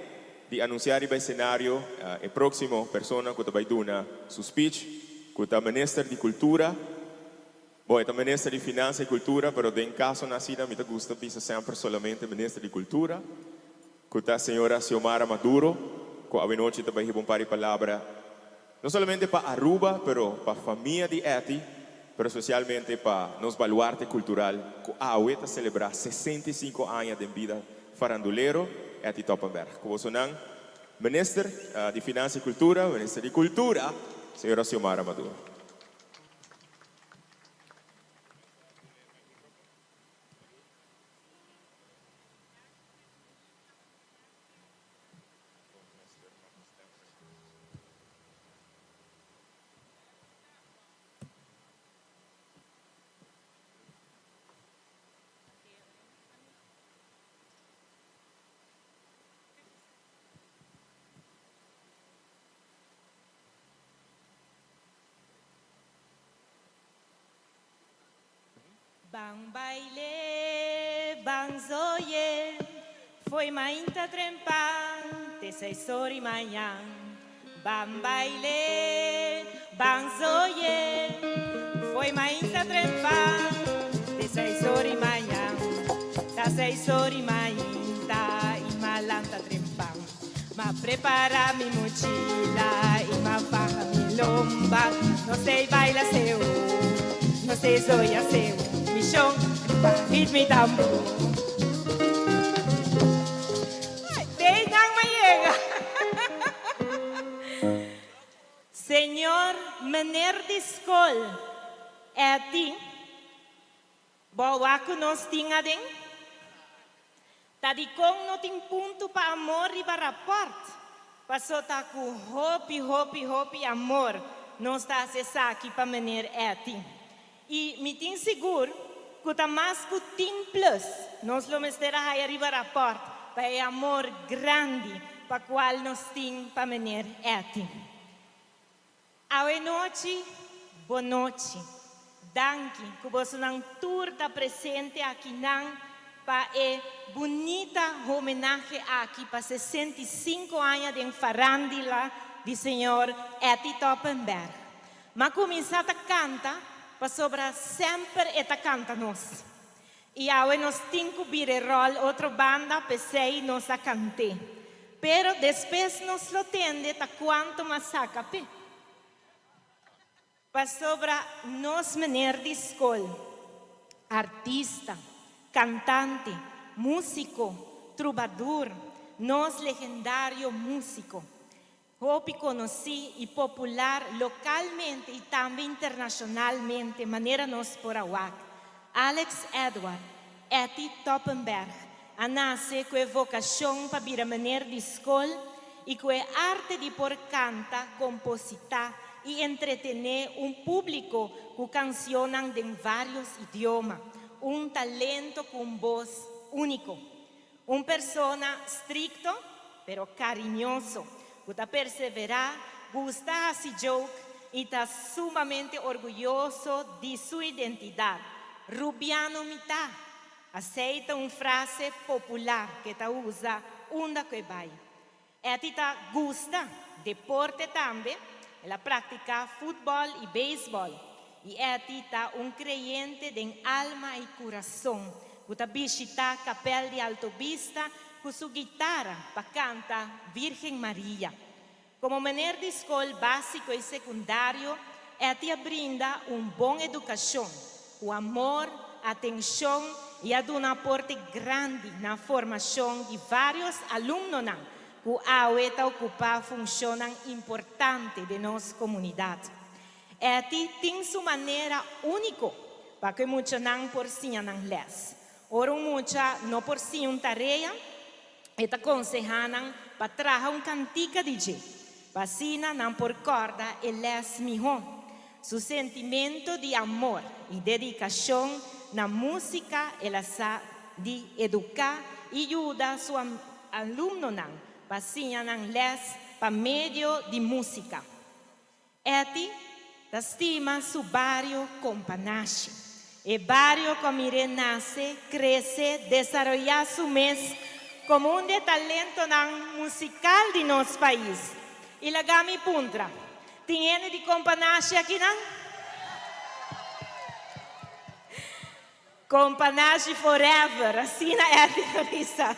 S2: di anuncia riba escenario e proximo persona cu ta bay duna su speech, cu ta Minister di Cultura. Bon, e ta Minister di Finansa y Cultura, pero den casonan asina mi ta gusta bisa semper solamente Minister di Cultura, cu ta señora Xiomara Maduro, cu awenochi ta bay hiba un par di palabra, no solamente pa Aruba, pero pa famia di Etty, pero especialmente pa nos baluarte cultural cu awe ta celebra 65 aña den bida farandulero, Etty Toppenberg. Cu bosonan, Minister di Finansa y Cultura, Minister di Cultura, señora Xiomara Maduro.
S16: Ban baile, ban zoye, foi mainta trempan, te seis ori mañan. Ban baile, ban zoye, foi mainta trempan, te seis ori mañan. Ta seis ori mainta y malanta trempan. Ma prepara mi mochila y ma faja mi lomba. No sei baila seu, no sei zoya seu. Mi shon, hit mi tambor. Ay, te nan ma yega. Señor meneer di school, Etty, bo wak cu nos tin aden? Ta dikon no tin punto pa amor riba rapòrt? Paso ta ku hopi hopi hopi amor nos ta hasi esaki pa meneer Etty. I mi tin sigur ku ta mas ku tin plus nos lo mester a haya riba rapòrt pa e amor grandi pa kual nos tin pa meneer Etty. Awe nochi, bo nochi. Danki ku bosonan tur ta presente akinan pa e bunita homenahe aki pa 65 aña den farandila di señor Etty Toppenberg. M'a kuminsá ta kanta pasobra semper e ta kanta nos. I awe nos tin ku bira e ròl otro banda, p'esei nos a kant'é. Pero despues nos lo tende ta kuantu m'a saka p'e. Pasobra nos meneer di skol, artista, kantante, músiko, trubadur, nos legendario músiko, Hopi konosí i popular lokalmente i tambe internashonalmente manera nos por a wak. Alex Edward, Etty Toppenberg, a nase ku e vokashon pa bira meneer di skol i ku e arte di por kanta, kompositá i entretené un públiko ku kansionnan den vários idioma. Un talento ku un bos úniko. Un persona strikto, pero kariñoso, ku ta perseverá, gusta hasi joke i ta sumamente orguyoso di su identidat. Rubiano mi ta! Asei ta un frase popular ku e ta usa unda ku e bai. Etty ta gusta deporte tambe, el a praktiká futbòl i beisbòl. I Etty ta un kreyente den alma i kurason ku ta bishitá Kapèl di Alto Bista ku su gitara pa kanta Virgen Maria. Komo mener di skol básiko i sekundario, Etty a brinda un bon edukashon, ku amor, atenshon i a duna aporte grandi na formashon di vários alumnonan ku awe ta okupá funshonnan importante den nos komunidat. Etty tin su manera úniko pa ku e muchanan por siña nan lès. Ora un mucha no por siña un tarea, e ta konsehá nan pa traha un kantika di dje, pa asina nan por kòrda e lès mihó. Su sentimento di amor i dedikashon na músika el a sa di eduká i yuda su alumnonan pa siña nan lès pa medio di músika. Etty ta stima su bario Companashi. E bario ku a mir'é nase, krese, desaroyá su mes komo un di e talentonan musikal di nos pais. I laga mi puntra, tin hende di Companashi akinan? Companashi forever, asina Etty ta bisa.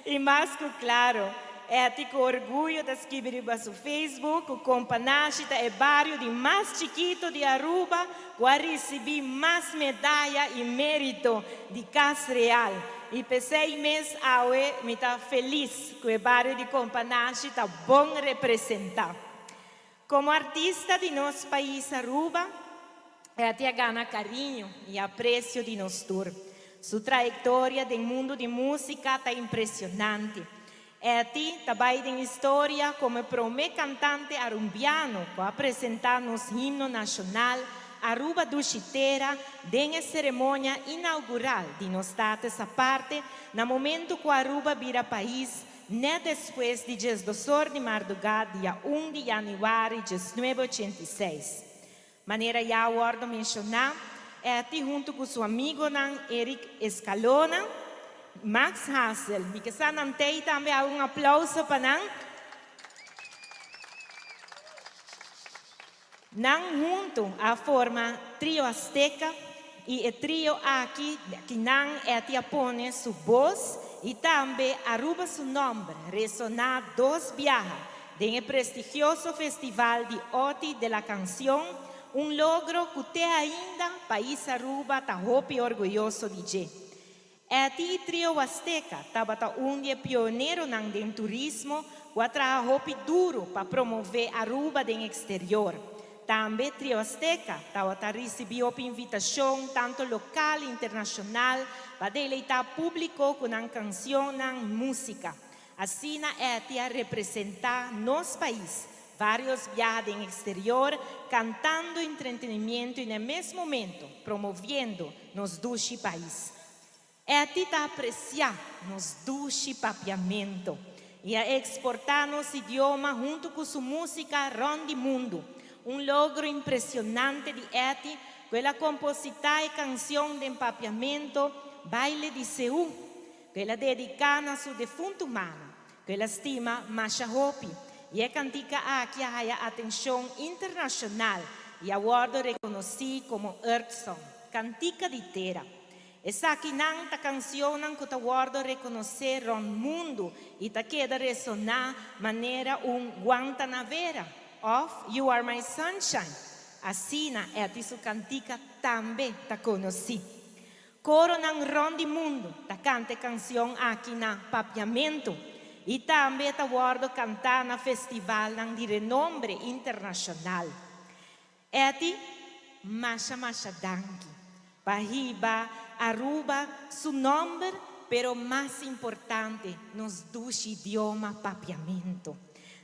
S16: I mas ku klaro, Etty ku orguyo ta skibi riba su Facebook ku Companashi ta e bario di mas chikito di Aruba ku a risibí mas medaya i merito di Kas Real. I p'esei mes awe mi ta felis ku e bario di Companashi ta bon representá. Komo artista di nos pais Aruba, Etty a gana kariño i apresio di nos tur. Su trayektoria den mundu di músika ta impresionante. Etty ta bai den historia komo e promé kantante arumbiano ku a presentá nos himno nashonal Aruba Dushi Tera den e seremonia inaugural di nos Status Aparte na momentu ku Aruba bira pais Nèt despues di diesdosor di mardugá dia un di yanüari 1986. Manera ya a wòrdu menshoná, Etty huntu ku su amigonan Eric Escalona, Max Hassel, mi ke sa nan tei tambe haga un aplouso pa nan. Nan huntu a forma Trio Azteca i e trio aki kinan Etty a pone su bos i tambe Aruba su nòmber resoná dos biaha den e prestigioso festival di Oti de la Canción, un logro ku te ainda pais Aruba ta hopi orguyoso di dje. Etty i Trio Huasteca tabata un di e pioneronan den turismo ku a traha hopi duru pa promové Aruba den eksterior. Tambe Trio Azteca tabata ricibi hopi invitacion tanto local y internacional pa deleita publico cu nan cancionnan musica. Asina Etty a representa nos pais varios biaha den exterior cantando entretenimiento y na e mes momento promoviendo nos dushi pais. Etty ta aprecia nos dushi papiamento y a exporta nos idioma hunto cu su musica rond di mundo. Un logro impresionante di Etty cu el a composita e cancion den papiamento Baile di Seú cu el a dedica na su defunto mama cu el a stima masha hopi y e cantica aki a haya atencion internacional y a wordo reconoci como Earth Song, Cantica di Tera. Esakinan ta cancionnan cu ta wordo reconoce rond mundo y ta keda resona manera un Guantanavera of You Are My Sunshine. Asina Etty su cantica tambe ta conoci. Coronan rond di mundo ta canta e cancion aki na Papiamento y tambe ta wordo canta na festivalnan di renombre internacional. Etty, masha masha danki pa hiba Aruba su nomber pero mas importante nos dushi idioma Papiamento.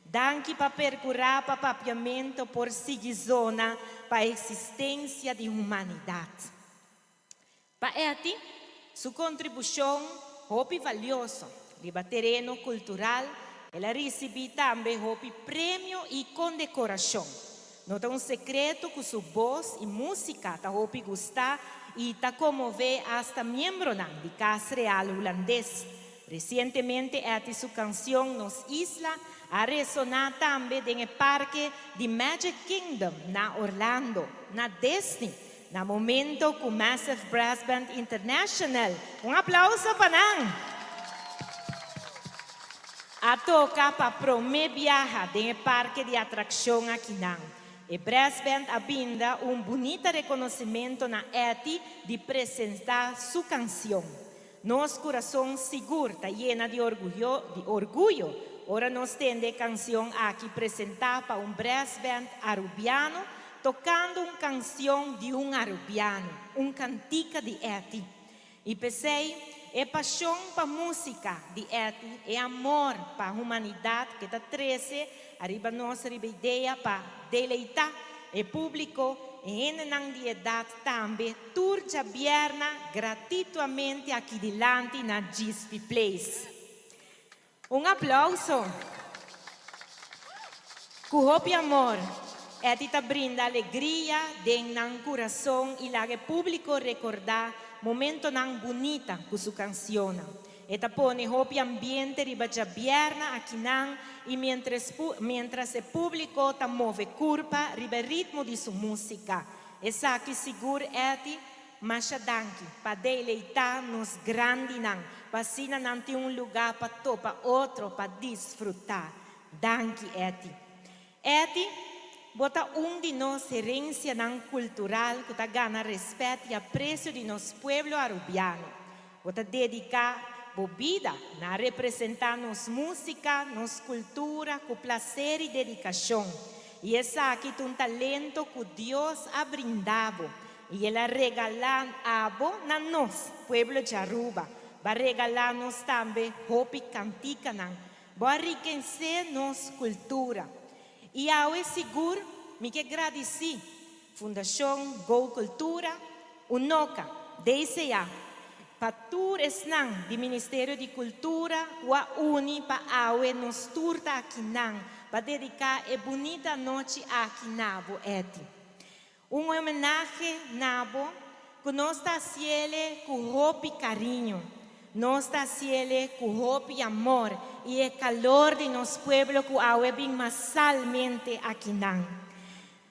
S16: Danki pa percura pa Papiamento por sigui zona pa existencia di humanidad. Pa Etty, su kontribushon hopi valioso riba tereno kultural, el a risibí tambe hopi premio i kondekorashon. No ta un sekreto ku su bos i músika ta hopi gustá i ta konmové asta miembronan di Kas Real Hulandes. Resientemente Etty su kansion Nos Isla a resoná tambe den e parke di Magic Kingdom na Orlando, na Disney. Na momento cu Massive Brass Band International, un aplauso pa nan! A toca pa prome biaha den e parke di atraccion akinan. E brass band a binda un bunita reconocimento na Etty di presenta su cancion. Nos curason sigur ta yena di orguyo di orguyo ora nos tende e cancion aki presenta pa un brass band Arubiano tocando un cancion di un Arubiano, un cantica di Etty. Y p'esey e pasion pa musica di Etty, e amor pa humanidad ke ta trece ariba nos riba idea pa deleita e publico, e hendenan di edad tambe tur djabierna gratituamente aki dilanti na Djispi Place. Un aplauso! Ku hopi amor, Etty ta brinda alegria den nan kurason i laga e públiko rekordá momentonan bunita ku su kansionnan. E ta pone hopi ambiente riba djabierna akinan i mientres mientras e públiko ta move kurpa riba e ritmo di su músika. Esaki sigur Etty, masha danki pa deleitá nos grandinan pa asina nan tin un lugá pa topa otro pa disfrutá. Danki Etty. Etty, bo ta un di nos herencianan cultural cu ta gana respet y aprecio di nos pueblo Arubiano. Bo ta dedica bo bida na representa nos musica, nos cultura cu placer y dedicacion. Y esaki ta un talento cu Dios a brinda bo y el a regala abo na nos, pueblo di Aruba. Bo a regala nos tambe hopi canticanan Bo a rikensé nos kultura. I awe sigur mi ke gradisí Fundashon Go Kultura, Unoca, DCA, pa tur esnan di Ministerio di Kultura ku a uni pa awe nos tur ta akinan pa dediká e bunita anochi aki na bo, Etty. Un homenahe na bo ku nos ta hasiele ku hopi kariño. Nos ta hasiele ku hopi amor i e kalor di nos pueblo ku awe bin masalmente akinan.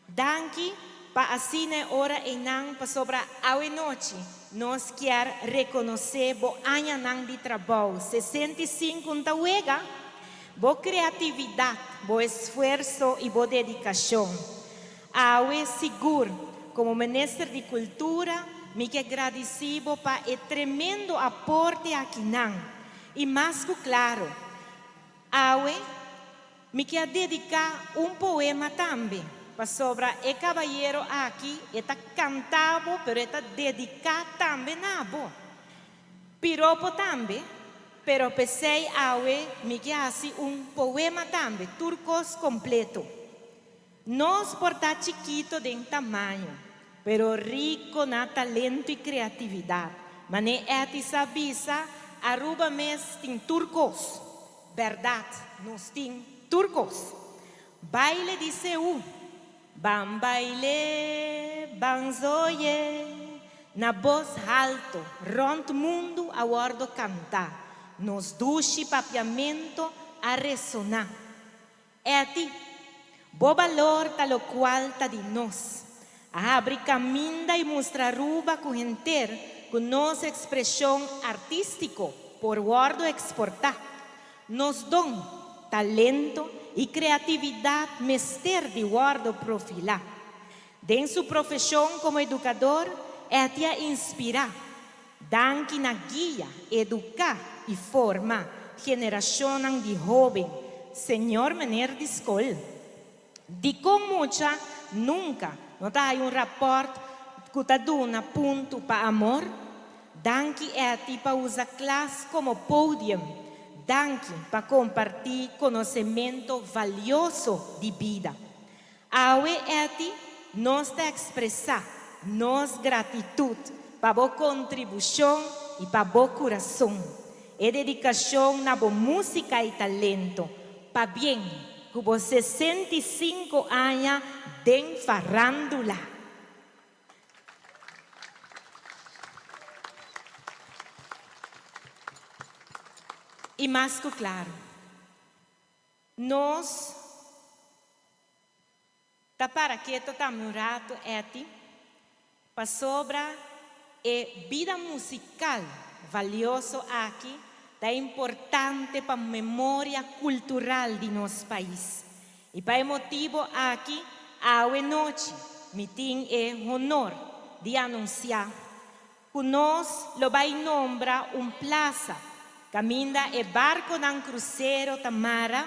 S16: Danki pa asina e ora einan pasobra awe nochi nos kier rekonosé bo añanan di trabou, 65 un ta wega! Bo kreatividat, bo esfuerso i bo dedikashon. Awe sigur, komo Minister di Kultura, mi ke gradisí bo pa e tremendo aporte akinan. I mas ku klaro, awe mi ke a dediká un poema tambe. Pasobra e kabayero aki e ta kanta bo pero e ta dediká tambe na bo. Piropo tambe, pero p'esei awe mi ke hasi un poema tambe, tur kos kompleto. Nos por ta chikito den tamaño, pero rico na talento y creatividad. Mane Etty sa bisa, Aruba mes tin tur cos. Berdad, nos tin tur cos. Baile di Seú. Ban baile, ban zoye. Na bos halto, rond mundu a wordo canta. Nos dushi papiamento a resona. Etty, bo balor ta locual ta di nos. A habri caminda y mustra Aruba cu henter cu nos expresion artistico por wordo exporta. Nos don, talento y creatividad mester di wordo profila. Den su profesion como educador, Etty a inspira. Danki na guia, eduká i forma generashonnan di hóben, señor meneer di skol. Dikon mucha nunka no ta hay un rapòrt ku ta duna punto pa amor? Danki Etty pa usa klas komo podium. Danki pa kompartí konosementu valioso di bida. Awe Etty, nos ta ekspresá nos gratitut pa bo kontribushon i pa bo kurason, e dedikashon na bo músika i talento. Pabien ku bo 65 aña den farándula! I mas ku klaru, Nos ta para keto tambe un rato, Etty, pasobra e bida musical valioso aki ta importante pa memoria cultural di nos pais. Y pa e motibo aki, awe nochi mi tin e honor di anuncia Ku nos lo bai nombra un plasa kaminda e barkonan krusero ta mara,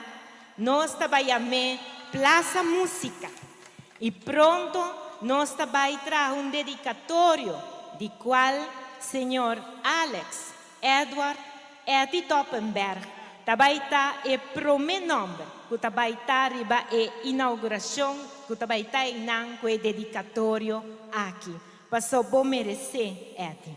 S16: nos ta bai yam'é Plaza Músika. I pronto nos ta bai traha un dedikatorio di kual señor Alex Edward Etty Toppenberg ta bai ta e promé nòmber ku ta bai ta riba e inaugurashon ku ta bai ta einan ku e dedikatorio aki. Paso bo meresé, Etty.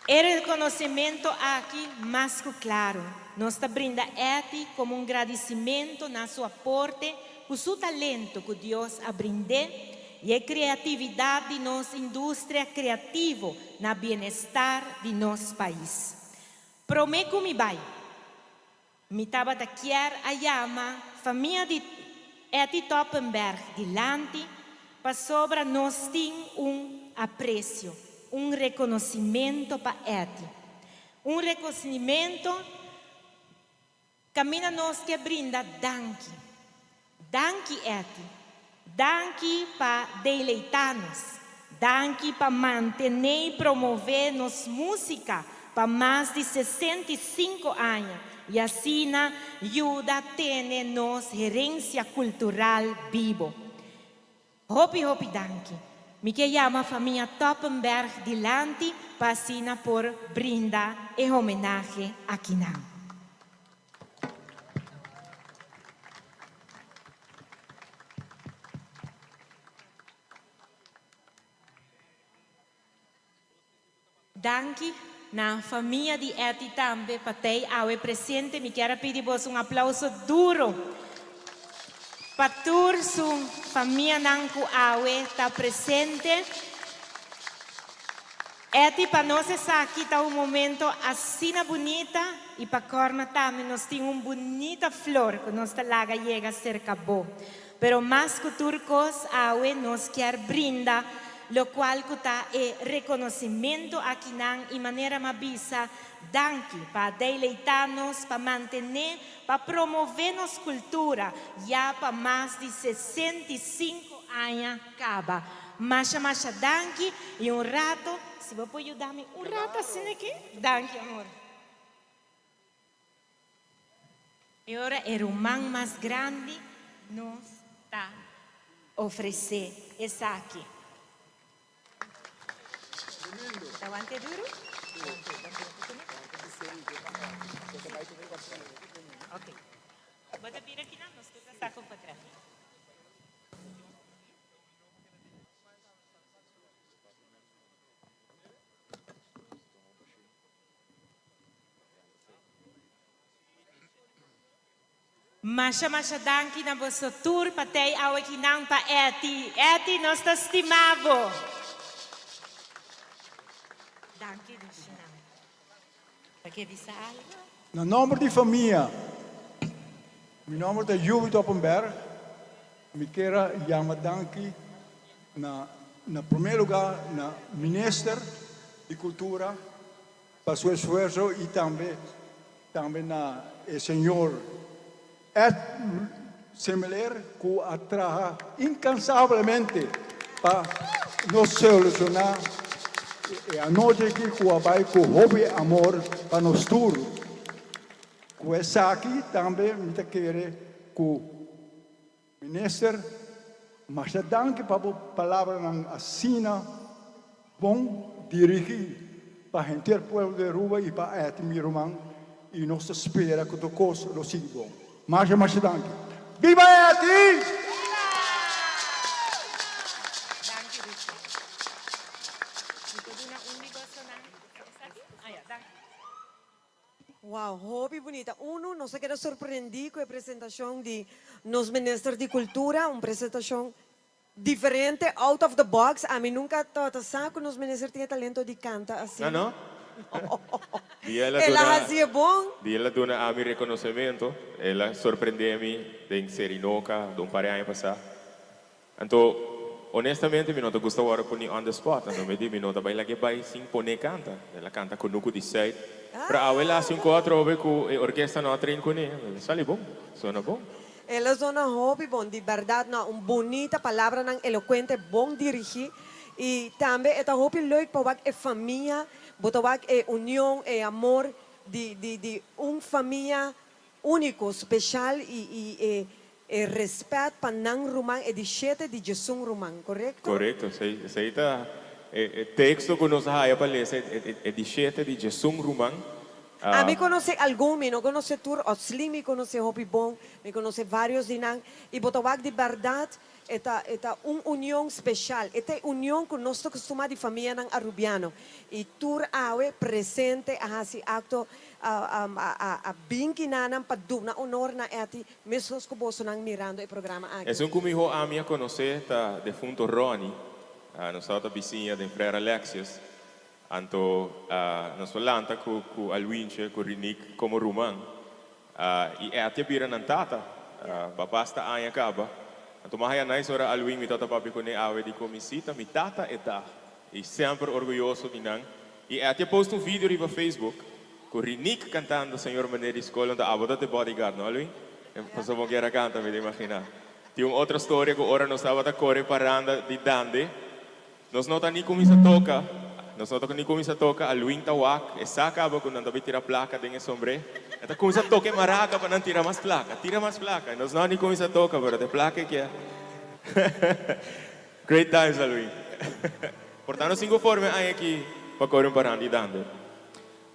S16: E reconocimento aki mas cu claro. Nos ta brinda Etty como un gradicimento na su aporte cu su talento cu Dios a brind'é y e creatividad di nos industria creativo na bienestar di nos pais. Prome cu mi bay. Mi tabata kier a yama famia di Etty Toppenberg dilanti pasobra nos tin un aprecio, un reconocimento pa Etty. Un reconocimento caminda nos ke brinda danki. Danki Etty. Danki pa deleita nos. Danki pa mantene y promove nos musica pa mas di 65 aña y asina yuda tene nos herencia cultural bibo. Hopi hopi danki. Mi ke yama famia Toppenberg dilanti pa asina por brinda e homenahe akinan. Danki na famia di Etty tambe pa tei awe presente. Mi kier a pidi boso un aplauso duro pa tur su famianan cu awe ta presente. Etty, pa nos esaki ta un momento asina bunita y pa Corma tambe nos tin un bunita flor cu nos ta laga yega cerca bo. Pero mas cu tur cos awe nos kier brinda locual cu ta e reconocimento akinan y manera m'a bisa danki pa deleita nos, pa mantene, pa promove nos cultura ya pa mas di 65 aña caba. Masha masha danki y un rato, si bo por yuda mi un rato asina aki, danki amor. E ora e ruman mas grandi nos ta ofresé esaki. Ta wante duru? Ok. Bo ta bira kinan? Nos tur ta sa ku patras. Masha masha danki na boso tur pa tei awe kinan pa Etty. Etty nos ta stima bo. Danki Dushinan. Bo ke bisa algo?
S19: Na nomber di famia, mi nomber ta Yubi Toppenberg, mi kier a yama danki na na prome lugar na Minister di Cultura, Pa su esfuerso y tambe tambe na e señor Ed Semeleer cu a traha incansablemente pa nos soluciona e anochi aki cu a bay cu hopi amor pa nos tur. Cu esaki tambe mi ta kere cu Minister, masha danki pa bo palabranan asina bon dirigi pa henter pueblo di Aruba y pa Etty mi ruman y nos ta spera cu tur cos lo sigui bon. Masha masha danki. Biba Etty!
S16: Danki Ruchi. Mi por duna un di bosonan esaki? Ah ya, danki.
S1: Wow, hopi bunita. Uno, nos a keda sorprendí ku e presentashon di nos Minister di Kultura, un presentashon diferente, out of the box. Ami nunka tabata sa ku nos Minister tin e talento di kanta asina.
S2: No, no. Di el a
S1: El a
S2: duna,
S1: hasi e bon.
S2: di el a duna ami rekonosementu. El a sorprendé mi den Serinoka un par di aña pasá. Anto, honestamente mi no ta gusta wòrdu poni on the spot, anto mi di mi no ta bai lag'é bai sin pon'é kanta. El a kanta Kunuku di Sùit. Pero awe el a hasi un kos atrobe ku e orkesta no a train kuné. El a sali bon, sona bon.
S1: El a zona hopi bon, di bèrdat no, un bunita, palabranan elokuente, bon dirigí. I tambe e ta hopi leuk pa wak e famia, bo ta wak e union, e amor di di di un famia úniko, speshal i i e E respet pa nan ruman e di shete di djesun ruman, korekto?
S2: Korekto, esei esei ta e e teksto ku nos a haya pa lesa e e di shete di djesun ruman.
S1: Ami konosé algun, mi no konosé tur, Otsli mi konosé hopi bon, mi konosé vários di nan, i bo ta wak di bèrdat e ta e ta un union speshal, e ta e union ku nos ta kustumá di famianan arubiano, i tur awe presente a hasi akto a a a bin kinanan pa duna honor na Etty Meskos ku bosonan mirando e programa aki.
S2: Esun ku mihó ami a konosé ta defunto Ronnie. Nos tabata bisiña den Frère Alexius. Anto nos a lanta ku ku Alwintje, ku Rinique komo ruman. I Etty a bira nan tata. Pa basta aña kaba. Anto mi a haya nice ora Alwin mi tabata papia kuné awe di ku mi si ta mi tata e ta. I semper orguyoso di nan. I Etty a post un video riba Facebook. Cu Rinique cantando Señor Meneer di Scol anto abo ta te bodyguard no Alwin? Pasobra bo kier a canta mi ta imagina. Tin un otro storia cu ora nos tabata core paranda di Dande nos no ta ni cuminsa toca nos no ta ni cuminsa toca Alwin ta wak e sa caba cu nan ta bay tira placa den e sombre e ta cuminsa toca e maraca pa nan tira mas placa tira mas placa nos no a ni cuminsa toca pero ta e placa e kier Great times Alwin. Por ta nos tin conforme aña aki pa core un paranda di Dande.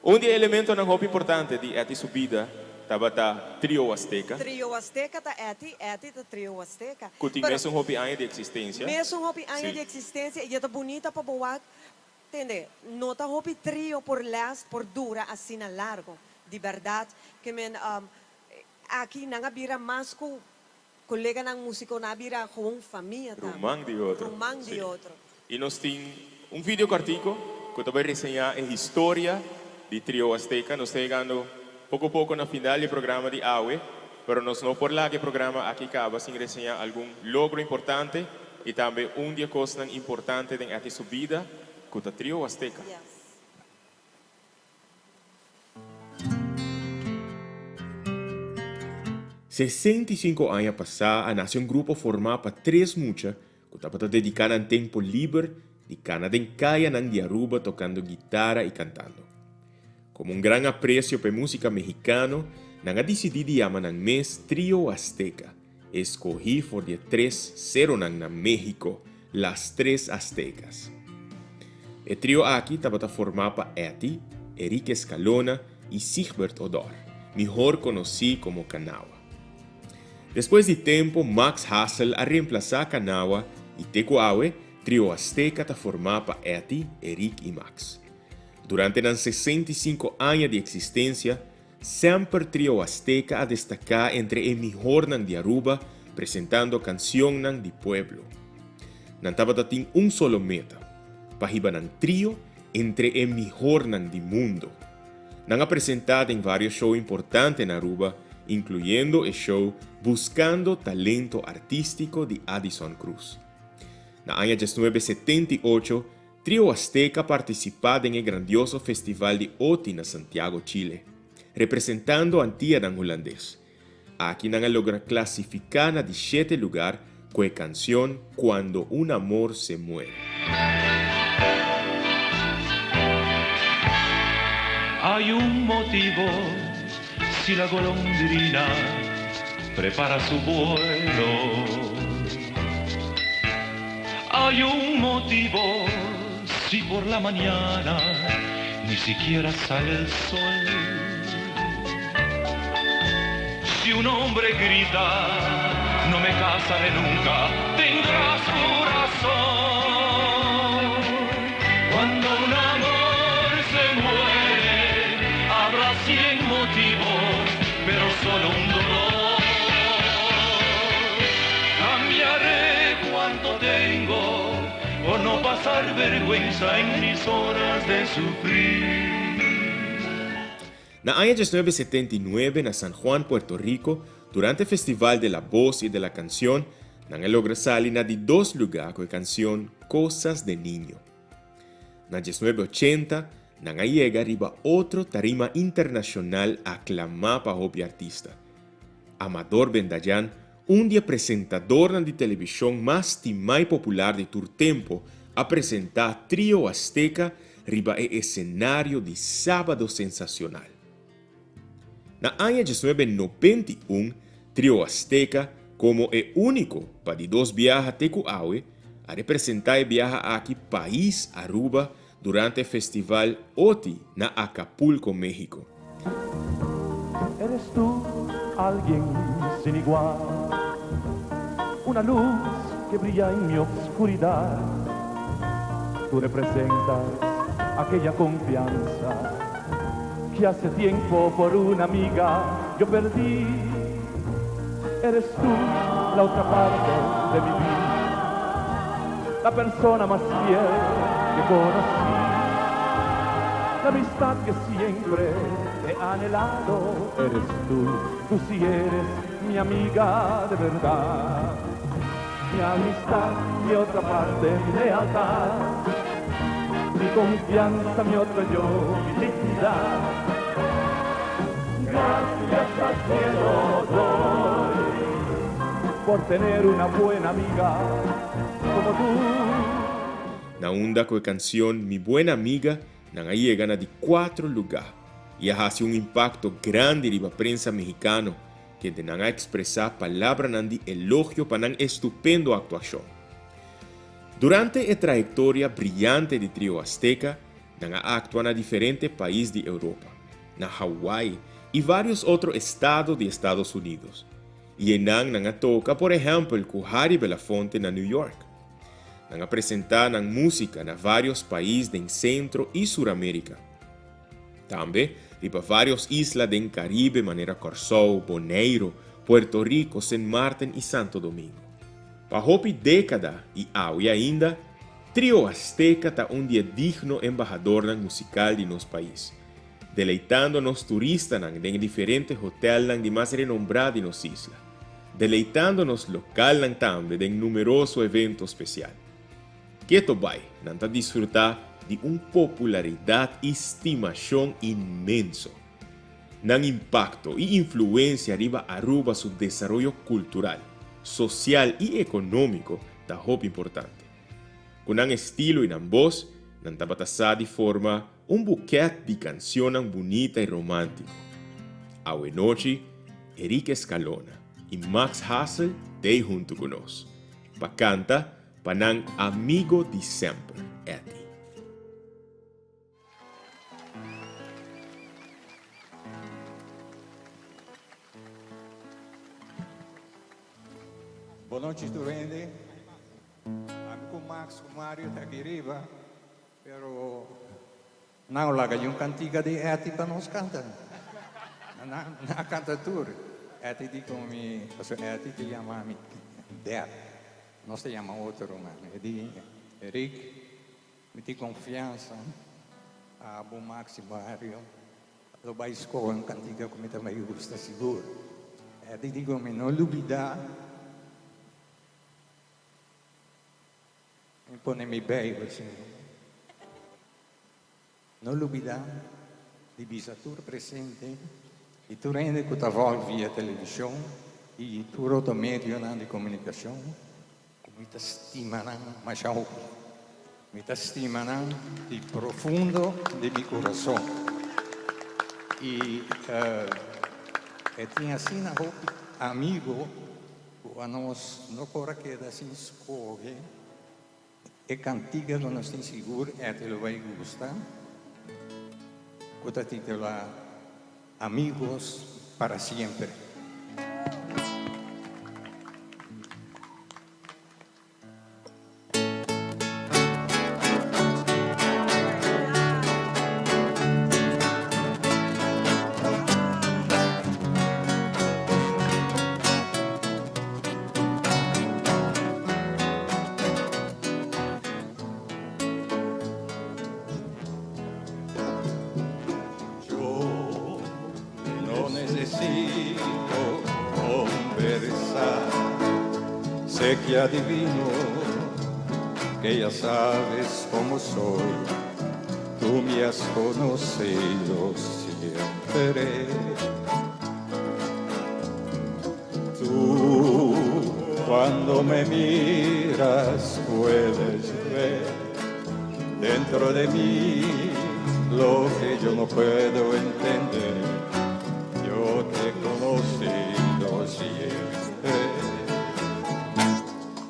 S2: Un di e elementonan hopi importante di Etty su bida tabata Trio Huasteca.
S1: Trio Huasteca ta Etty, Etty ta Trio Huasteca.
S2: Cu tin
S1: Pero
S2: mesun hopi aña di existencia.
S1: Mesun hopi aña
S2: Sí.
S1: di existencia y e ta bunita pa bo wak. Tende, no ta hopi trio por last, por dura asina largo. Di berdad, ke men aki nan a bira mas cu coleganan musico, nan a bira gewoon famia tambe.
S2: Ruman di otro.
S1: Ruman di
S2: Sí.
S1: otro.
S2: I nos tin un video kòrtiku ku ta bai reseñá e historia di Trio Azteca. Nos ta yegando poko poko na final di e programa di awe, pero nos no por laga e programa aki kaba sin reseñá algun logro importante i tambe un di e kosnan importante den Etty su bida ku ta Trio Azteca. 65 aña pasá a nase un grupo formá pa tres mucha ku tabata dediká nan tempu liber di kana den kayanan di Aruba tokando gitara i kantando. Komo un gran apresio pa e músika mehikano, nan a disidí di yama nan mes Trio Azteca, eskohí for di e tres seronan na México, Las Tres Aztecas. E trio aki tabata formá pa Etty, Eric Escalona i Sigbert Odor, mihor konosí komo Kanawa. Despues di tempu Max Hassel a reemplasá Kanawa i te ku awe Trio Azteca ta formá pa Etty, Eric i Max. Durante nan 65 aña di eksistensia, semper Trio Azteca a destaká entre e mihornan di Aruba presentando kansionnan di pueblo. Nan tabata tin un solo meta, pa hiba nan trio entre e mihornan di mundo. Nan a presentá den vários show importante na Aruba, inkluyendo e show Buscando Talento Artístico di Addison Cruz. Na aña 1978, Trio Azteca a partisipá den e grandioso Festival di Oti na Santiago, Chile, representando Antianan Hulandes. Aki nan a logra klasifiká na di shete lugar ku e kansion Cuando un amor se muere.
S17: Hay un motivo si la golondrina prepara su vuelo. Hay un motivo si por la mañana ni siquiera sale el sol. Si un hombre grita, no me casaré nunca, tendrá su razón. Cuando un amor se muere, habrá cien motivos, pero solo un dolor. Cambiaré cuanto tengo por no pasar vergüenza en mis horas de sufrir.
S2: Na aña 1979 na San Juan, Puerto Rico, durante Festival de la Voz y de la Canción, nan a logra sali na di dos lugá ku e kansion Cosas de Niño. Na 1980, nan a yega riba otro tarima internashonal aklamá pa hopi artista. Amador Bendayan, un di e presentadornan di televishon mas stimá i popular di tur tempu, a presentá Trio Azteca riba e esenario di Sábado Sensacional. Na aña 1991, Trio Azteca, komo e úniko pa di dos biaha te ku awe, a representá e biaha aki pais Aruba durante e festival Oti na Acapulco, México.
S5: Eres tú alguien sin igual, una luz que brilla en mi oscuridad. Tú representas aquella confianza que hace tiempo por una amiga yo perdí. Eres tú la otra parte de mi vida, la persona más fiel que conocí, la amistad que siempre he anhelado. Eres tú, tú sí eres mi amiga de verdad, mi amistad, mi otra parte, mi lealtad, mi confianza, mi otro yo, mi dignidad. Gracias al cielo doy por tener una buena amiga como tú.
S2: Na unda ku e kansion Mi Buena Amiga nan a yega na di kuatro lugá i a hasi un impakto grandi riba prensa mehikano kende nan a ekspresá palabranan di elogio pa nan estupendo aktuashon. Durante e trayektoria briyante di Trio Azteca, nan a aktua na diferente pais di Europa, na Hawaii i vários otro estado di Estados Unidos. I einan nan a toka por ehèmpel ku Harry Belafonte na New York. Nan a presentá nan músika na vários pais den Sentro i Suramérika. Tambe riba vários isla den Karibe manera Kòrsou, Boneiru, Puerto Rico, Sint Maarten i Santo Domingo. Pa hopi dékada i awe ainda, Trio Azteca ta un di e digno embahadornan musikal di nos pais, deleitando nos turistanan den e diferente hotelnan di mas renombrá di nos isla, deleitando nos lokalnan tambe den numeroso evento spesial. Keto bai, nan ta disfrutá di un popularidat i stimashon inmenso. Nan impakto i influensia riba Aruba su desaroyo kultural, sosial i ekonómiko ta hopi importante. Ku nan estilo i nan bos, nan tabata sa di forma un bukèt di kansionnan bunita i romántiko. Awe nochi, Eric Escalona y Max Hassel t'ei hunto cu nos pa canta pa nan amigo di semper, Etty.
S20: Bon nochi tur hende. Ami cu Max cu Mario ta aki riba, pero nan laga un cantica di Etty pa nos canta. Nan a canta tur. Etty di cu mi, pasobra Etty ta yama mi Dad. Nos ta yama otro man. E di, Rick, Mi tin konfiansa abo Maxi Mario lo bai skohe un kantika ku mi ta bai gusta sigur. E di digo mi no lubida mi pone mi beibel señor. No lubida di bisa tur presente i tur hende ku ta vòlg via televishon i tur otro medionan di komunikashon ku mi ta stima nan masha hopi. Mi ta stima nan di profundo di mi kurason. I e tin asina hopi amigo ku anos no por a keda sin skohe. E kantiga lo nos tin sigur Etty lo bai gusta, ku ta titulá Amigos para siempre. Yo no necesito conversar, sé que adivino que ya sabes cómo soy, tú me has conocido siempre. Tú cuando me miras puedes ver dentro de mí lo que yo no puedo entender. Yo te he conocido siempre.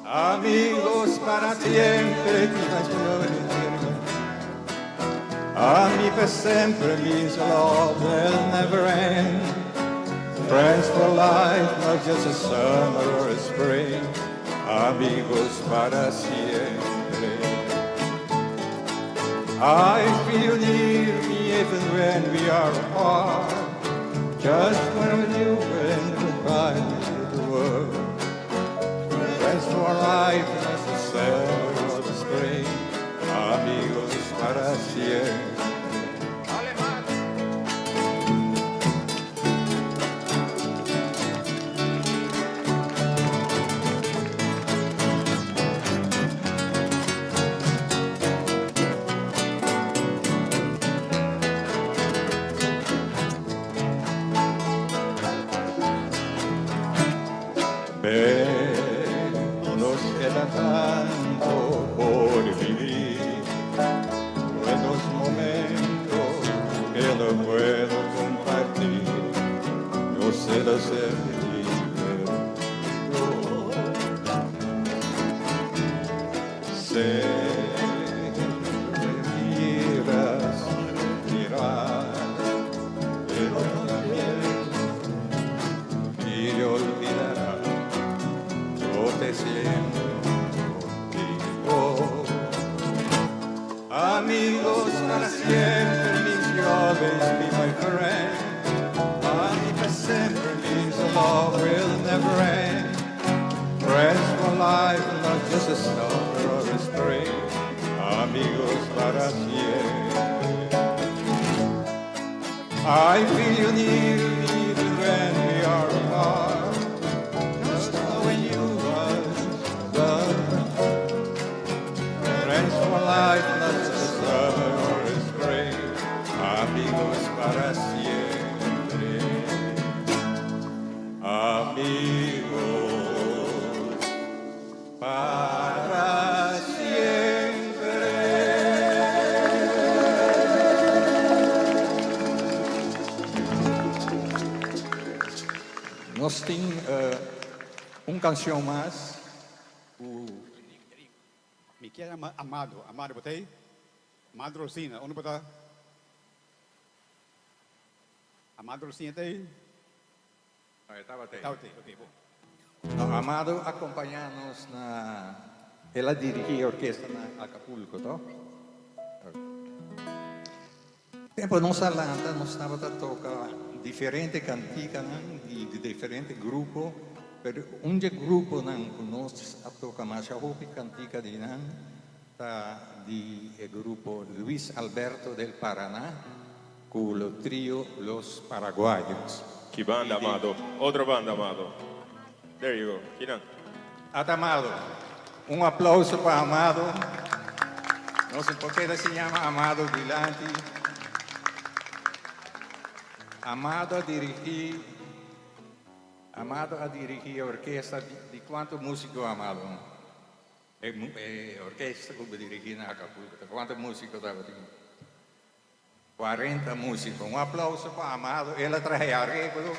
S20: Amigos para siempre, Ami per sempre means love will never end. Friends for life, not just a summer or a spring. Amigos para siempre. I feel near me even when we are apart. Just when you went goodbye to the world. Friends for life, not just a summer or a spring. Amigos para siempre. Ve, nos queda tanto por vivir, buenos momentos que no puedo compartir. Yo sé de ser divertido. Sé que me miras, mirar, pero también y olvidará. Yo te siento contigo. Amigos para siempre means you always be my friend. Ami per sempre means love will never end. Friends for life, not just a summer or a spring. Amigos para siempre. I feel you near me even when we are apart. Just knowing you was the friends for life, not just a summer or a spring. Amigos para siempre. Amigos para siempre. canción mas. Ku
S21: Mi kier yama Amado. Amado, bo ta ei? Amado Rosina, unda bo ta? Amado Rosina ta ei?
S20: No, e tabata ei.
S21: E tabata ei, ok, bon.
S20: No, Amado a acompaña nos na, el a dirigi e orkesta na Acapulco, toch? Tempo nos a lanta, nos tabata toca diferente canticanan di diferente grupo, pero un dje gruponan cu nos a toca masha hopi cantica di nan ta di e grupo Luis Alberto del Paraná cu lo trio Los Paraguayos.
S2: Ki banda, Amado? Otro banda, Amado. There you go. Kinan.
S20: Ata Amado. Un aplauso pa Amado. No sé por qué se llama Amado dilanti. Amado a dirigi Amado a dirigi orkesta di, di cuanto musico Amado? E, e orkesta cu dirigi na Acapulco. Cuanto musico tabatin? 40 musico. Un aplauso pa Amado. El a traha areglo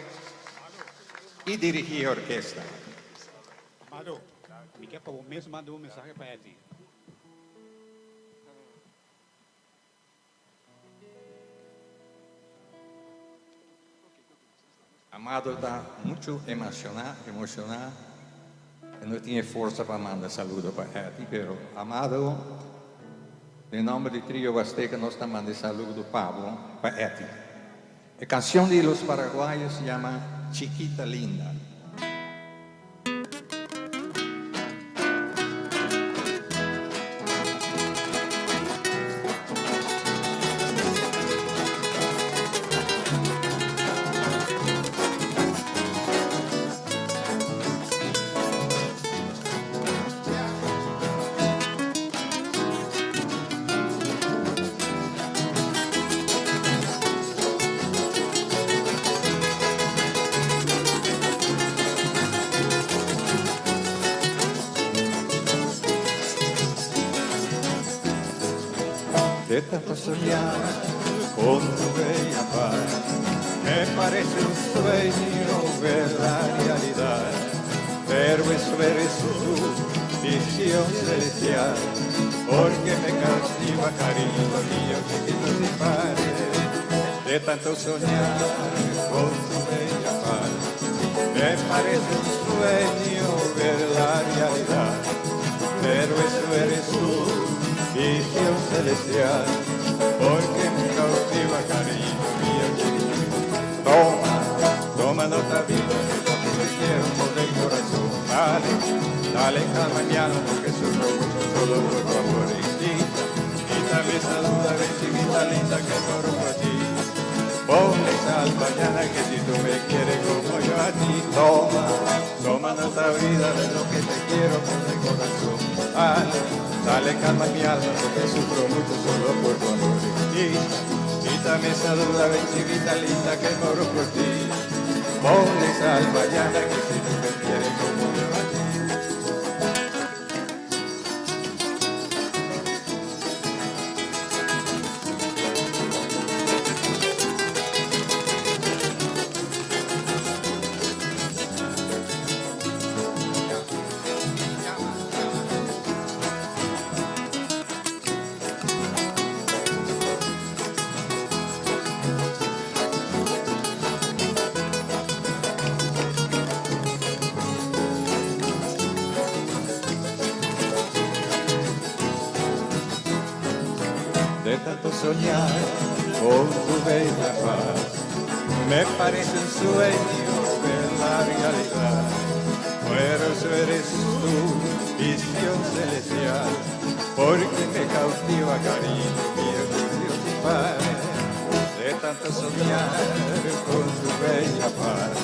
S20: y dirigi orkesta.
S21: Amado, mi kier pa bo mes manda un mensahe pa Eddie.
S20: Amado ta mucho emociona, emociona. E no tin forsa pa manda saludo pa Eddie, pero Amado, den nomber di Trio Huasteca, nos ta manda saludo pa bo, pa Eddie. E cancion di Los Paraguayos yama Chiquita Linda. De tanto soñar con tu bella faz, me parece un sueño ver la realidad, pero eso eres tú, visión celestial, porque me cautiva cariño mío, chiquito sin pares. De tanto soñar con tu bella faz, me parece un sueño ver la realidad, pero eso eres tú, visión celestial, porque me cautiva cariño mío, chiquito. Toma, toma nota vida, de lo que te quiero con el corazón. Dale, dale calma mi alma, porque sufro mucho solo por tu amor. Y quita, quítame esa duda, ven chiquita linda que muero por ti. Ponle sal mañana que si tú me quieres como yo a ti. Toma, toma nota vida de lo que te quiero con el corazón. Dale, dale calma mi alma porque sufro mucho solo por tu amor. Y quita, quítame esa duda, ven chiquita linda que muero por ti. Ponle sal mañana que si tú me quieres como yo a ti. De tanto soñar con tu bella faz, me parece un sueño ver la realidad. Pero eso eres tú, visión celestial, porque me cautiva cariño mío, Dios y Padre. De tanto soñar con tu bella faz,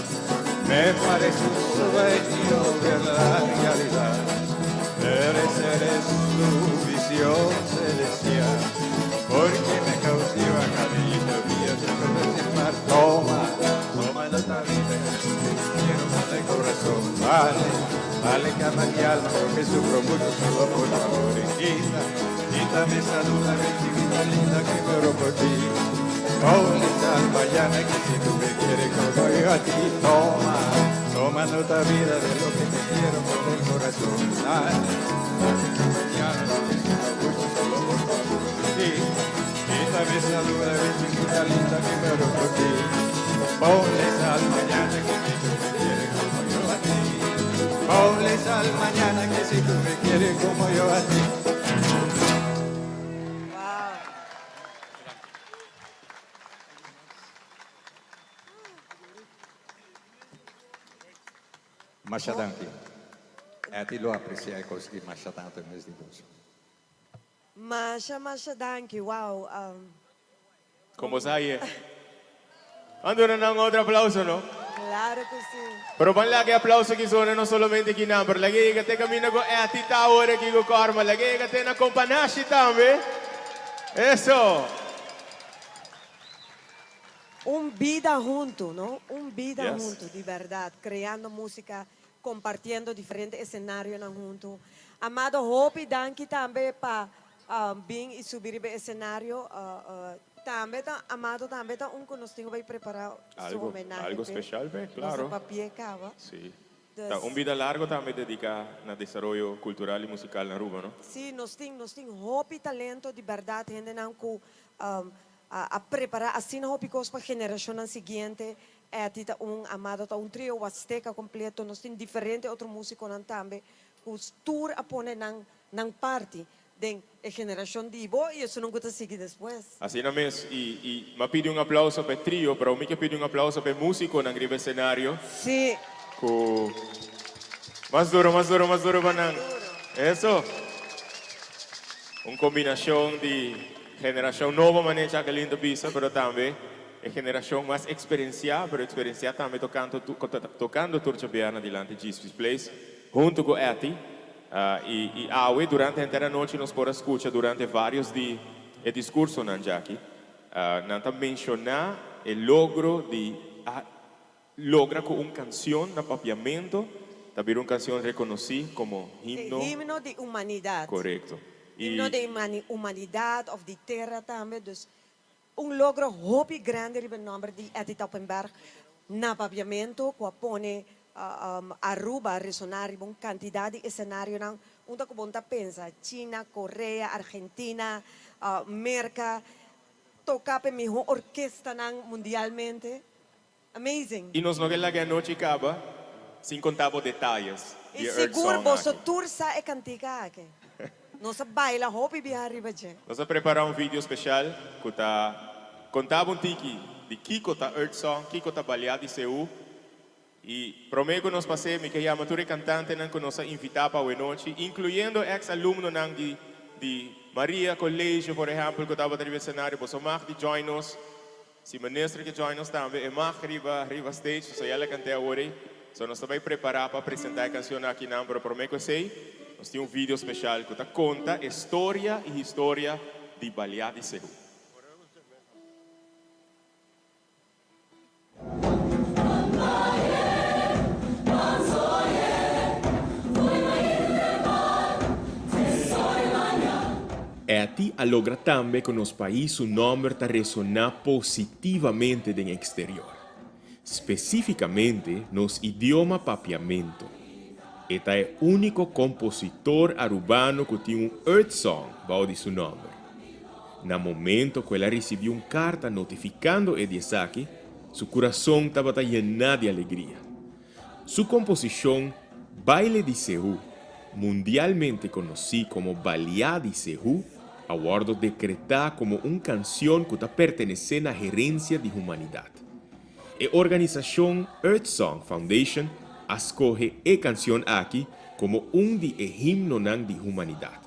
S20: me parece un sueño ver la realidad. Eres, eres tu visión celestial, porque me cautiva cariño mío, siempre sin par. Toma, toma nota vida, quiero con el corazón. Dale, dale calma mi alma, porque sufro mucho solo por tu amor. Y quita, quítame esa duda, ven chiquita linda que muero por ti. Ponle sal mañana que si tú me quieres como yo a ti. Toma,
S3: Toma nota vida de lo que te quiero con el corazón. Ay, mañana gusto solo por favor. Sí, quítame esa duda, virgencita linda que muero por ti. Ponle sal mañana que si tú me quieres como yo a ti. Ponle sal mañana que si tú me quieres como yo a ti.
S20: Masha danki. Etty lo aprecia e cos aki masha tanto en mes di boso.
S1: Masha masha danki wow. Um.
S2: Con bo sa aye? Ban duna nan otro aplauso no?
S1: Claro cu si.
S2: Pero ban laga e aplauso aki zona no solamente aki nan pero laga e yega te caminda cu Etty ta awor aki cu Corma laga e yega te na Companashi tambe. Eso!
S1: Un bida hunto, no? Un bida
S2: Yes.
S1: hunto, di berdad. Creando musica, compartiendo diferente escenarionan hunto. Amado, hopi danki tambe pa bin y subi riba e escenario. Tambe ta, Amado tambe ta un cu nos tin cu bay prepara su
S2: Algo,
S1: homenahe
S2: algo
S1: p'e.
S2: special p'e,
S1: Nos a
S2: claro.
S1: papia caba.
S2: Sí.
S1: Dus.
S2: Ta un bida largo tambe dedica na desaroyo cultural y musical na Aruba, no?
S1: Sí, nos tin, nos tin hopi talento di berdad, hendenan cu A prepará asina hopi kos pa generashonnan siguiente. Etty ta un, Amado ta un, trio Huasteca kompleto. Nos tin diferente otro músikonan tambe ku tur a pone nan nan parti den e generashon di bo i esunnan ku ta sigui despues.
S2: Asina mes, i i m'a pidi un aplauso pa e trio, pero mi ke pidi un aplauso pa e músikonan riba esenario.
S1: Sí.
S2: Ku mas duro, mas duro, mas duro pa nan. Eso. Un kombinashon di Generacion nobo manera Jacqueline ta bisa, pero tambe e generacion mas experiencia, pero experiencia tambe tocando tocando tur djabièrnè dilanti Djispie's Place hunto cu Etty. Y y awe durante henter anochi nos por a scucha durante varios di e discursonan, Jackie, nan ta menciona e logro di a logra cu un cancion na Papiamento ta bira un cancion reconoci como himno.
S1: E himno di humanidad.
S2: Corecto. Y.
S1: Himno di humanidad of di tera tambe. Dus un logro hopi grandi riba e nomber di Etty Toppenberg na Papiamento cu a pone Aruba resona riba un cantidad di escenarionan unda cu bo no ta pensa, China, Korea, Argentina, Merca, toca p'e miho orkestanan mundialmente. Amazing!
S2: I nos no ke laga e anochi kaba sin konta bo detayes
S1: I
S2: di e Earth
S1: sigur
S2: Song
S1: boso
S2: aki.
S1: tur sa e kantika aki. Nos a baila hopi biaha riba dje.
S2: Nos a prepara un video special ku ta konta bo un tiki di kiko ta Earth Song, kiko ta Baliá di Seú. I promé ku nos pas'é mi ke yama tur e kantantenan ku nos a invitá pa awenochi, inkluyendo eks alumnonan di di Maria Colegio por ehèmpel ku tabata riba e senario. Boso mag di join nos. Si minister ke join nos tambe e mag riba riba stage so ya la kant'é awor ei. So nos ta bai prepará pa presentá e kanshon akinan pero promé ku esei nos tin un video speshal ku ta konta e storia i historia di Baliá di Sehu. Etty a logra tambe ku nos pais su nòmber ta resoná positivamente den eksterior, spesífikamente nos idioma papiamentu. E ta e úniko kompositor arubano ku tin un Earth Song bou di su nòmber. Na momento ku el a risibí un karta notifikando e di esaki, su kurason tabata yená di alegria. Su komposishon Baile di Seú, mundialmente konosí komo Baliá di Seú, a wòrdu dekretá komo un kansion ku ta pertenesé na herensia di humanidat. E organisashon Earth Song Foundation a skohe e kansion aki komo un di e himnonan di humanidat.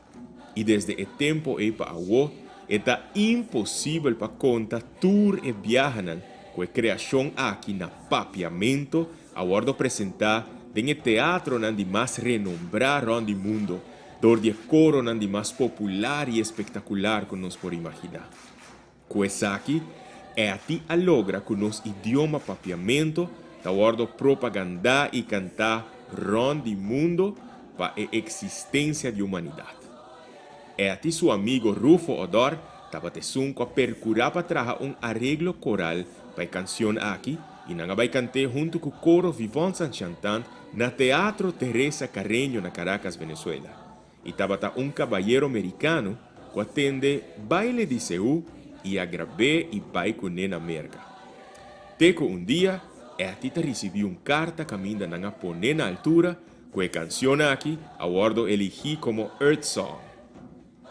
S2: I desde e tempu ei pa awó e ta imposibel pa konta tur e biahanan ku e kreashon aki na Papiamento a wòrdu presentá den e teatronan di mas renombrá rònt di mundo dor di e koronan di mas popular i espektakular ku nos por imaginá. Ku esaki, Etty a logra ku nos idioma Papiamento ta wòrdu propagandá i kantá rònt di mundo pa e eksistensia di humanidat. Etty su amigo Rufo Odor tabata esun ku a perkurá pa traha un areglo koral pa e kansion aki. i nan a bai kant'é huntu ku Koro Vivants en Chantant na Teatro Teresa Carreño na Caracas, Venezuela. I tabata un kabayero merikano ku a tende Baile di Seú i a grab'é i bai kuné na Merka. Te ku un dia Etty ta risibí un karta kaminda nan a pon'é na altura ku e kansion aki a wòrdu eligí komo Earth Song.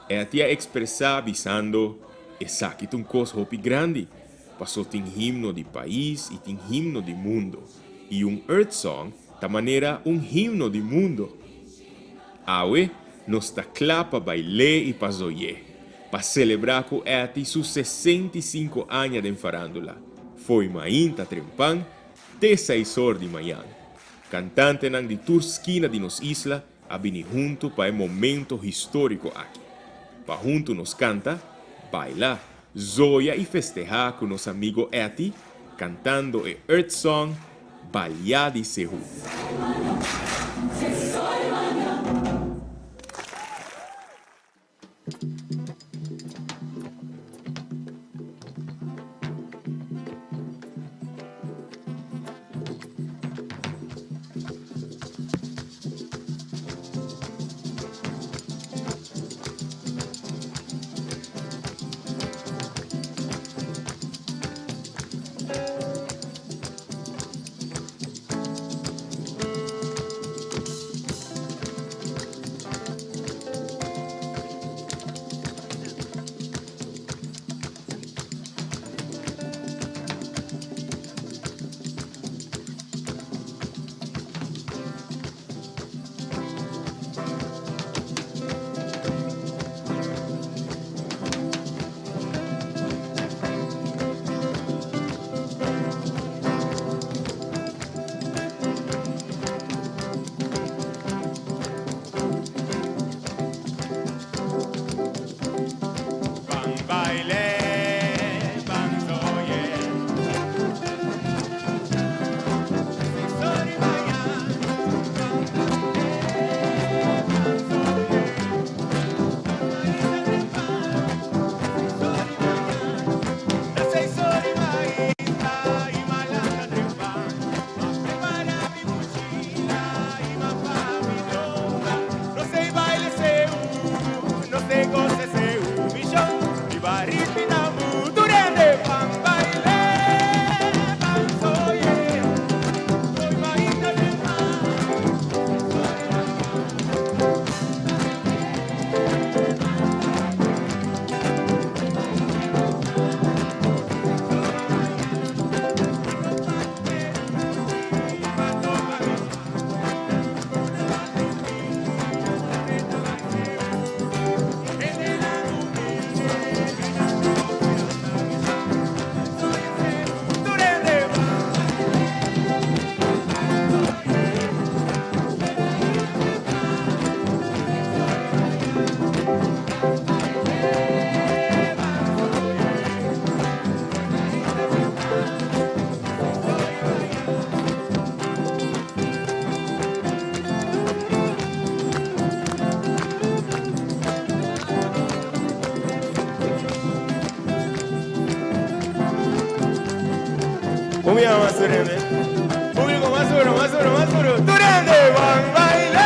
S2: Etty a ekspresá bisando, Esaki ta un kos hopi grandi, pasó tin himno di pais i tin himno di mundo, i un Earth Song ta manera un himno di mundo. Awe nos ta kla pa bail'é i pa zoy'é, pa selebrá ku Etty su 65 aña den farándula, fo'i mainta trempan te seis or di mañan. Kantantenan di tur skina di nos isla a bini huntu pa e momento históriko aki. Pa huntu nos kanta, baila, zoya i festehá ku nos amigo Etty kantando e Earth Song Baliá di Sehu. Un biaha mas tur hende. Público mas duro, mas duro, mas duro. Tur hende ban baile.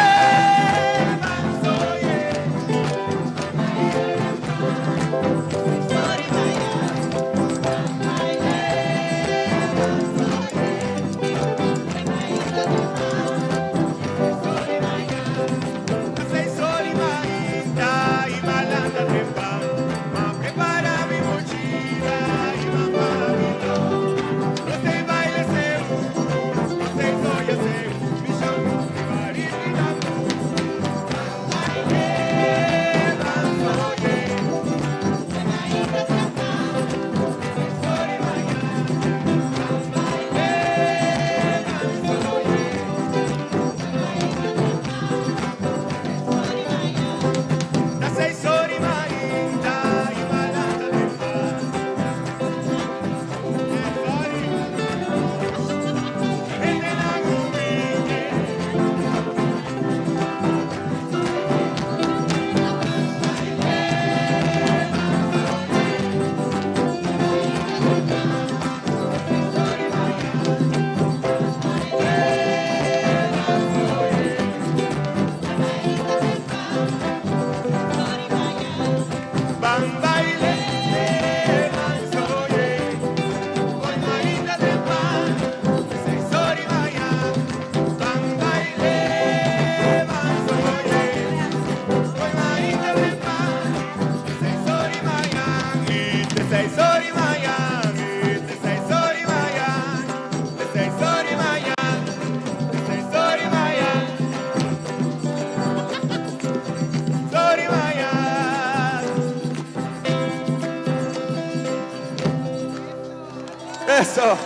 S2: Eso!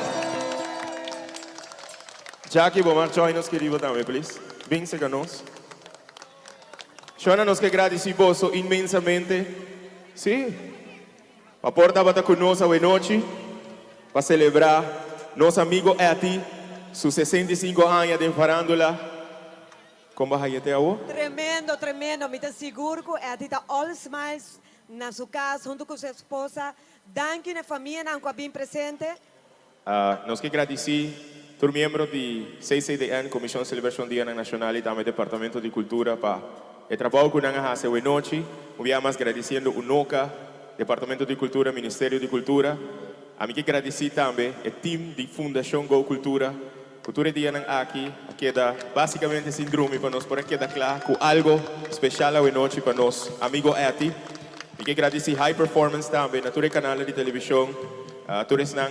S2: Jackie, bo mag join nos kerido tambe, please. Bin serka nos. Shona, nos ke gradisí boso inmensamente. Sí. Pa por tabata ku nos awenochi pa selebrá nos amigo Etty su 65 aña den farándula. Kon bo a haña te awo?
S1: Tremendo, tremendo. Mi ta sigur ku Etty ta all smiles na su kas huntu ku su esposa. Danki na e famianan ku a bin presente.
S2: Nos ke gradisí tur miembro di CCDN, Komishon Selebrashon Dianan Nashonal i tambe Departamento di Kultura pa e trabou ku nan a hasi awenochi. Un bia mas gradisiendo UNOCA, Departamento di Kultura, Ministerio di Kultura. Ami ke gradisí tambe e tim di Fundashon Go Kultura ku tur e dianan aki a keda básikamente sin drumi pa nos por a keda kla ku algo speshal awenochi pa nos amigo Etty. Mi ke gradisí High Performance tambe na tur e kanalnan di televishon. Tur esnan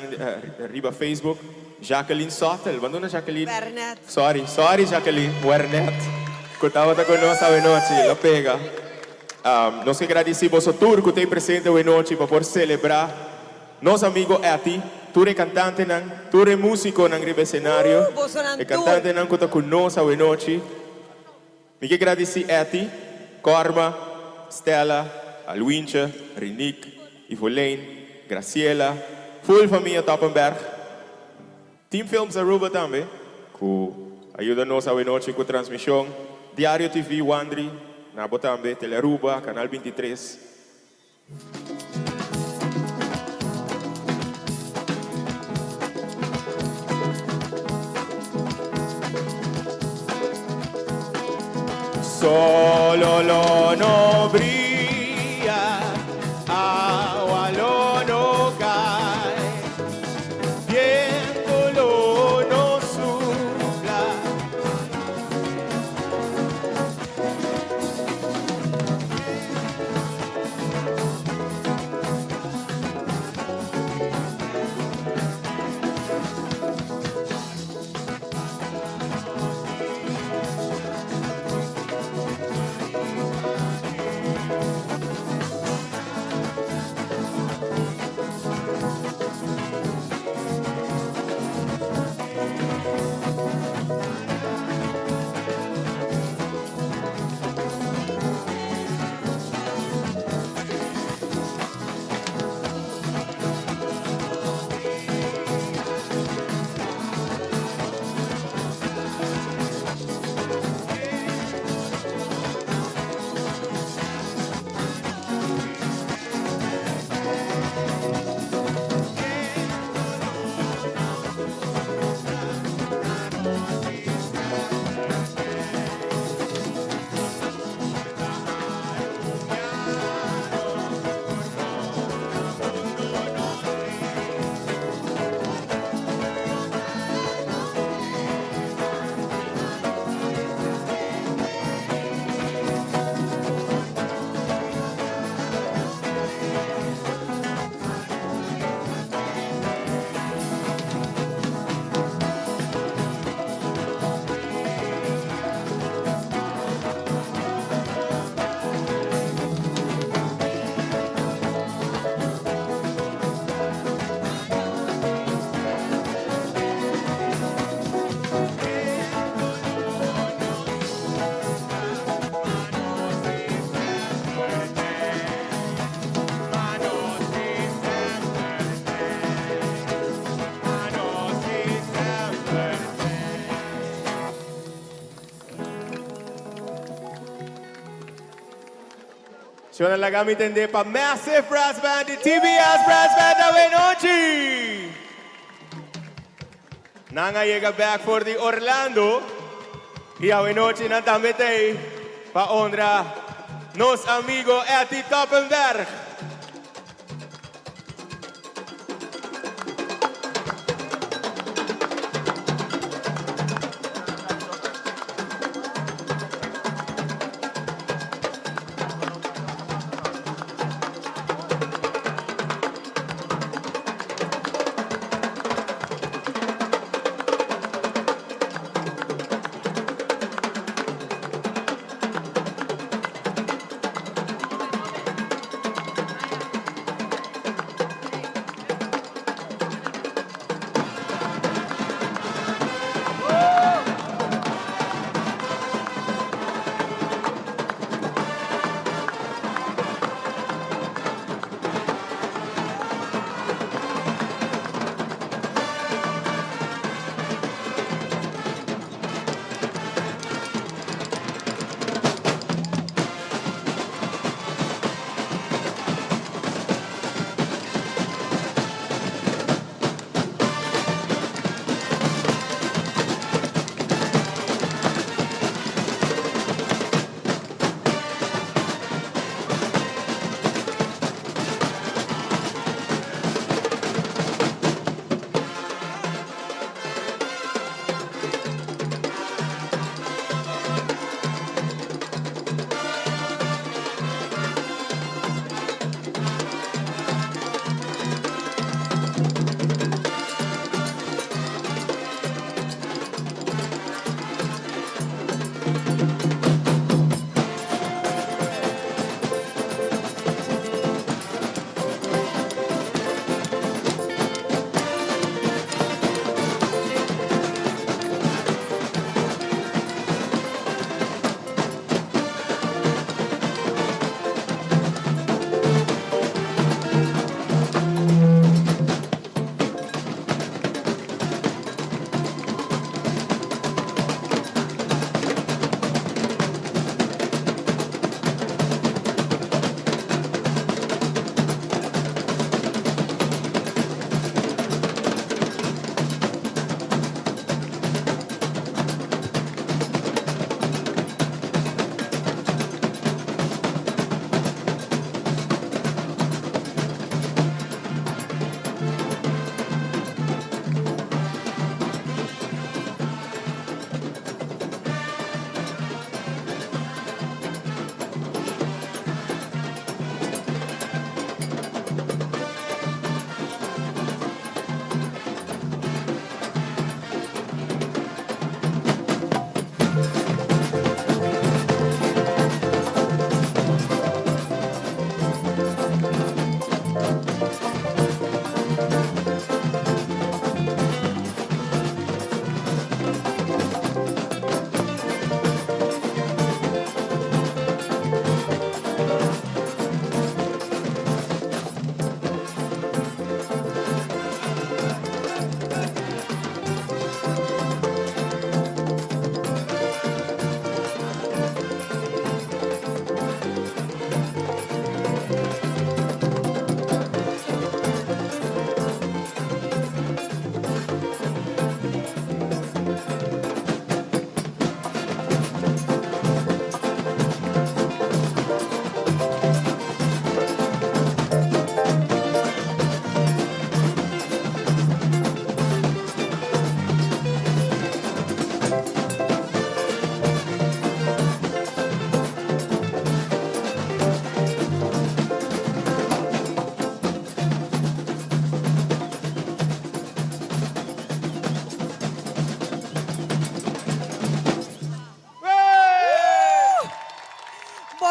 S2: riba Facebook. Jacqueline Sottel, ban duna Jacqueline?
S1: Wernet.
S2: Sorry, sorry Jacqueline, Wernet, ku tabata ku nos awenochi, lo pega. Nos ke gradisí boso tur ku ta ei presente awenochi pa por selebrá nos amigo Etty, tur e kantantenan, tur e músikonan riba esenario, e kantantenan ku ta ku nos awenochi. Mi ke gradisí Etty, Corma, Stella, Alwintje, Rinique, Ivolein, Graciela, full famia Toppenberg, Team Films Aruba tambe, ku a yuda nos awenochi ku transmishon, Diario TV, Wandry, na bo tambe, Telearuba, Canal 23. Solo lo no bria, awa lo no kai, biento lo no supla. Shona laga mi tende pa Massive Brass Band di TBS Brass Band awenochi! Nan a yega bek for di Orlando y awenochi nan tambe ta ey pa honra nos amigo Etty Toppenberg.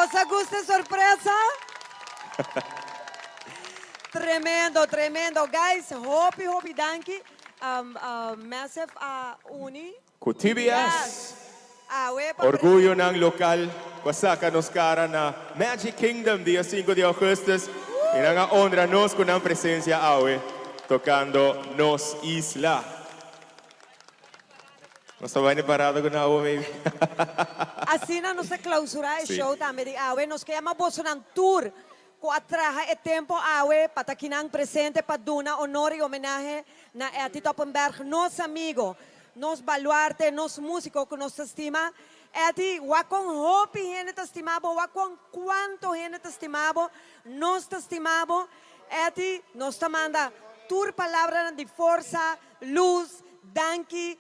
S1: Boso a gusta e sorpresa? Tremendo, tremendo. Guys, hopi, hopi danki. Um, um, Massive a uni.
S2: Ku TBS.
S1: Awe pa
S2: Orguyonan lokal ku a saka nos kara na Magic Kingdom dia sinku di augustus i nan a honra nos ku nan presensia awe tokando nos isla. Nos ta bai na e parada ku nan awo maybe.
S1: Asina nos ta klausurá e show tambe di awe. Nos ke yama bosonan tur ku a traha e tempo awe pa ta kinan presente pa duna honor i homenahe na Etty Toppenberg, nos amigo, nos baluarte, nos músiko ku nos ta stima. Etty, wak kon hopi hende ta stima bo, wak kon kuanto hende ta stima bo, nos ta stima bo. Etty, nos ta manda tur palabranan di forsa, lus, danki,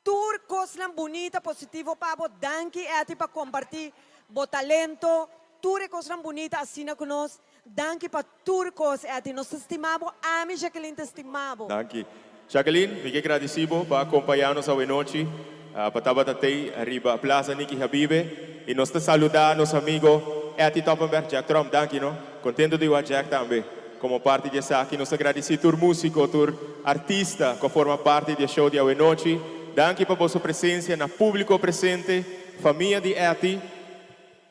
S1: Tur kosnan bunita positivo pa bo danki Etty pa komparti bo talento tur e kosnan bunita asina ku nos danki pa tur kos Etty nos ta stima bo ami Jacqueline ta stima bo.
S2: Danki Jacqueline, mi ke gradisi bo pa akompaña nos awenochi pa tabata tei riba Plaza Nicky Habibe y nos ta saluda nos amigo Etty Toppenberg, Jack Tromp danki no, kontento di wak Jack tambe. Komo parti di esaki nos ta gradisí tur músiko, tur artista ku a forma parti di e show di awenochi. Danki pa boso presensia na públiko presente, famia di Etty,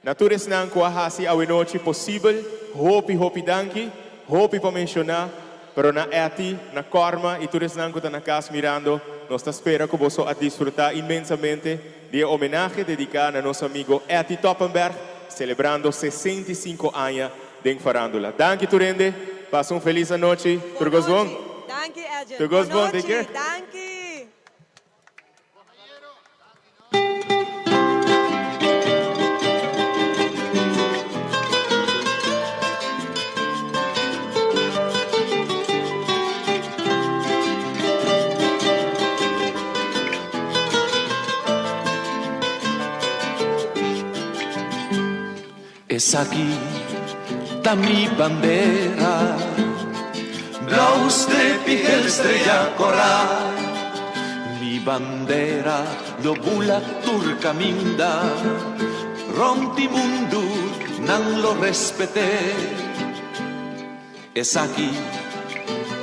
S2: na tur esnan ku a hasi awenochi posibel, hopi hopi danki. Hopi pa menshoná, pero na Etty, na Corma i tur esnan ku ta na kas mirando, nos ta spera ku boso a disfrutá inmensamente di e homenahe dediká na nos amigo Etty Toppenberg, selebrando 65 aña Den farandula. Danki tur hende. Pasa un felis anochi. Tur gos bon.
S1: Danki Edjean.
S2: Tur gos bon. Take care.
S1: Danki.
S17: Esaki ta mi bandera, blou strepi gel strea kòrá. Mi bandera lo bula tur kaminda, rònt di mundu nan lo respet'é. Esaki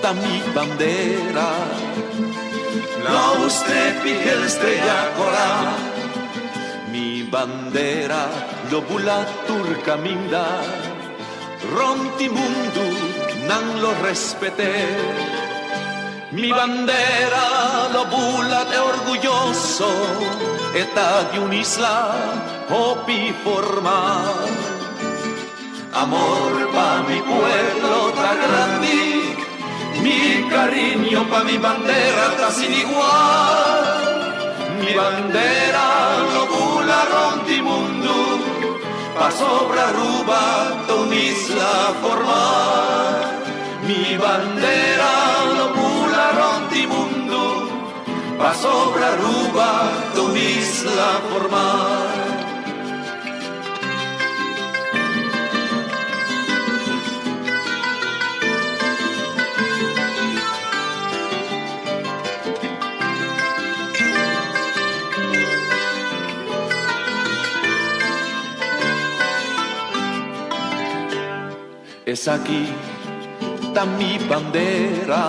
S17: ta mi bandera, blou strepi gel strea kòrá. Mi bandera lo bula tur kaminda, rònt di mundu nan lo respet'é. Mi bandera lo bula te orguyoso, e ta di un isla hopi formal. Amor pa mi pueblo ta grandi, mi cariño pa mi bandera ta sin igual. Mi bandera lo bula rond di mundu, pasobra Aruba ta un isla formal. Mi bandera lo bula rond di mundu, pasobra Aruba ta un isla formal. Esaki ta mi bandera.